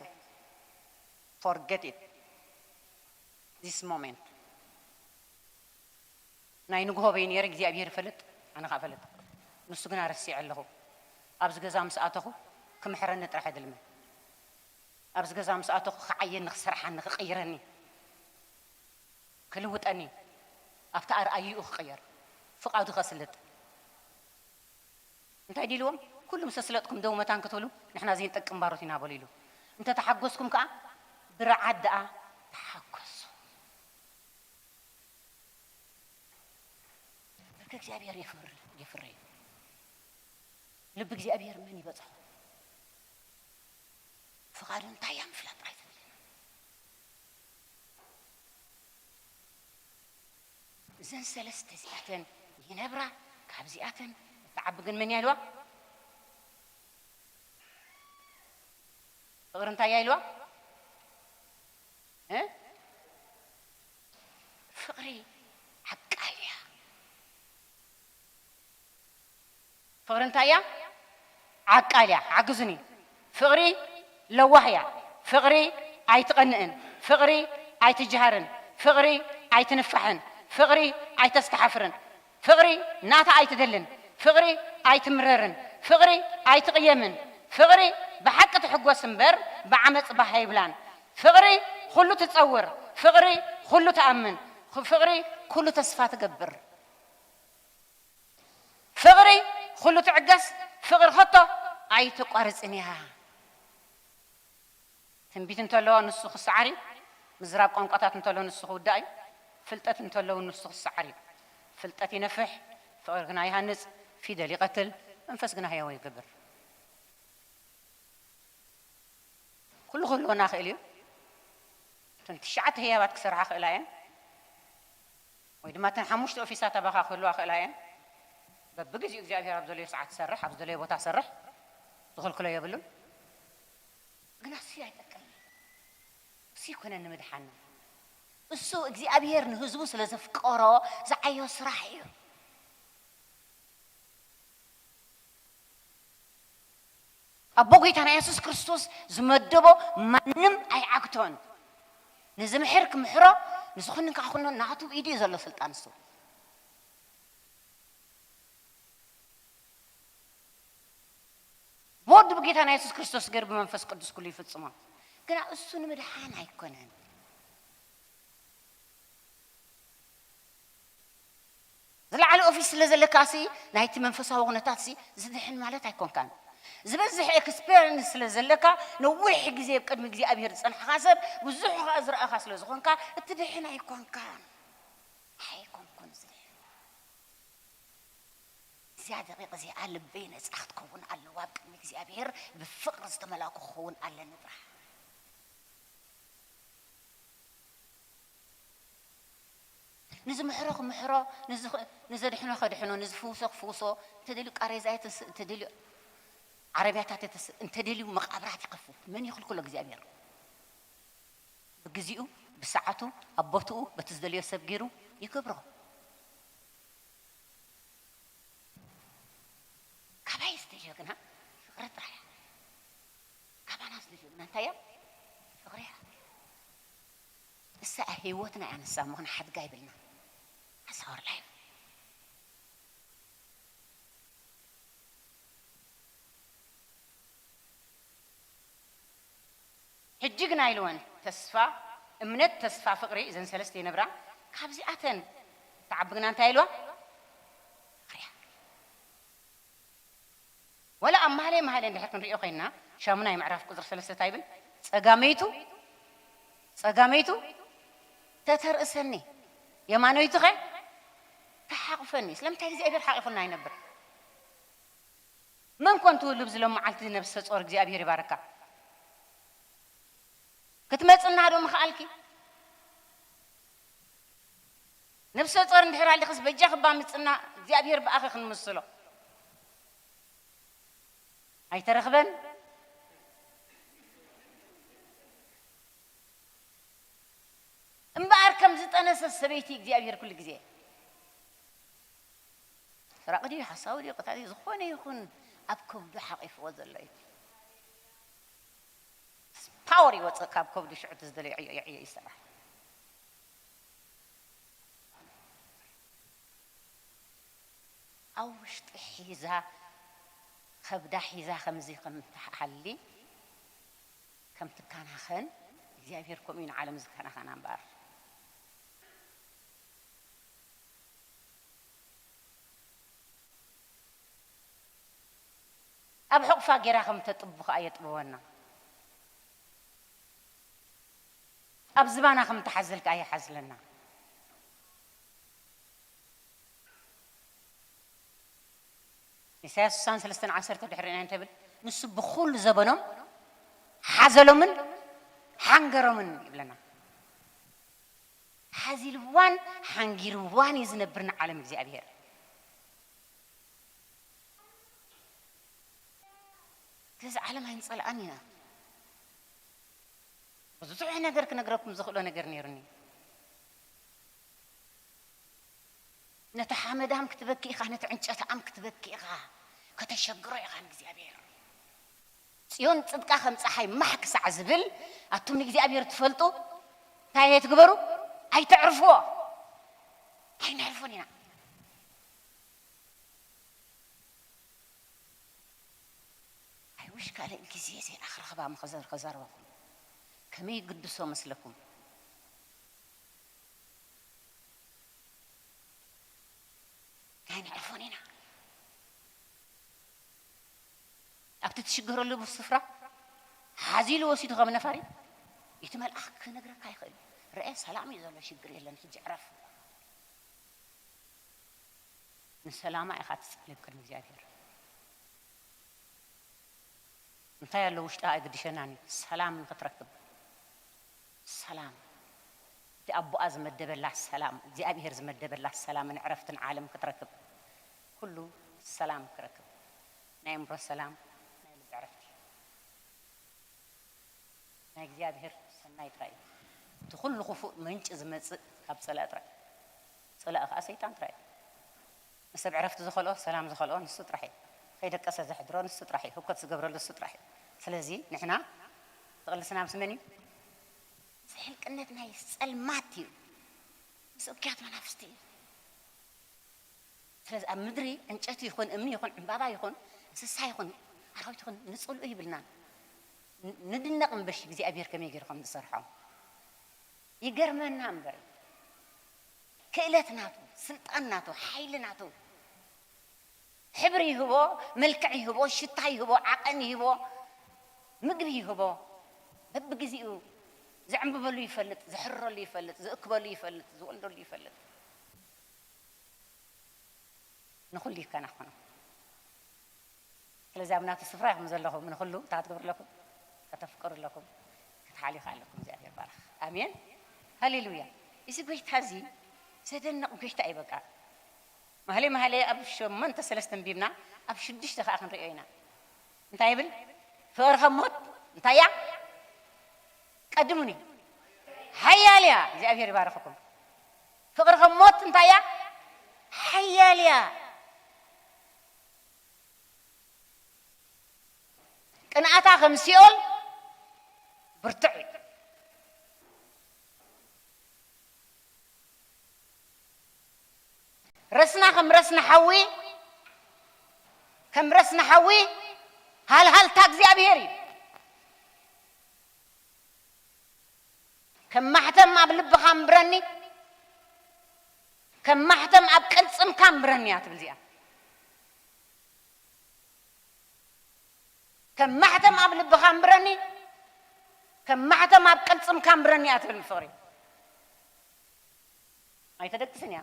forget it this moment። ናይ ንግሆ በይ ነይረ እግዚኣብሔር ይፈልጥ፣ ኣነ ከኣ እፈልጥ። ንሱ ግና ረሲዐ ኣለኹ። ኣብዚ ገዛ ምስ ኣተኹ ክምሕረኒ ጥራሕ እየ ዝልምን። ኣብዚ ገዛ ምስ ኣተኹ ክዓየኒ፣ ክሰርሓኒ፣ ክቕይረኒ፣ ክልውጠኒ፣ ኣብቲ ኣርኣይኡ ክቕየር፣ ፍቓዱ ከስልጥ። እንታይ ዲልዎም? ኩሉ ምስ ኣስለጥኩም ደው መታን ክትብሉ፣ ንሕና ዘይንጠቅም ባሮት ኢና በሉ ኢሉ። እንተ ተሓጎስኩም ከኣ ብርዓት ደኣ ተሓጎሱ። ብርክ እግዚኣብሔር የፍር-፣ የፍርይ። ልቢ እግዚኣብሔር መን ይበጽሖ? ፍቓዱ እንታይ እያ ምፍላጥ ጥራይ ዘድልየና። እዘን ሰለስተ እዚኣተን ይነብራ፣ ካብዚኣተን እትዓቢ ግን መን እያ ኢልዋ? ፍቕሪ እንታይ እያ ኢልዋ? እ? ፍቕሪ ዓቃል እያ። ፍቕሪ እንታይ እያ? ዓቃል እያ። ሓግዙኒ። ፍቕሪ ለዋህ እያ። ፍቕሪ ኣይትቐንእን። ፍቕሪ ኣይትጅሃርን። ፍቕሪ ኣይትንፋሕን። ፍቕሪ ኣይተስተሓፍርን። ፍቕሪ ናታ ኣይትደልን። ፍቕሪ ኣይትምረርን። ፍቕሪ ኣይትቕየምን። ፍቕሪ ብሓቂ ትሕጎስ እምበር ብዓመጽ ባህ ኣይብላን። ፍቕሪ ኩሉ ትጸውር። ፍቕሪ ኩሉ ትኣምን። ፍቕሪ ኩሉ ተስፋ ትገብር። ፍቕሪ ኩሉ ትዕገስ፣ ፍቕሪ ከቶ ኣይተቋርጽን እያ። ትንቢት እንተለዎ ንሱ ክሰዓር እዩ። ምዝራብ ቋንቋታት እንተሎ ንሱ ክውዳእ እዩ። ፍልጠት እንተለዉ ንሱ ክሰዓር እዩ። ፍልጠት ይነፍሕ፣ ፍቕሪ ግና ይሃንጽ፣ ፊደል ይቐትል፣ መንፈስ ግና ህያው ይገብር። ኩሉ ክህልወና ይኽእል እዩ። እተን ትሽዓተ ህያባት ክሰርሓ ክእላ እየን፣ ወይ ድማ እተን ሓሙሽተ ኦፊሳት ኣባኻ ክህልዋ ክእላ እየን። በብግዜኡ እግዚኣብሔር ኣብ ዘለዮ ሰዓት ትሰርሕ፣ ኣብ ዝደለዮ ቦታ ትሰርሕ፣ ዝኽልክሎ የብሉን። ግና እሱ ኣይጠቅምን። እሱ ይኮነን ንምድሓንና። እሱ እግዚኣብሔር ንህዝቡ ስለ ዘፍቀሮ ዝዓዮ ስራሕ እዩ። ኣቦ ጎይታና የሱስ ክርስቶስ ዝመደቦ ማንም ኣይዓግቶን። ንዝምሕር ክምሕሮ፣ ንዝኹንን ክኹኖ ናቱ ኢዱ እዩ ዘሎ ስልጣን እሱ። ብወዱ ብጌታና የሱስ ክርስቶስ ገይሩ ብመንፈስ ቅዱስ ኩሉ ይፍጽሞ። ግና እሱ ንምድሓን ኣይኮነን። ዝለዓለ ኦፊስ ስለ ዘለካ ሲ ናይቲ መንፈሳዊ ኩነታት ሲ ዝድሕን ማለት ኣይኮንካን። ዝበዝሕ ኤክስፔሪንስ ስለ ዘለካ፣ ነዊሕ ግዜ ኣብ ቅድሚ እግዚኣብሔር ዝጸንሕኻ ሰብ፣ ብዙሕ ኸኣ ዝረኣኻ ስለ ዝኾንካ፣ እትድሕን ኣይኮንካን። ኣይኮንኩን ዝድሕን። እዚኣ ደቂቕ እዚኣ ልበይ ነጻ ክትከውን ኣለዋ፣ ኣብ ቅድሚ እግዚኣብሔር ብፍቕሪ ዝተመላእኩ ክኸውን ኣለኒ ጥራሕ። ንዝምሕሮ ክምሕሮ፣ ንዝኽ-፣ ንዘድሕኖ ከድሕኖ፣ ንዝፍውሶ ክፍውሶ፣ እንተደልዩ ቃሬዛ የተስእ፣ እንተደልዩ ዓረብያታት የተስእ፣ እንተደልዩ መቓብራት ይኸፍት። መን ይኽልክሎ እግዚኣብሔር? ብግዚኡ፣ ብሰዓቱ፣ ኣብ ቦትኡ፣ በቲ ዝደልዮ ሰብ ገይሩ ይገብሮ። ካባይ ዝደልዮ ግና ፍቕሪ ጥራሕ እያ። ካባና ዝደልዮ ግና እንታይ እያ? ፍቕሪ እያ። እሳ እያ ህይወትና እያ፣ ንሳ እሞ ክንሓድጋ ይብልና። That's our life። ሕጂ ግና ኢልወን፣ ተስፋ፣ እምነት፣ ተስፋ፣ ፍቕሪ፣ እዘን ሰለስተ ይነብራ። ካብዚኣተን እትዓቢ ግና እንታይ ኢልዋ? ፍቕሪ እያ። ወላ ኣብ ማህለይ ማህለይ እንድሕር ክንሪኦ ኮይንና፣ ሻሙናይ ምዕራፍ ቁጽሪ ሰለስተ እንታይ ይብል? ጸጋመይቱ፣ ጸጋመይቱ ተተርእሰኒ፣ የማነይቱ ኸ ተሓቑፈኒ። ስለምንታይ እግዚኣብሔር ሓቒፉና ኣይነብር? መን ኮን ትውልብ ዝሎም መዓልቲ ነብሰ ጾር እግዚኣብሔር ይባርካ። ክትመጽና ዶ ምኽኣልኪ? ነብሰ ጾር እንድሕር ኣሊኽስ በጃኺ እባ ምጽና፣ እግዚኣብሔር ብኣኺ ክንምስሎ። ኣይተረኽበን። እምበኣር ከም ዝጠነሰት ሰበይቲ እግዚኣብሔር ኩሉ ግዜ ሰራቒ ድዩ፣ ሓሳዊ ድዩ፣ ቀታሊ ዝኾነ ይኹን ኣብ ከብዱ ሓቒፍዎ ዘሎ እዩ። ፓወር ይወፅእ ካብ ከብዱ፣ ሽዑ እቲ ዝደለዮ ዕዮ፣ ዕዮ፣ ዕዮ ይስራሕ። ኣብ ውሽጢ ሒዛ፣ ከብዳ ሒዛ ከምዚ ከም ትሓሊ፣ ከም ትከናኸን፣ እግዚኣብሔር ከምኡ እዩ ንዓለም ዝከናኸና እምበኣር። ኣብ ሕቑፋ ጌራ ከም ተጥቡ ከኣ የጥብወና። ኣብ ዝባና ከም ትሓዝል ከኣ ይሓዝለና። ኢሳያስ ስሳን ሰለስተን ዓሰርተ ድሕሪ እንታይ እንተብል፣ ንሱ ብኹሉ ዘበኖም ሓዘሎምን ሓንገሮምን ይብለና። ሓዚልዋን ሓንጊርዋን እዩ ዝነብር ንዓለም እግዚኣብሔር። ስለዚ ዓለም ኣይንጸልኣን ኢና። ብዙሕ ነገር ክነግረኩም ዝኽእሎ ነገር ነይሩኒ። ነቲ ሓመዳም ክትበኪ ኢኻ፣ ነቲ ዕንጨታኣም ክትበኪ ኢኻ፣ ከተሸግሮ ኢኻ ንእግዚኣብሔር። ጽዮን ጽድቃ ከም ጸሓይ ማሕ ክሳዕ ዝብል፣ ኣቱም ንእግዚኣብሔር ትፈልጡ እንታይ ኣይትግበሩ፣ ኣይተዕርፍዎ። ኣይነዕርፎን ኢና። ኣይውሽ ካልእ ግዜ ዘይኣኽረኽባ ምኸዘር ከዛርበኩም ከመይ ግድሶ መስለኩም? ኣይንዕርፎን ኢና። ኣብቲ ትሽገረሉ ስፍራ ሓዚሉ ወሲዱ ከም ነፋሪት፣ እቲ መልኣኽ ክነግረካ ይኽእል እዩ። ርአ፣ ሰላም እዩ ዘሎ፣ ሽግር የለን፣ ሕጂ ዕረፍ። ንሰላማ ኢኻ ትጸሊ ኣብ ቅድሚ እግዚኣብሔር። እንታይ ኣሎ ውሽጣ ኣይግድሸናን እዩ። ሰላም ንኽትረክብ፣ ሰላም፣ እቲ ኣቦኣ ዝመደበላ ሰላም፣ እግዚኣብሔር ዝመደበላ ሰላምን ዕረፍትን ዓለም ክትረክብ፣ ኩሉ ሰላም ክረክብ፣ ናይ ኣእምሮ ሰላም፣ ናይ ልቢ ዕረፍቲ። ናይ እግዚኣብሔር ሰናይ ጥራይ እዩ። እቲ ኩሉ ክፉእ ምንጪ ዝመጽእ ካብ ጸላኢ ጥራይ እዩ። ጸላኢ ከኣ ሰይጣን ጥራይ እዩ። ንሰብ ዕረፍቲ ዝኸልኦ፣ ሰላም ዝኸልኦ ንሱ ጥራሕ እዩ። ከይደቀሰ ዘሕድሮ ንሱ ጥራሕ እዩ። ህኮት ዝገብረሉ ንሱ ጥራሕ እዩ። ስለዚ ንሕና ተቕልስና ምስ መን እዩ? እዚ ሕልቅነት ናይ ጸልማት እዩ። ምስ እኩያት መናፍስቲ እዩ። ስለዚ ኣብ ምድሪ ዕንጨቲ ይኹን፣ እምኒ ይኹን፣ ዕምባባ ይኹን፣ እንስሳ ይኹን፣ ኣራዊት ይኹን ንጽልኡ ይብልና። ን-፣ ንድነቕ እምበሽ እግዚኣብሔር ከመይ ገይሩ ከም ዝሰርሖ ይገርመና እምበር፣ ክእለት ናቱ፣ ስልጣን ናቱ፣ ሓይሊ ናቱ፣ ሕብሪ ይህቦ፣ መልክዕ ይህቦ፣ ሽታ ይህቦ፣ ዓቐን ይህቦ፣ ምግቢ ይህቦ። በብግዜኡ ዘዕንብበሉ ይፈልጥ፣ ዘሕርረሉ ይፈልጥ፣ ዝእክበሉ ይፈልጥ፣ ዝወልደሉ ይፈልጥ። ንኹሉ ይከናኸኖ። ስለዚ ኣብ ናቱ ስፍራ ኢኹም ዘለኹም፣ ንኹሉ እንታይ ክትገብሩ ኣለኩም? ከተፍቅሩ ኣለኩም፣ ክትሓልዩ ከኣ ኣለኩም። እግዚኣብሔር ይባረኽ። ኣሜን። ሃሌሉያ። እዚ ጎይታ እዚ ዘደንቕ ጎይታ እዩ። በቃ፣ መሃሌ መሃሌ ኣብ ሸሞንተ ሰለስተ ኣንቢብና፣ ኣብ ሽዱሽተ ከኣ ክንርእዮ ኢና። እንታይ ይብል? ፍቕሪ ከም ሞት እንታይ እያ? ቀድሙኒ። ሓያል እያ። እግዚኣብሔር ይባርኽኩም። ፍቕሪ ከም ሞት እንታይ እያ? ሓያል እያ። ቅንኣታ ከም ሲኦል ብርቱዕ እዩ። ረስና ከም ረስና ሓዊ፣ ከም ረስና ሓዊ ሃልሃልታ እግዚኣብሔር እዩ። ከም ማሕተም ኣብ ልብኻ ኣንብረኒ፣ ከም ማሕተም ኣብ ቅልጽምካ ኣንብረኒ እያ ትብል እዚኣ። ከም ማሕተም ኣብ ልብኻ ኣንብረኒ፣ ከም ማሕተም ኣብ ቅልጽምካ ኣንብረኒ እያ ትብል ፍቕሪ። ኣይተደቅስን እያ።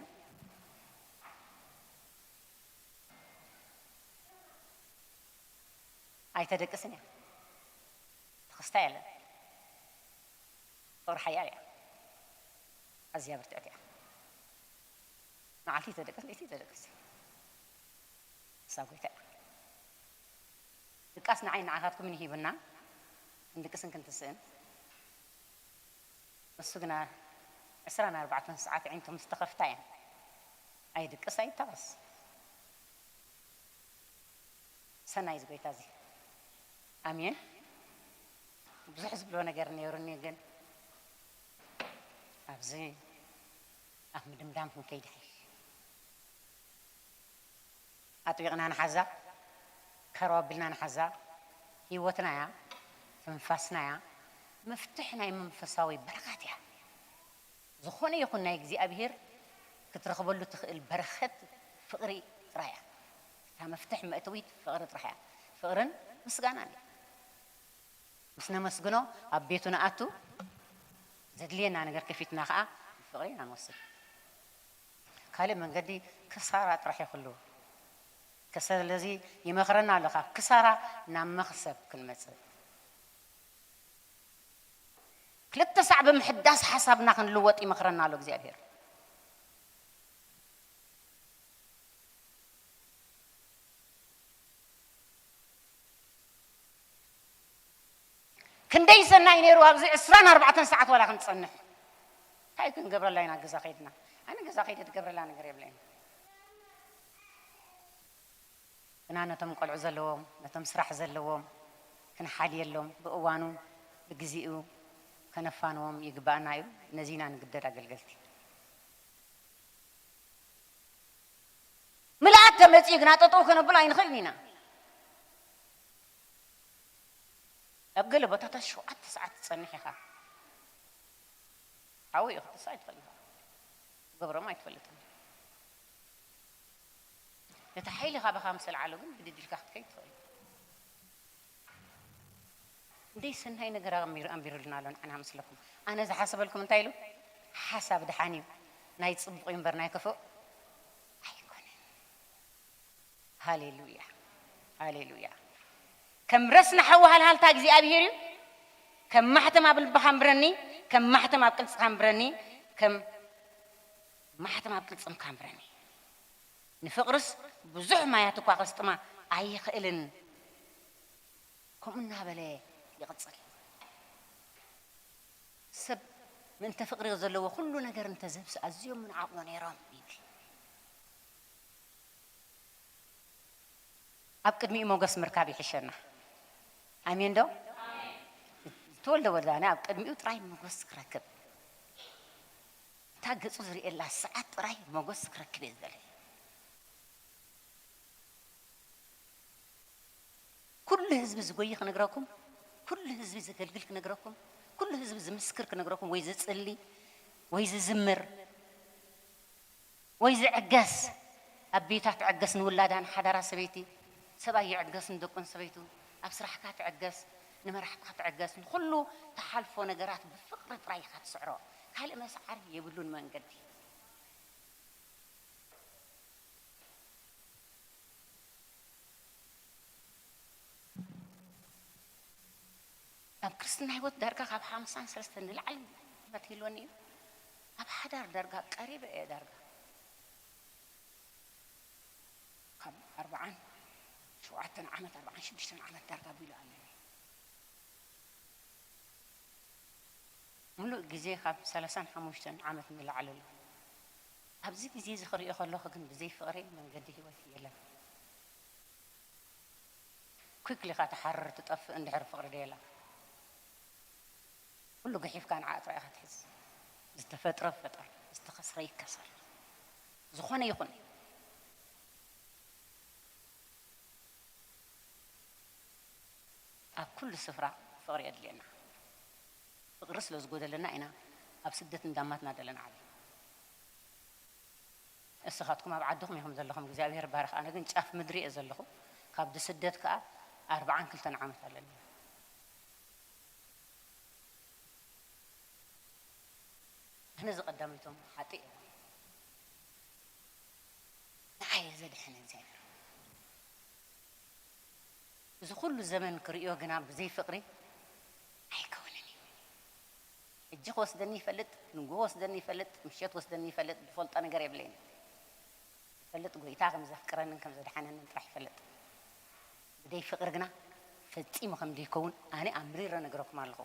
ኣይተደቅስን እያ። ተኸስታ የለን። ፍቕሪ ሓያል እያ። ኣዝያ ብርትዕቲ እያ። መዓልቲ ተደቅስ፣ ለይቲ ተደቅስ። እሳ ጎይታ እያ። ድቃስ ንዓይ ንዓኻትኩምን ይሂብና፣ ክንድቅስን ክንትስእን። ንሱ ግና ዕስራን ኣርባዕተን ሰዓት ኣዒንቱ ምስ ተኸፍታ እየን። ኣይድቅስ ኣይታወስ። ሰናይ እዚ ጎይታ እዚ። ኣሜን። ብዙሕ ዝብሎ ነገር ነይሩኒ፣ ግን ኣብዚ ኣብ ምድምዳም ክንከይድ ይሓይሽ። ኣጥቢቕና ንሓዛ፣ ከረው ኣቢልና ንሓዛ። ህይወትና እያ፣ ትንፋስና እያ፣ መፍትሕ ናይ መንፈሳዊ በረኸት እያ። ዝኾነ ይኹን ናይ እግዚኣብሄር ክትረኽበሉ ትኽእል በረኸት ፍቕሪ ጥራይ እያ። እታ መፍትሕ መእተዊት ፍቕሪ ጥራሕ እያ። ፍቕርን ምስጋናን እዩ። ምስ ነመስግኖ ኣብ ቤቱ ንኣቱ፣ ዘድልየና ነገር ከፊትና ኸዓ ብፍቕሪ ኢና ንወስድ። ካልእ መንገዲ ክሳራ ጥራሕ እዩ ኩሉ። ከ-፣ ስለዚ ይመኽረና ኣሎ፣ ካብ ክሳራ ናብ መኽሰብ ክንመጽእ። ክልተ ሳዕ ብምሕዳስ ሓሳብና ክንልወጥ ይመኽረና ኣሎ እግዚኣብሔር። ክንደይ ሰናይ ነይሩ ኣብዚ ዕስራን ኣርባዕተን ሰዓት ዋላ ክንጸንሕ። እንታይ ክንገብረላ ኢና ገዛ ከይድና? ኣነ ገዛ ከይደ ትገብረላ ነገር የብለይን። ግና ነቶም ቆልዑ ዘለዎም፣ ነቶም ስራሕ ዘለዎም ክንሓልየሎም፣ ብእዋኑ ብግዜኡ ከነፋንዎም ይግባእና እዩ። ነዚ ኢና ንግደድ ኣገልገልቲ። ምልኣት ተመጺኡ ግና ጠጠው ከነብሎ ኣይንኽእልን ኢና። ኣብ ገለ ቦታታት ሸውዓተ ሰዓት ትጸንሕ ኢኻ። ሓዊ እዩ ክትሳ ኣይትኽእል ኢኻ። ትገብሮም ኣይትፈልጥን። ነቲ ሓይሊ ካባኻ ምስ ኣልዓሎ ግን ብድድ ኢልካ ክትከይድ ትኽእል። ክንደይ ሰናይ ነገር ኣንቢሩ-፣ ኣንቢሩልና ኣሎ ንዓና ምስለኩም። ኣነ ዝሓሰበልኩም እንታይ ኢሉ? ሓሳብ ደሓን እዩ፣ ናይ ጽቡቕ እዩ እምበር ናይ ክፉእ ኣይኮነን። ሃሌሉያ፣ ሃሌሉያ። ከም ረስኒ ሓዊ ሃልሃልታ እግዚኣብሄር እዩ። ከም ማሕተም ኣብ ልብኻ ኣንብረኒ፣ ከም ማሕተም ኣብ ቅልጽኻ ኣንብረኒ፣ ከም ማሕተም ኣብ ቅልጽምካ ኣንብረኒ። ንፍቕርስ ብዙሕ ማያት እኳ ከስጥማ ኣይኽእልን። ከምኡ እናበለ ይቕጽል። ሰብ ምእንተ ፍቕሪ ዘለዎ ኩሉ ነገር እንተዝህብስ ኣዝዮም ምንዓቑ ነይሮም ይብል። ኣብ ቅድሚኡ ሞገስ ምርካብ ይሕሸና። ኣሜን ዶ? ዝተወልደ ወልዳነ ኣብ ቅድሚኡ ጥራይ ሞገስ ክረክብ፣ እታ ገጹ ዝርእየላ ሰዓት ጥራይ ሞገስ ክረክብ እየ ዝደሊ። ኩሉ ህዝቢ ዝጎይ ክነግረኩም፣ ኩሉ ህዝቢ ዘገልግል ክነግረኩም፣ ኩሉ ህዝቢ ዝምስክር ክነግረኩም፣ ወይ ዝጽሊ፣ ወይ ዝዝምር፣ ወይ ዝዕገስ። ኣቤታ ትዕገስ ንውላዳ፣ ንሓዳራ ሰበይቲ፣ ሰብኣይ ይዕገስ ንደቁ ንሰበይቱ፣ ኣብ ስራሕካ ትዕገስ፣ ንመራሕትኻ ትዕገስ፣ ንኹሉ ትሓልፎ ነገራት ብፍቕሪ ጥራይ ኢኻ ትስዕሮ። ካልእ መስዓሪ የብሉን መንገዲ። ኣብ ክርስትና ህይወት ዳርጋ ካብ ሓምሳን ሰለስተን ንላዕሊ ዓመት ይህልወኒ እዩ። ኣብ ሓዳር ዳርጋ ቀሪበ እየ ዳርጋ ካብ ኣርብዓን ሸውዓተን ዓመት፣ ኣርብዓን ሽዱሽተን ዓመት ዳርጋ ቢሉ ኣለኒ። ምሉእ ግዜ ካብ ሰላሳን ሓሙሽተን ዓመት ንላዕሊ ኣሎ። ኣብዚ ግዜ እዚ ክሪኦ ከለኹ ግን ብዘይ ፍቕሪ መንገዲ ህይወት የለን። quickly ኢኻ ትሓርር ትጠፍእ እንድሕር ፍቕሪ ደየላ። ኩሉ ገሒፍካ ንዓ ጥራይ ኢኻ ትሕዝ። ዝተፈጥረ ፈጠር፣ ዝተኸስረ ይከሰር። ዝኾነ ይኹን ኣብ ኩሉ ስፍራ ፍቕሪ የድልየና። ፍቕሪ ስለ ዝጎደለና ኢና ኣብ ስደት እንዳማትና ዘለና ዓቢ። እስኻትኩም ኣብ ዓድኹም ኢኹም ዘለኹም፣ እግዚኣብሔር ባርኽ። ኣነ ግን ጫፍ ምድሪ እየ ዘለኹ። ካብዚ ስደት ከኣ ኣርብዓን ክልተን ዓመት ኣለኒ። ኣነ ዝቐዳመይቶም ሓጢእ እየ። ንዓይ ዘድሐነ እግዚኣብሔር። እዚ ኩሉ ዘመን ክርእዮ ግና ብዘይ ፍቕሪ ኣይከውንን እዩ። ሕጂ ክወስደኒ ይፈልጥ፣ ንግሆ ወስደኒ ይፈልጥ፣ ምሸት ወስደኒ ይፈልጥ፣ ዝፈልጦ ነገር የብለይን። ይፈልጥ ጎይታ ከም ዘፍቅረንን ከም ዘድሓነንን ጥራሕ ይፈልጥ። ብደይ ፍቕሪ ግና ፈጺሙ ከም ደይከውን ኣነ ኣምሪረ ነግረኩም ኣለኹ።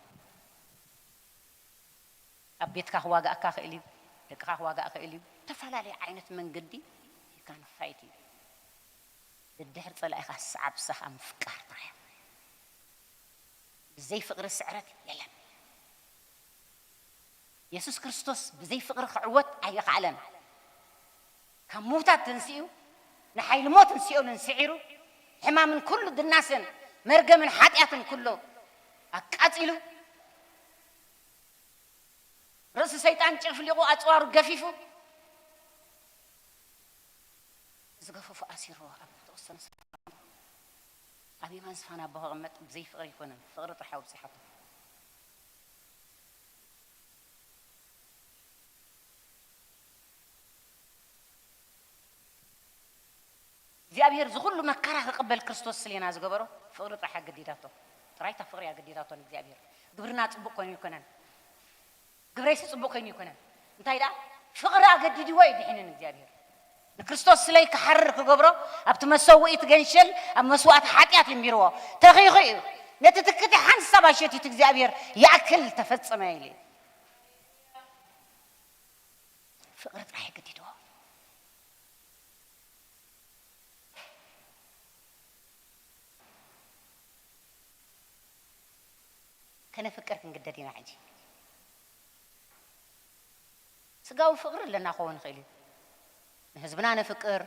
ኣብ ቤትካ ክዋጋእካ ክእል እዩ፣ ደቅኻ ክዋጋእ ክእል እዩ። ዝተፈላለየ ዓይነት መንገዲ you can fight እዩ። ድድሕር ጸላኢኻ ሰዓብ ንስኻ ምፍቃር ጥራሕ። ብዘይ ፍቕሪ ስዕረት የለን። የሱስ ክርስቶስ ብዘይ ፍቕሪ ክዕወት ኣይኸኣለን። ካብ ምዉታት ተንሲኡ፣ ንሓይሊ ሞትን ሲኦልን ስዒሩ፣ ሕማምን ኩሉ ድናሰን መርገምን ሓጢኣትን ኩሉ ኣቃጺሉ፣ ርእሲ ሰይጣን ጨፍሊቑ፣ ኣጽዋሩ ገፊፉ፣ ዝገፈፎ ኣሲርዎ ኣብ ዝተወሰነ ስፍራ ኣብ የማን ዝፋን ኣቦ ከቐመጥ ብዘይ ፍቕሪ ኣይኮነን፣ ፍቕሪ ጥራሕ ኣውጺኻቶ። እግዚኣብሔር ዝኹሉ መከራ ክቕበል ክርስቶስ ስሌና ዝገበሮ ፍቕሪ ጥራሕ ኣገዲዳቶ። ጥራይታ ፍቕሪ ኣገዲዳቶ ንእግዚኣብሔር። ግብርና ጽቡቕ ኮይኑ ኣይኮነን። ግብረይሲ ጽቡቕ ኮይኑ ኣይኮነን። እንታይ ደኣ? ፍቕሪ ኣገዲድዎ እዩ ድሒንን እግዚኣብሔር። ንክርስቶስ ስለይ ክሓርር ክገብሮ ኣብቲ መሰውኢ እቲ ገንሸል ኣብ መስዋእቲ ሓጢኣት ይንቢርዎ። ተኺኹ እዩ። ነቲ ትክቲ ሓንሳብ ኣሸቲቱ እግዚኣብሔር ይኣክል ተፈጸመ ኢሉ እዩ። ፍቕሪ ጥራሕ ኣገዲድዎ። ከነፍቅር ክንግደድ ኢና ሕጂ። ስጋዊ ፍቕሪ ኣለና ክኸውን ይኽእል እዩ። ንህዝብና ነፍቅር፣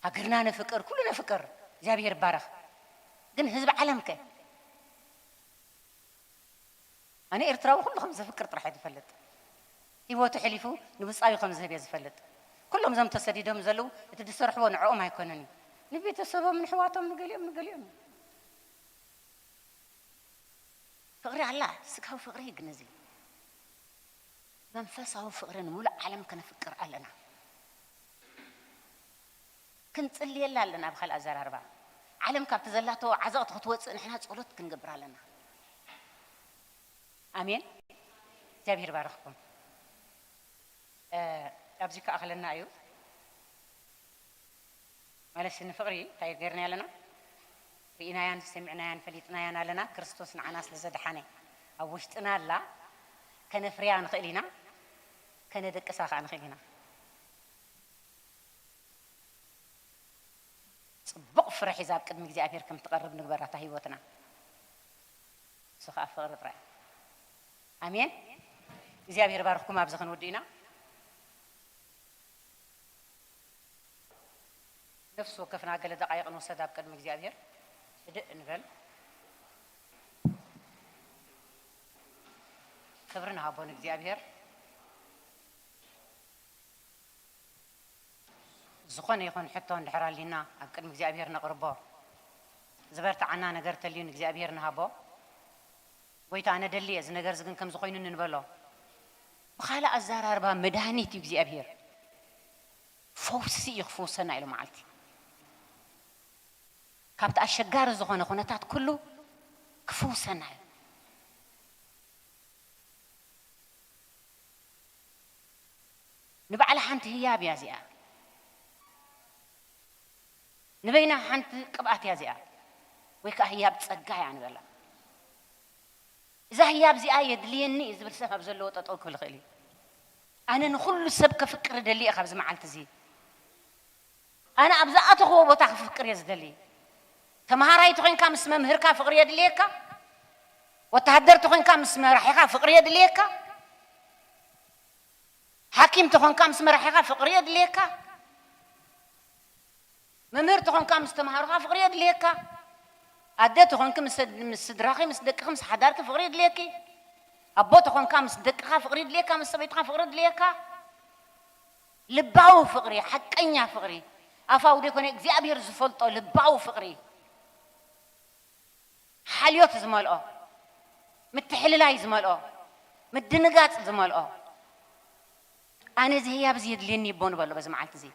ሃገርና ነፍቅር፣ ኩሉ ነፍቅር። እግዚኣብሔር ይባረኽ። ግን ህዝቢ ዓለም ከ? ኣነ ኤርትራዊ ኩሉ ከም ዘፍቅር ጥራሕ እየ ዝፈልጥ። ህይወቱ ሕሊፉ ንብጻዩ ከም ዝህብ እየ ዝፈልጥ። ኩሎም እዞም ተሰዲዶም ዘለዉ እቲ ዝሰርሕዎ ንዕኦም ኣይኮነን እዩ። ንቤተሰቦም፣ ንሕዋቶም፣ ንገሊኦም፣ ንገሊኦም እዩ። ፍቕሪ ኣላ፣ ስጋዊ ፍቕሪ ግን እዚ መንፈሳዊ ፍቕሪ ንምሉእ ዓለም ከነፍቅር ኣለና። ክንጽልየላ ኣለና። ኣብ ካልእ ኣዘራርባ፣ ዓለም ካብቲ ዘላቶ ዓዘቕቲ ክትወጽእ ንሕና ጸሎት ክንገብር ኣለና። ኣሜን። እግዚኣብሔር ይባርኽኩም። እ፣ ኣብዚ ከኣኽለና እዩ። ማለት ንፍቕሪ እንታይ ገይርና ኣለና? ርኢናያን ሰሚዕናያን ፈሊጥናያን ኣለና። ክርስቶስ ንዓና ስለ ዘድሓነ ኣብ ውሽጥና ኣላ። ከነፍርያ ንኽእል ኢና፣ ከነደቅሳ ከኣ ንኽእል ኢና። ጽቡቕ ፍረ ሒዛ ኣብ ቅድሚ እግዚኣብሔር ከም ትቐርብ ንግበራ እታ ህይወትና። ንሱ ከኣ ፍቕሪ ጥራይ። ኣሜን። እግዚኣብሔር ባርኽኩም። ኣብዚ ክንውድእ ኢና። ነፍሲ ወከፍና ገለ ደቓይቕ ንውሰድ ኣብ ቅድሚ እግዚኣብሔር። ህድእ ንበል። ክብሪ ንሃቦ ንእግዚኣብሔር። ዝኾነ ይኹን ሕቶ እንድሕር ኣሊና ኣብ ቅድሚ እግዚኣብሔር ነቕርቦ። ዝበርትዓና ነገር ተልዩ ንእግዚኣብሔር ንሃቦ። ጎይታ፣ ኣነ ደሊ እየ፣ እዚ ነገር እዚ ግን ከምዚ ኮይኑኒ ንበሎ። ብኻልእ ኣዘራርባ መድሃኒት እዩ እግዚኣብሔር። ፈውሲ እዩ ክፍውሰና ኢሉ መዓልቲ። ካብቲ ኣሸጋሪ ዝኾነ ኩነታት ኩሉ ክፍውሰና እዩ። ንባዕላ ሓንቲ ህያብ እያ እዚኣ። ንበይና ሓንቲ ቅብኣት እያ እዚኣ። ወይ ከኣ ህያብ ጸጋ እያ ንበላ። እዛ ህያብ እዚኣ የድልየኒ እዩ ዝብል ሰብ ኣብ ዘለዎ ጠጠው ክብል ይኽእል እዩ። ኣነ ንኹሉ ሰብ ከፍቅር እደሊ እየ ካብዚ መዓልቲ እዚ። ኣነ ኣብ ዝኣተኽዎ ቦታ ክፍቅር እየ ዝደሊ። ተምሃራይ ተኾይንካ ምስ መምህርካ ፍቕሪ የድልየካ። ወተሃደር ተኾይንካ ምስ መራሒኻ ፍቕሪ የድልየካ። ሓኪም ተኾንካ ምስ መራሒኻ ፍቕሪ የድልየካ። መምህር ተኾንካ ምስ ተምሃሮኻ ፍቕሪ የድልየካ። ኣደ ተኾንኪ ምስ፣ ምስ ስድራኺ፣ ምስ ደቅኺ፣ ምስ ሓዳርኪ ፍቕሪ የድልየኪ። ኣቦ ተኾንካ ምስ ደቅኻ ፍቕሪ የድልየካ፣ ምስ ሰበይትኻ ፍቕሪ የድልየካ። ልባዊ ፍቕሪ፣ ሓቀኛ ፍቕሪ፣ ኣፋዊ ዘይኮነ እግዚኣብሔር ዝፈልጦ ልባዊ ፍቕሪ። ሓልዮት ዝመልኦ፣ ምትሕልላይ ዝመልኦ፣ ምድንጋጽ ዝመልኦ። ኣነ እዚ ህያብ እዚ የድልየኒ ይቦ ንበሎ በዚ መዓልቲ እዚ።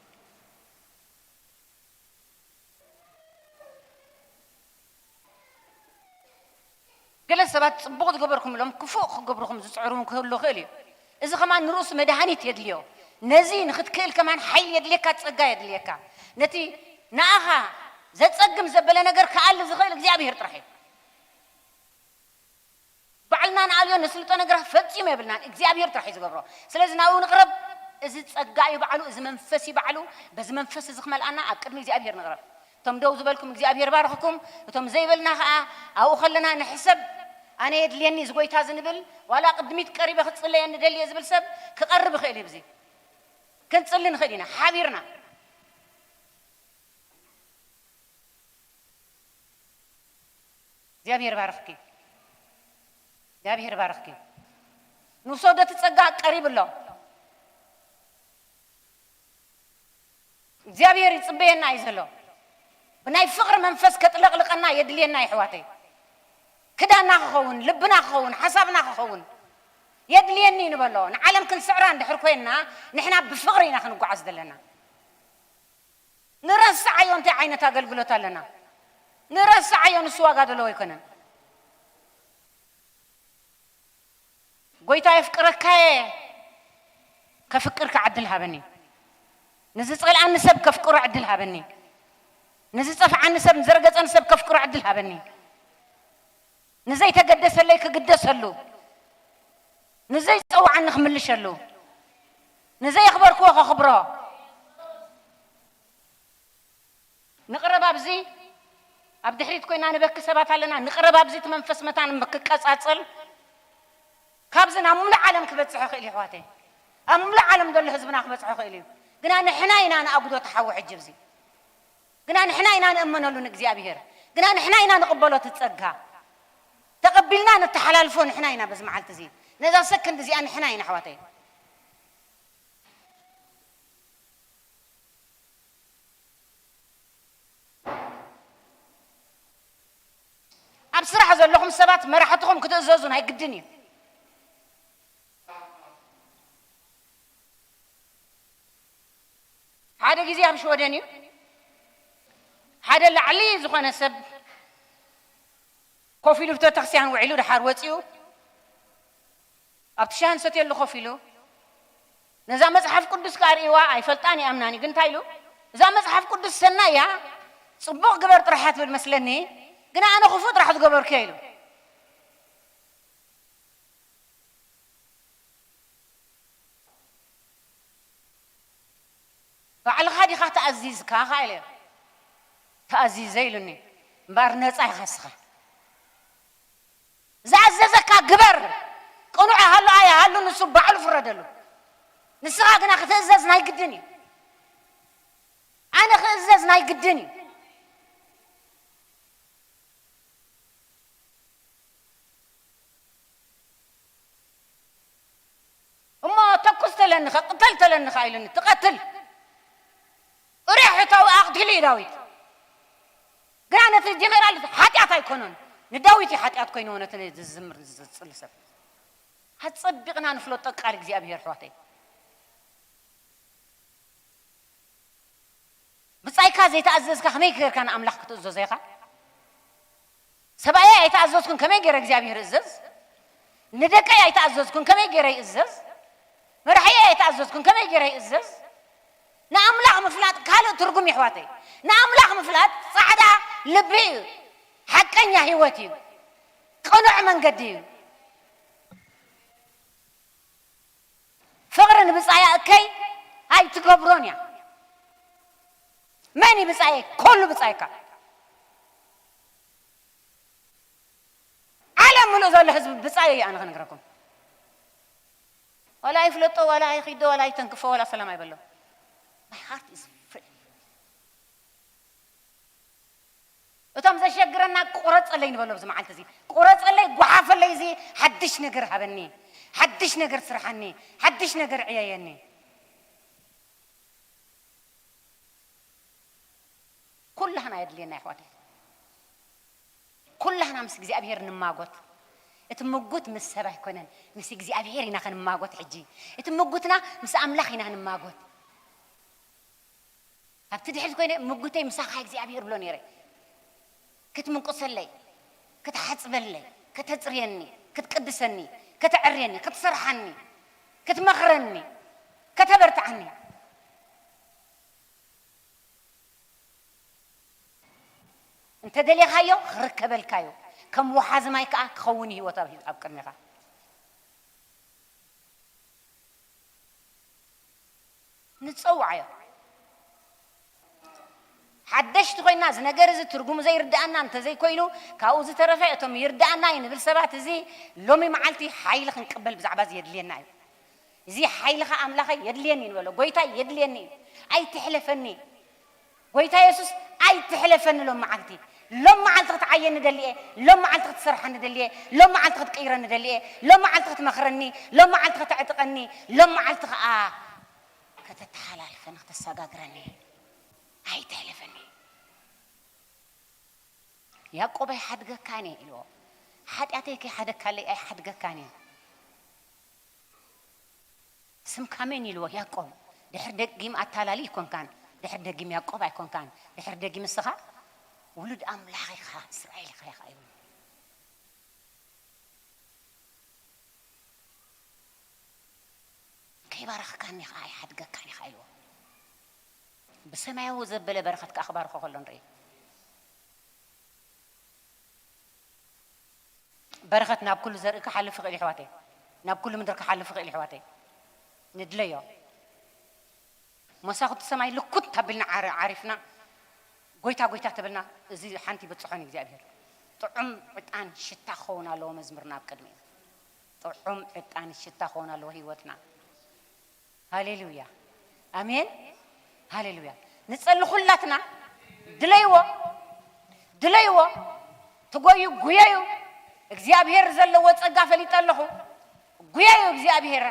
ገለ ሰባት ጽቡቕ ዝገበርኩም ኢሎም ክፉእ ክገብርኩም ዝጽዕሩ እውን ክህሉ ይኽእል እዩ። እዚ ከማን ንርእሱ መድሃኒት የድልዮ። ነዚ ንኽትክእል ከማን ሓይሊ የድልየካ፣ ጸጋ የድልየካ። ነቲ ንኣኻ ዘጸግም ዘበለ ነገር ክኣሊ ዝኽእል እግዚኣብሔር ጥራሕ እዩ። ባዕልና ንኣልዮ ነስልጦ ነገራት ፈጺሙ የብልናን፣ እግዚኣብሔር ጥራሕ እዩ ዝገብሮ። ስለዚ ናብኡ ንቕረብ። እዚ ጸጋ እዩ ባዕሉ፣ እዚ መንፈስ እዩ ባዕሉ። በዚ መንፈስ እዚ ክመልኣና ኣብ ቅድሚ እግዚኣብሔር ንቕረብ። እቶም ደው ዝበልኩም እግዚኣብሔር ባርኽኩም፣ እቶም ዘይበልና ኸኣ ኣብኡ ከለና ንሕሰብ። ኣነ የድልየኒ እዚ ጎይታ እዚ ንብል፣ ዋላ ቅድሚት ቀሪበ ክጽለየኒ ደልየ ዝብል ሰብ ክቐርብ ይኽእል እዩ። ብዚ ክንጽሊ ንኽእል ኢና ሓቢርና። እግዚኣብሔር ባርኽኪ። እግዚኣብሔር ባርኽኪ። ንውሰዶ እቲ ጸጋ ቀሪብ ኣሎ። እግዚኣብሔር ይጽበየና እዩ ዘሎ። ብናይ ፍቕሪ መንፈስ ከጥለቕልቐና የድልየና እዩ ኣሕዋተይ። ክዳና ክኸውን፣ ልብና ክኸውን፣ ሓሳብና ክኸውን የድልየኒ እዩ ንበሎ። ንዓለም ክንስዕራ እንድሕር ኮይንና ንሕና ብፍቕሪ ኢና ክንጓዓዝ ዘለና። ንረስዓዮ እንታይ ዓይነት ኣገልግሎት ኣለና? ንረስዓዮ፣ ንሱ ዋጋ ዘለዎ ኣይኮነን። ጎይታ የፍቅረካየ፣ ከፍቅርካ ዕድል ሃበኒ። ንዝጸልኣኒ ሰብ ከፍቅሮ ዕድል ሃበኒ። ንዝጸፍዓኒ ሰብ፣ ንዘርገጸኒ ሰብ ከፍቅሮ ዕድል ሃበኒ። ንዘይተገደሰለይ ክግደሰሉ፣ ንዘይጸውዓኒ ክምልሸሉ፣ ንዘየኽበርክዎ ከኽብሮ። ንቕረብ ኣብዚ። ኣብ ድሕሪት ኮይና ንበኪ ሰባት ኣለና። ንቕረብ ኣብዚ፣ እቲ መንፈስ መታን ክቀጻጸል፣ ካብዚ ናብ ሙሉእ ዓለም ክበጽሕ ይኽእል እዩ ኣሕዋተይ። ኣብ ሙሉእ ዓለም ዘሎ ህዝብና ክበጽሖ ይኽእል እዩ። ግና ንሕና ኢና ንኣጉዶ እቲ ሓዊ ሕጂ ኣብዚ። ግና ንሕና ኢና ንእመነሉ ንእግዚኣብሔር። ግና ንሕና ኢና ንቕበሎ እቲ ጸጋ። ተቐቢልና ነተሓላልፎ ንሕና ኢና በዚ መዓልቲ እዚ። ነዛ ሰከንድ እዚኣ ንሕና ኢና ኣሕዋተይ። ኣብ ስራሕ ዘለኹም ሰባት መራሕትኹም ክትእዘዙ ናይ ግድን እዩ። ሓደ ግዜ ኣብ ሽወደን እዩ፣ ሓደ ላዕሊ ዝኾነ ሰብ ኮፍ ኢሉ ቤተክርስትያን ውዒሉ ደሓር ወፂኡ ኣብቲ ሻሂ ዝሰትየሉ ኮፍ ኢሉ ነዛ መፅሓፍ ቅዱስ ከኣ ርእይዋ ኣይፈልጣን ይኣምናን እዩ። ግን እንታይ ኢሉ? እዛ መፅሓፍ ቅዱስ ሰናይ እያ፣ ፅቡቕ ግበር ጥራሕ እያ ትብል መስለኒ፣ ግን ኣነ ክፉእ ጥራሕ ዝገበርኩ እየ ኢሉ። ባዕልኻ ዲኻ ተኣዚዝካ? ከኣ ኢለ ተኣዚዘ ኢሉኒ። እምበኣር ነፃ ኢኻ እስኻ። ዝኣዘዘካ ግበር። ቅኑዕ ይሃሉ ኣይሃሉ ንሱ ባዕሉ ፍረደሉ። ንስኻ ግና ክትእዘዝ ናይ ግድን እዩ። ኣነ ክእዘዝ ናይ ግድን እዩ። ለኒ ከ ቅተል ተለኒ ከ ኢሉኒ ትቐትል። ኡርያ ሕታዊ ኣቕቲሉ እዩ ዳዊት። ግና ነቲ ጀነራል ሓጢኣት ኣይኮነን። ንዳዊት እዩ ሓጢኣት ኮይንዎ ነቲ ዝዝምር ዝጽሊ ሰብ። ኣጸቢቕና ንፍለጦ ቃል እግዚኣብሔር ኣሕዋተይ። ብጻይካ ዘይተኣዘዝካ ከመይ ጌርካ ንኣምላኽ ክትእዘዞ ኢኻ? ሰብኣየይ ኣይተኣዘዝኩን ከመይ ገይረ እግዚኣብሔር እእዘዝ? ንደቀይ ኣይተኣዘዝኩን ከመይ ገይረ ይእዘዝ? መራሒየይ ኣይተኣዘዝኩን ከመይ ገይረ ይእዘዝ? ንኣምላኽ ምፍላጥ ካልእ ትርጉም የሕዋተይ። ንኣምላኽ ምፍላጥ ጻዕዳ ልቢ እዩ። ሓቀኛ ህይወት እዩ። ቅኑዕ መንገዲ እዩ። ፍቕሪ ንብጻያ እከይ ኣይትገብሮን እያ። መን እዩ ብጻየይ? ኩሉ ብጻይካ። ዓለም ምሉእ ዘሎ ህዝቢ ብጻየይ እዩ ኣነ ክነግረኩም። ዋላ ኣይፍለጦ፣ ዋላ ኣይኺዶ፣ ዋላ ኣይተንክፎ፣ ዋላ ሰላም ኣይበሎ። My heart is free። እቶም ዘሸግረና ቁረጸለይ ንበሎ ኣብዚ መዓልቲ እዚ። ቁረጸለይ፣ ጓሓፈለይ፣ እዚ ሓድሽ ነገር ሃበኒ። ሓድሽ ነገር ስርሓኒ። ሓድሽ ነገር ዕየየኒ። ኩላህና የድልየና ኣሕዋተይ። ኩላህና ምስ እግዚኣብሔር ንማጎት። እቲ ምጉት ምስ ሰብ ኣይኮነን፣ ምስ እግዚኣብሔር ኢና ክንማጎት። ሕጂ እቲ ምጉትና ምስ ኣምላኽ ኢና ክንማጎት። ኣብቲ ድሕሪት ኮይነ ምጉተይ ምሳኻ እግዚኣብሔር ብሎ ነይረ። ክትምንቁሰለይ፣ ክትሓጽበለይ፣ ከተጽርየኒ፣ ክትቅድሰኒ፣ ከተዕርየኒ፣ ክትሰርሓኒ፣ ክትመኽረኒ፣ ከተበርትዓኒ። እንተ ደሊኻዮ ክርከበልካዮ፣ ከም ወሓዚ ማይ ከኣ ክኸውን ህይወት ኣብ ኣብ ቅድሜኻ። ንጸውዓዮ። ሓደሽቲ ኮይና እዚ ነገር እዚ ትርጉሙ ዘይርድኣና እንተዘይኮይኑ፣ ካብኡ ዝተረፈ እቶም ይርድኣና እዩ ንብል ሰባት፣ እዚ ሎሚ መዓልቲ ሓይሊ ክንቅበል ብዛዕባ እዚ የድልየና እዩ። እዚ ሓይልኻ ኣምላኸይ የድልየኒ ንበሎ። ጎይታ የድልየኒ እዩ። ኣይትሕለፈኒ። ጎይታ የሱስ ኣይትሕለፈኒ ሎም መዓልቲ። ሎም መዓልቲ ክትዓየኒ ደልየ፣ ሎም መዓልቲ ክትሰርሓኒ ደልየ፣ ሎም መዓልቲ ክትቅይረኒ ደልየ፣ ሎም መዓልቲ ክትመኽረኒ፣ ሎም መዓልቲ ከተዕጥቐኒ፣ ሎም መዓልቲ ኸኣ ከተተሓላልፈኒ፣ ከተሰጋግረኒ። ኣይትሕለፈኒ። ያዕቆብ ኣይሓድገካን እየ ኢልዎ። ሓጢኣተይ ከይሓደካለይ ኣይሓድገካን እየ። ስምካ መን ኢልዎ? ያዕቆብ። ድሕር ደጊም ኣታላሊ ኣይኮንካን። ድሕር ደጊም ያዕቆብ ኣይኮንካን። ድሕር ደጊም እስኻ ውሉድ ኣምላኽ ኢኻ፣ እስራኤል ኢኻ፣ ኢኻ ኢሉ። ከይባረኽካኒ ኸዓ ኣይሓድገካን ኢኻ ኢልዎ። ብሰማያዊ ዘበለ በረኸት ከኣ ክባርኾ ከሎ ንርኢ። በረኸት ናብ ኩሉ ዘርኢ ክሓልፍ ይኽእል እዩ፣ ኣሕዋተይ። ናብ ኩሉ ምድሪ ክሓልፍ ይኽእል እዩ፣ ኣሕዋተይ። ንድለዮ። መሳኹቲ ሰማይ ልኩት ኣቢልና ዓር-፣ ዓሪፍና፣ ጎይታ፣ ጎይታ ተብልና፣ እዚ ሓንቲ ይብጽሖን እግዚኣብሔር። ጥዑም ዕጣን ሽታ ክኸውን ኣለዎ መዝሙርና ኣብ ቅድሚኡ። ጥዑም ዕጣን ሽታ ክኸውን ኣለዎ ህይወትና። ሃሌሉያ። ኣሜን። ሃሌሉያ። ንጸሊ ኩላትና። ድለይዎ። ድለይዎ። ትጎዩ ጉየዩ። እግዚኣብሔር ዘለዎ ጸጋ ፈሊጠ ኣለኹ። ጉየዩ፣ እግዚኣብሔር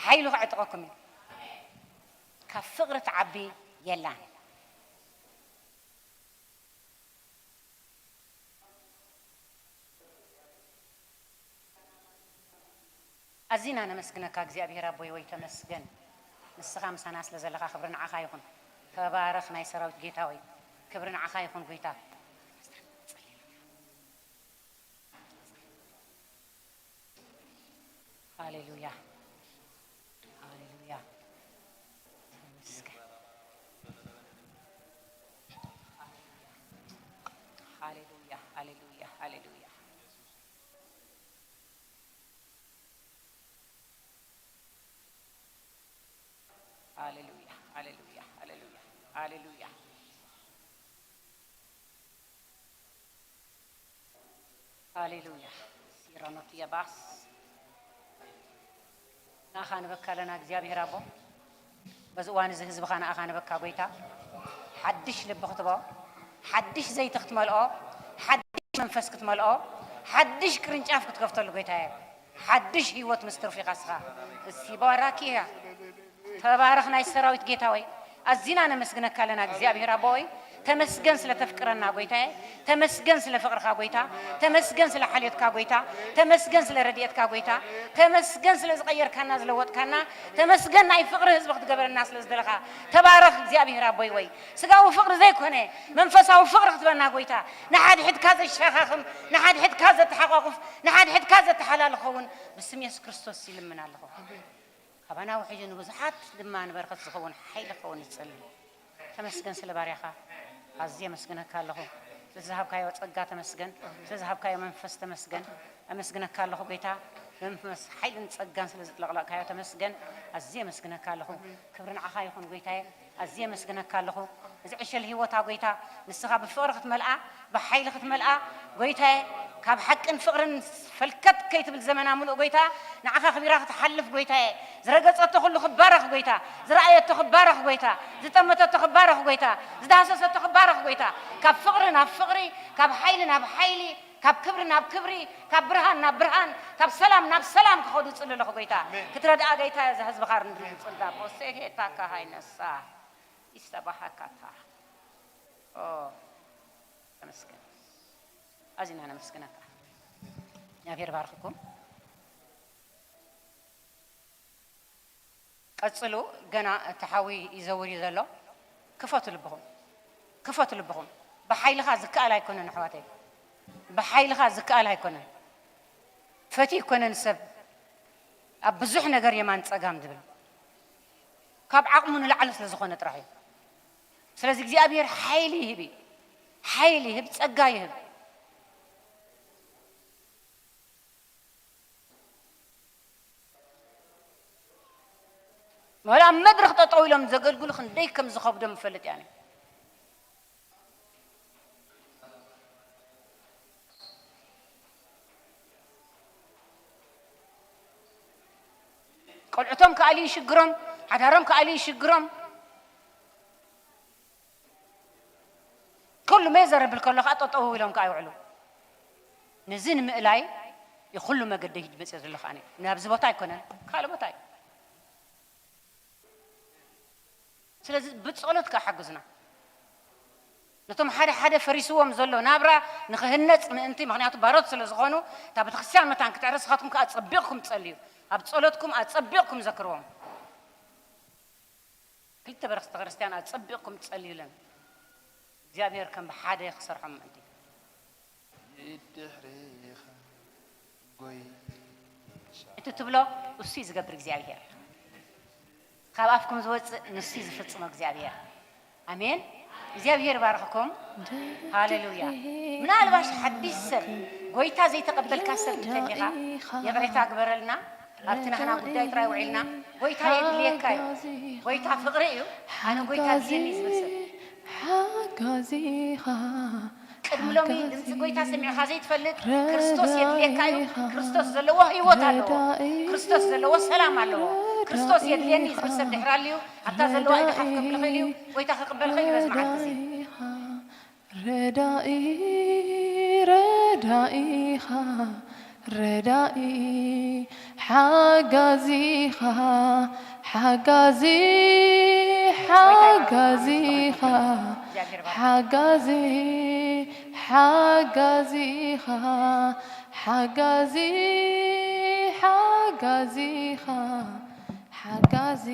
ሓይሉ ከዕጥቐኩም እዩ። ካብ ፍቕሪ ትዓቢ የላን። ኣዚና ነመስግነካ እግዚኣብሔር ኣቦይ ወይ ተመስገን። ንስኻ ምሳና ስለ ዘለኻ ክብሪ ንዓኻ ይኹን። ተባረኽ ናይ ሰራዊት ጌታ ወይ ክብሪ ንዓኻ ይኹን ጎይታ። ሃሌሉያ። ሃሌሉያ። ተመስገን። ሃሌሉያ። ሃሌሉያ። ሃሌሉያ። ሃሌሉያ። ሃሌሉያ። ሃሌሉያ። ሃሌሉያ። ሃሌሉያ። ሲራኖት የባስ። ንኣኻ ንበካ ኣለና እግዚኣብሔር ኣቦ። በዚ እዋን እዚ ህዝብኻ ንኣኻ ንበካ ጎይታ። ሓድሽ ልቢ ክትቦ፣ ሓድሽ ዘይቲ ክትመልኦ፣ ሓድሽ መንፈስ ክትመልኦ፣ ሓድሽ ቅርንጫፍ ክትከፍተሉ ጎይታየ። ሓድሽ ህይወት ምስ ትርፊኻ እስኻ። እሲ ባራኪ እያ። ተባረኽ ናይ ሰራዊት ጌታ ወይ፣ ኣዚና ነመስግነካ ኣለና እግዚኣብሔር ኣቦ ወይ። ተመስገን ስለ ተፍቅረና ጎይታዬ፣ ተመስገን ስለ ፍቕርኻ ጎይታ፣ ተመስገን ስለ ሓልዮትካ ጎይታ፣ ተመስገን ስለ ረድኤትካ ጎይታ፣ ተመስገን ስለ ዝቐየርካና ዝለወጥካና፣ ተመስገን ናይ ፍቕሪ ህዝቢ ክትገበረና ስለ ዝደለኻ። ተባረኽ እግዚኣብሔር ኣቦይ ወይ። ስጋዊ ፍቕሪ ዘይኮነ መንፈሳዊ ፍቕሪ ክትበና ጎይታ፣ ንሓድሕድካ ዘሸኻኽም፣ ንሓድሕድካ ዘተሓቋቁፍ፣ ንሓድሕድካ ዘተሓላልኸውን ብስም የሱስ ክርስቶስ ይልምን ኣለኹ። ካባና ውሒዱ ንብዙሓት ድማ ንበረኸት ዝኸውን ሓይሊ ክኸውን ይጸሊ። ተመስገን ስለ ባርያኻ ኣዝየ ኣመስግነካ ኣለኹ። ስለ ዝሃብካዮ ጸጋ ተመስገን፣ ስለ ዝሃብካዮ መንፈስ ተመስገን። ኣመስግነካ ኣለኹ ጎይታ፣ መንፈስ ሓይልን ጸጋን ስለ ዝጥለቕለቕካዮ ተመስገን። ኣዝየ ኣመስግነካ ኣለኹ። ክብሪ ንዓኻ ይኹን ጎይታየ። ኣዝየ ኣመስግነካ ኣለኹ። እዚ ዕሸል ህይወታ ጎይታ፣ ንስኻ ብፍቕሪ ክትመልኣ፣ ብሓይሊ ክትመልኣ፣ ጎይታየ፣ ካብ ሓቅን ፍቕርን ፈልከት ከይትብል ዘመና ምሉእ ጎይታ፣ ንዓኻ ኣኽቢራ ክትሓልፍ ጎይታየ፣ ዝረገጸቶ ኩሉ ክባረኽ ጎይታ፣ ዝረኣየቶ ክባረኽ ጎይታ፣ ዝጠመተቶ ክባረኽ ጎይታ፣ ዝዳህሰሰቶ ክባረኽ ጎይታ፣ ካብ ፍቕሪ ናብ ፍቕሪ፣ ካብ ሓይሊ ናብ ሓይሊ፣ ካብ ክብሪ ናብ ክብሪ፣ ካብ ብርሃን ናብ ብርሃን፣ ካብ ሰላም ናብ ሰላም ክኸዱ ጽሊ ኣለኹ ጎይታ። ኣሜን። ክትረድኣ ጎይታ እዛ ህዝብኻ ርንድሪ ጽልዳ ፖሴሄ ታካ ሃይነሳ ይስተባሃካታ። ኦ፣ ተመስገን። ኣዚና ነመስግነካ። እግዚኣብሔር ባርክኩም። ቀጽሉ፣ ገና እቲ ሓዊ ይዘውር እዩ ዘሎ። ክፈቱ ልብኹም፣ ክፈቱ ልብኹም። ብሓይልኻ ዝከኣል ኣይኮነን ኣሕዋተይ፣ ብሓይልኻ ዝከኣል ኣይኮነን። ፈትዩ ኣይኮነን ሰብ ኣብ ብዙሕ ነገር የማን ጸጋም ዝብል፣ ካብ ዓቕሙ ንላዕሊ ስለ ዝኾነ ጥራሕ እዩ። ስለዚ እግዚኣብሔር ሓይሊ ይህብ እዩ፣ ሓይሊ ይህብ፣ ጸጋ ይህብ። ወላ ኣብ መድረኽ ጠጠው ኢሎም ዘገልግሉ ክንደይ ከም ዝኸብዶም እፈልጥ እያ። ቆልዕቶም ክኣልዩ ይሽግሮም፣ ሓዳሮም ክኣልዩ ይሽግሮም። ኩሉ ሜዘረብል ከሎ ከዓ ጠጠው ኢሎም ከዓ ይውዕሉ። ነዚ ንምእላይ እዩ ኩሉ መገዲ ሂድ መፅዮ ዘሎ ከዓ ናብዚ ቦታ ኣይኮነን፣ ካልእ ቦታ እዩ። ስለዚ ብጸሎት ከኣ ሓግዙና። ነቶም ሓደ ሓደ ፈሪስዎም ዘሎ ናብራ ንኽህነጽ ምእንቲ፣ ምኽንያቱ ባሮት ስለ ዝኾኑ፣ እታ ቤተክርስትያን መታን ክትዕረ፣ ንስኻትኩም ከኣ ኣጸቢቕኩም ጸልዩ። ኣብ ጸሎትኩም ኣጸቢቕኩም ዘክርዎም። ክልተ ቤተክርስትያን ኣጸቢቕኩም ጸልዩለን። እግዚኣብሔር ከም ብሓደ ክሰርሖም ምእንቲ። ድሕሬኻ ጎይታ። እቲ ትብሎ እሱ እዩ ዝገብር እግዚኣብሔር። ካብ ኣፍኩም ዝወፅእ ንሱ እዩ ዝፍፅሞ እግዚኣብሔር። ኣሜን። እግዚኣብሔር ይባርኽኩም። ሃሌሉያ። ምናልባሽ ሓዲሽ ሰብ፣ ጎይታ ዘይተቐበልካ ሰብ እንተሊኻ፣ ይቕሬታ ግበረልና። ኣብቲ ናህና ጉዳይ ጥራይ ውዒልና። ጎይታ የድልየካ እዩ። ጎይታ ፍቕሪ እዩ። ኣነ ጎይታ ኣድልየኒ እዩ ዝብል ሰብ። ሓጋዚኻ፣ ቅድሚ ሎሚ ድምፂ ጎይታ ሰሚዕኻ ዘይትፈልጥ፣ ክርስቶስ የድልየካ እዩ። ክርስቶስ ዘለዎ ህይወት ኣለዎ። ክርስቶስ ዘለዎ ሰላም ኣለዎ። ክርስቶስ የድልየኒ ዝብል ሰብ ድሕር ኣልዩ፣ ኣብታ ዘለዋ ኢድኻ ክከፍል ይኽእል እዩ። ጎይታ ክቕበል ይኽእል እዩ በዚ መዓልቲ እዚ። ረዳኢ፣ ረዳኢኻ፣ ረዳኢ፣ ሓጋዚኻ፣ ሓጋዚ፣ ሓጋዚኻ፣ ሓጋዚ፣ ሓጋዚኻ፣ ሓጋዚ፣ ሓጋዚኻ፣ ሓጋዚ።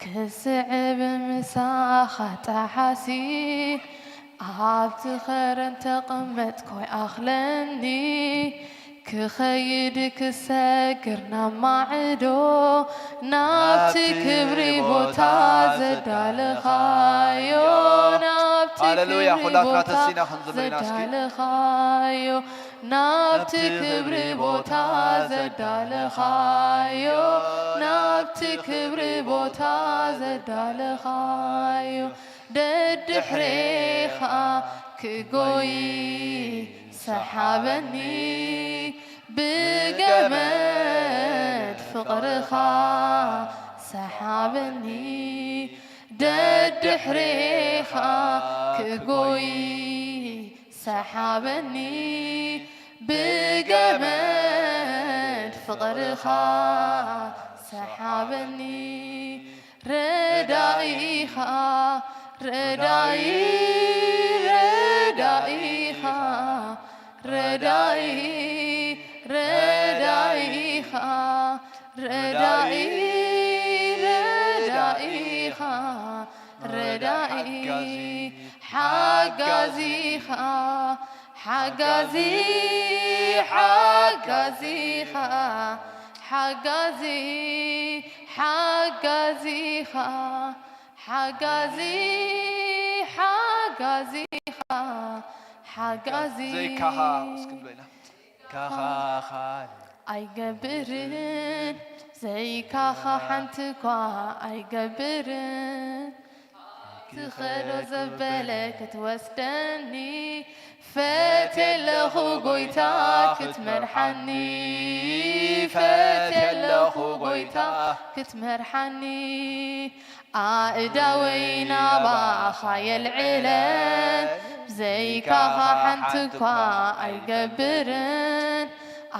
ክስዕብ ምሳኻ ጠሓሲ፣ ኣብቲ ኸረን ተቐመጥኩ ኣይኣኽለኒ። ክኸይድ ክሰግር ናብ ማዕዶ፣ ናብቲ ክብሪ ቦታ ዘዳለኻዮ፣ ናብቲ ሃሌሉያ። ክብሪ ኩላትና ቦታ ተሲና ክንዝምር ኢና እስኪ። ዘዳለኻዮ፣ ናብቲ ክብሪ ቦታ ዘዳለኻዮ፣ ናብቲ ክብሪ ቦታ ዘዳለኻዮ፣ ደድሕሬኻ ክጎይ ሰሓበኒ፣ ብገመድ ፍቕርኻ ሰሓበኒ፣ ደድሕሬኻ ክጎይ ሰሓበኒ፣ ብገመድ ፍቕርኻ ሰሓበኒ ረዳኢኻ፣ ረዳኢ፣ ረዳኢኻ፣ ረዳኢ፣ ረዳኢኻ፣ ረዳኢ፣ ረዳኢኻ፣ ረዳኢ፣ ሓጋዚኻ፣ ሓጋዚ፣ ሓጋዚኻ፣ ሓጋዚ፣ ሓጋዚኻ፣ ሓጋዚ፣ ሓጋዚኻ፣ ሓጋዚ። ዘይካኻ እስኪ ንብሎ ኢና። ካኻ ኣይገብርን፣ ዘይካኻ ሓንቲ እኳ ኣይገብርን። ትኸዶ ዘበለ ክትወስደኒ ፈትየ ኣለኹ ጎይታ ክትመርሓኒ፣ ፈትየ ኣለኹ ጎይታ ክትመርሓኒ። ኣእዳወይ ናባኻ የልዕለን፣ ብዘይካኻ ሓንቲ እኳ ኣይገብርን።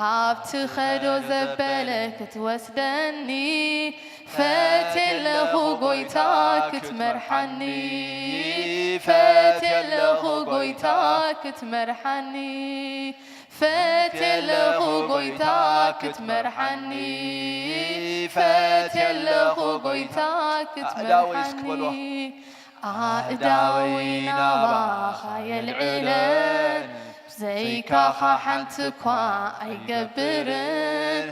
ኣብቲ ኸዶ ዘበለ ክትወስደኒ ፈትየ ኣለኹ ጎይታ ክትመርሓኒ፣ ፈትየ ኣለኹ ጎይታ ክትመርሓኒ፣ ፈትየ ኣለኹ ጎይታ ክትመርሓኒ፣ ፈትየ ኣለኹ ጎይታ ክትመርሓኒ። ኣእዳወይ እስኪ በልዋ። ኣእዳወይ ናባኻ የልዕለን፣ ብዘይካኻ ሓንቲ እኳ ኣይገብርን።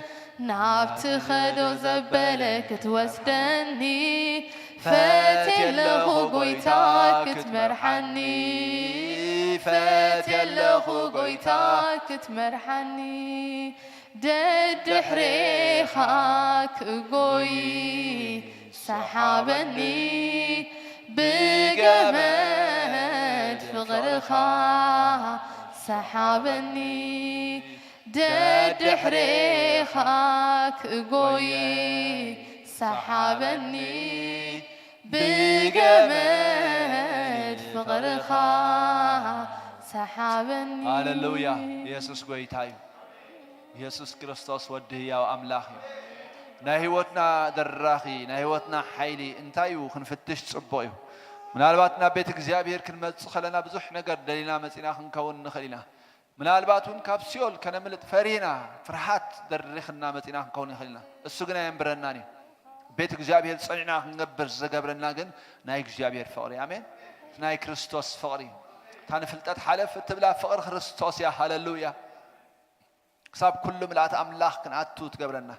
ናብቲ ኸዶ ዘበለ ክትወስደኒ ፈትየ ኣለኹ ጎይታ ክትመርሓኒ፣ ፈትየ ኣለኹ ጎይታ ክትመርሓኒ። ደድሕሬኻ ክጎይ ሰሓበኒ፣ ብገመድ ፍቕርኻ ሰሓበኒ። ደድሕሬኻ ክጎይ ሰሓበኒ፣ ብገመድ ፍቕርኻ ሰሓበኒ። ሃሌሉያ። ኢየሱስ ጎይታ እዩ። ኢየሱስ ክርስቶስ ወዲ ህያው ኣምላኽ እዩ። ናይ ህይወትና ደራኺ፣ ናይ ህይወትና ሓይሊ እንታይ እዩ ክንፍትሽ ጽቡቕ እዩ። ምናልባት ናብ ቤት እግዚኣብሔር ክንመጽእ ከለና ብዙሕ ነገር ደሊና መጺና ክንከውን ንኽእል ኢና። ምናልባት እውን ካብ ሲኦል ከነምልጥ ፈሪህና፣ ፍርሃት ደሪኽና መጺና ክንከውን ንኽእል ኢና። እሱ ግን ኣየንብረናን እዩ። ቤት እግዚኣብሔር ጸኒዕና ክንገብር ዝገብረና ግን ናይ እግዚኣብሔር ፍቕሪ። ኣሜን። ናይ ክርስቶስ ፍቕሪ። እታ ንፍልጠት ሓለፍ እትብላ ፍቕሪ ክርስቶስ እያ። ሃሌሉያ። ክሳብ ኩሉ ምልኣት ኣምላኽ ክንኣቱ ትገብረና።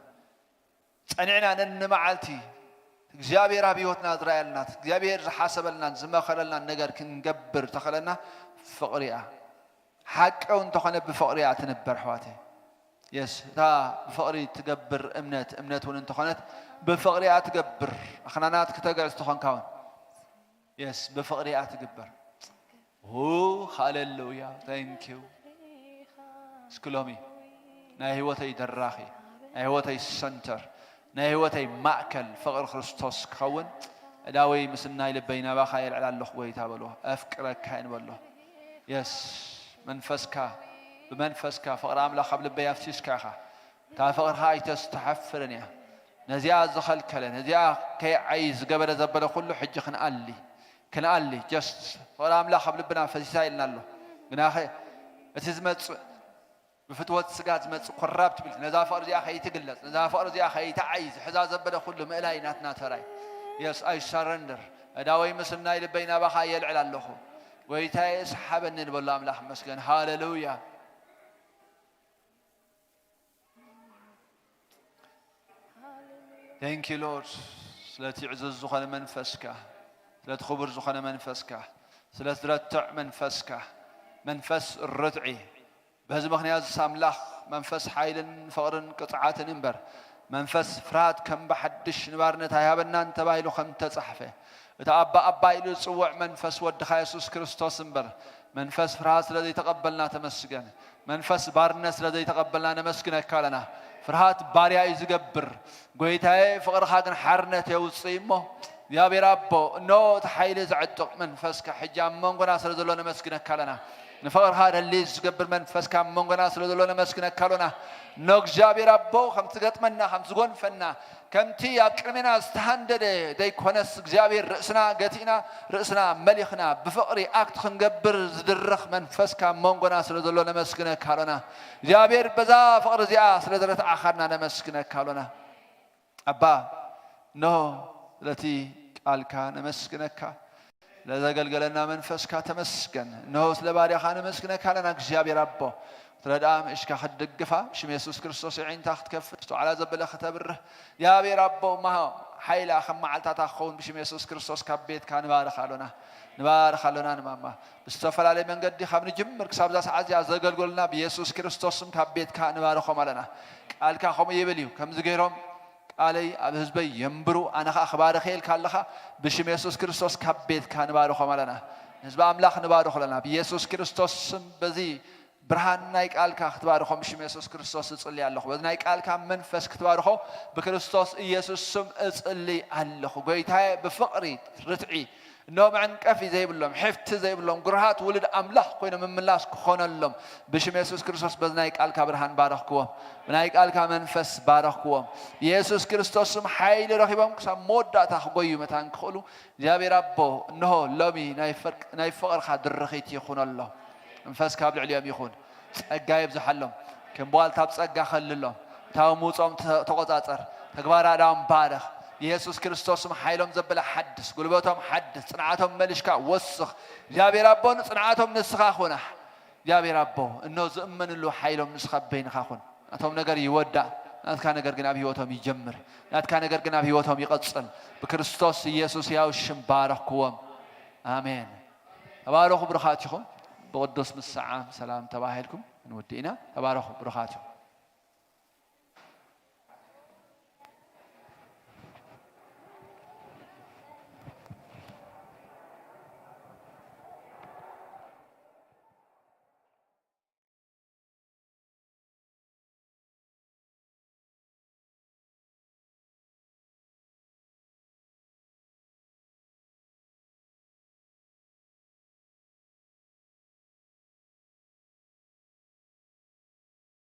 ጸኒዕና ነንመዓልቲ እግዚኣብሔር ኣብ ህይወትና ዝረኣየልና፣ እግዚኣብሔር ዝሓሰበልናን ዝመኸረልናን ነገር ክንገብር ተኸለና ፍቕሪ እያ። ሓቂ እውን እንተኾነ ብፍቕሪ እያ ትንበር ኣሕዋተይ። የስ፣ እታ ብፍቕሪ ትገብር እምነት፣ እምነት እውን እንተኾነት ብፍቕሪ እያ ትገብር። ኣኽናናት ክተግዕዝ ተኾንካ እውን የስ፣ ብፍቕሪ እያ ትግበር። ኡ፣ ሃሌሉያ፣ thank you። እስኪ ሎሚ ናይ ህይወተይ ደራኺ፣ ናይ ህይወተይ ሰንተር፣ ናይ ህይወተይ ማእከል ፍቕሪ ክርስቶስ ክኸውን፣ እዳወይ ምስናይ ልበይ ናባኻ የልዕል ኣለኹ ጎይታ በሎ። ኣፍቅረካ እየ ንበሎ። የስ፣ መንፈስካ፣ ብመንፈስካ ፍቕሪ ኣምላኽ ኣብ ልበይ ኣፍሲስካ ኢኻ። እታ ፍቕርኻ ኣይተስተሓፍርን እያ። ነዚኣ ዝኸልከለ፣ ነዚኣ ከይዓይ ዝገበረ ዘበለ ኩሉ ሕጂ ክንኣሊ፣ ክንኣሊ። ጀስት ፍቕሪ ኣምላኽ ኣብ ልብና ፈሲሳ ኢልና ኣሎ። ግናኸ እቲ ዝመጽእ ብፍትወት ስጋ ዝመጽእ ኮራፕት ቢልት፣ ነዛ ፍቕሪ እዚኣ ከይትግለጽ፣ ነዛ ፍቕሪ እዚኣ ከይትዓይ ዝሕዛ ዘበለ ኩሉ ምእላይ ናትና ተራይ። የስ፣ ኣይ ሰረንደር። እዳወይ ምስናይ ልበይ ናባኻ የልዕል ኣለኹ። ጎይታዬ፣ ስሓበኒ ንበሎ ኣምላኽ መስገን። ሃሌሉያ። Thank you, Lord፣ ስለቲ ዕዙዝ ዝኾነ መንፈስካ፣ ስለቲ ክቡር ዝኾነ መንፈስካ፣ ስለቲ ዝረትዕ መንፈስካ፣ መንፈስ ርትዒ። በዚ ምኽንያት እዚ ኣምላኽ መንፈስ ሓይልን ፍቕርን ቅጽዓትን እምበር፣ መንፈስ ፍርሃት ከም ብሓድሽ ንባርነት ኣይሃበናን ተባሂሉ ከም እተጻሕፈ፣ እቲ ኣባ ኣባ ኢሉ ዝጽውዕ መንፈስ ወድኻ የሱስ ክርስቶስ እምበር፣ መንፈስ ፍርሃት ስለ ዘይተቐበልና ተመስገን። መንፈስ ባርነት ስለ ዘይተቐበልና ነመስግነካ ኣለና። ፍርሃት ባርያ እዩ ዝገብር፣ ጎይታዬ፣ ፍቕርኻ ግን ሓርነት የውጽእ እሞ፣ እግዚኣብሔር ኣቦ፣ እነሆ እቲ ሓይሊ ዘዕጥቕ መንፈስካ ሕጂ ኣብ መንጎና ስለ ዘሎ ነመስግነካ ኣለና። ንፍቕርኻ ደሊ ዝገብር መንፈስካ ኣብ መንጎና ስለ ዘሎ ነመስግነካ ኣሎና። ኖ እግዚኣብሔር ኣቦ፣ ከምቲ ገጥመና፣ ከም ዝጎንፈና፣ ከምቲ ኣብ ቅድሜና ዝተሃንደደ ዘይኮነስ፣ እግዚኣብሔር ርእስና ገቲእና፣ ርእስና መሊኽና፣ ብፍቕሪ ኣክት ክንገብር ዝድርኽ መንፈስካ ኣብ መንጎና ስለ ዘሎ ነመስግነካ ኣሎና። እግዚኣብሔር በዛ ፍቕሪ እዚኣ ስለ ዘረትዓኻና ነመስግነካ ኣሎና። ኣባ፣ እንሆ ስለቲ ቃልካ ነመስግነካ። ለዘገልገለና መንፈስካ ተመስገን። እንሆ ስለ ባርያኻ ነመስግነካ ኣለና እግዚኣብሔር ኣቦ። ክትረድኣ ምእሽካ ክትድግፋ ብሽም የሱስ ክርስቶስ የዒንታ ክትከፍት፣ ዝተውዓላ ዘበለ ክተብርህ እግዚኣብሔር ኣቦ፣ ማሃ ሓይላ ከም መዓልታታ ክኸውን ብሽም የሱስ ክርስቶስ ካብ ቤትካ ንባርኽ ኣሎና። ንባርኽ ኣሎና ንማማ። ብዝተፈላለየ መንገዲ ካብ ንጅምር ክሳብ እዛ ሰዓት እዚኣ ዘገልገሉና ብየሱስ ክርስቶስ ስም ካብ ቤትካ ንባርኾም ኣለና። ቃልካ ከምኡ ይብል እዩ። ከምዚ ገይሮም ቃለይ ኣብ ህዝበይ የንብሩ፣ ኣነ ኸኣ ክባርኽ እየ ኢልካ ኣለኻ። ብሽም የሱስ ክርስቶስ ካብ ቤትካ ንባርኾም ኣለና። ህዝቢ ኣምላኽ ንባርኾ ኣለና። ብየሱስ ክርስቶስ ስም በዚ ብርሃን ናይ ቃልካ ክትባርኾም ብሽም የሱስ ክርስቶስ እጽሊ ኣለኹ። በዚ ናይ ቃልካ መንፈስ ክትባርኾ ብክርስቶስ ኢየሱስ ስም እጽሊ ኣለኹ። ጎይታየ ብፍቕሪ ርትዒ እነሆ መዕንቀፊ ዘይብሎም፣ ሕፍቲ ዘይብሎም፣ ግርሃት ውሉድ ኣምላኽ ኮይኖም ምምላስ ክኾነሎም ብሽም የሱስ ክርስቶስ በዚ ናይ ቃልካ ብርሃን ባረኽክዎም። ብናይ ቃልካ መንፈስ ባረኽክዎም። ብየሱስ ክርስቶስ ስም ሓይሊ ረኺቦም ክሳብ መወዳእታ ክጎዩ መታን ክኽእሉ እግዚኣብሔር ኣቦ፣ እንሆ ሎሚ ናይ ፍርቅ-፣ ናይ ፍቕርኻ ድርኺት ይኹነሎም። መንፈስካ ኣብ ልዕሊኦም ይኹን። ጸጋ የብዝሓሎም። ከም ዋልታ ኣብ ጸጋ ከልሎም። እታዎም ምውጾም ተ-፣ ተቖጻጸር። ተግባር ኣእዳዎም ባርኽ። ብየሱስ ክርስቶስ ስም ሓይሎም ዘበለ ሓድስ። ጉልበቶም ሓድስ። ጽንዓቶም መሊሽካ ወስኽ። እግዚኣብሔር ኣቦ ንጽንዓቶም ንስኻ ኩና። እግዚኣብሔር ኣቦ፣ እኖ ዝእመንሉ ሓይሎም ንስኻ በይንኻ ኩን። ናቶም ነገር ይወዳእ። ናትካ ነገር ግን ኣብ ህይወቶም ይጀምር። ናትካ ነገር ግን ኣብ ህይወቶም ይቐጽል። ብክርስቶስ ኢየሱስ ያው ሽም ባረኽክዎም። ኣሜን። ተባረኹ ብሩኻት ኢኹም። ብቕዱስ ምሰዓም ሰላም ተባሂልኩም ክንውድእ ኢና። ተባረኹ ብሩኻት ኢኹም።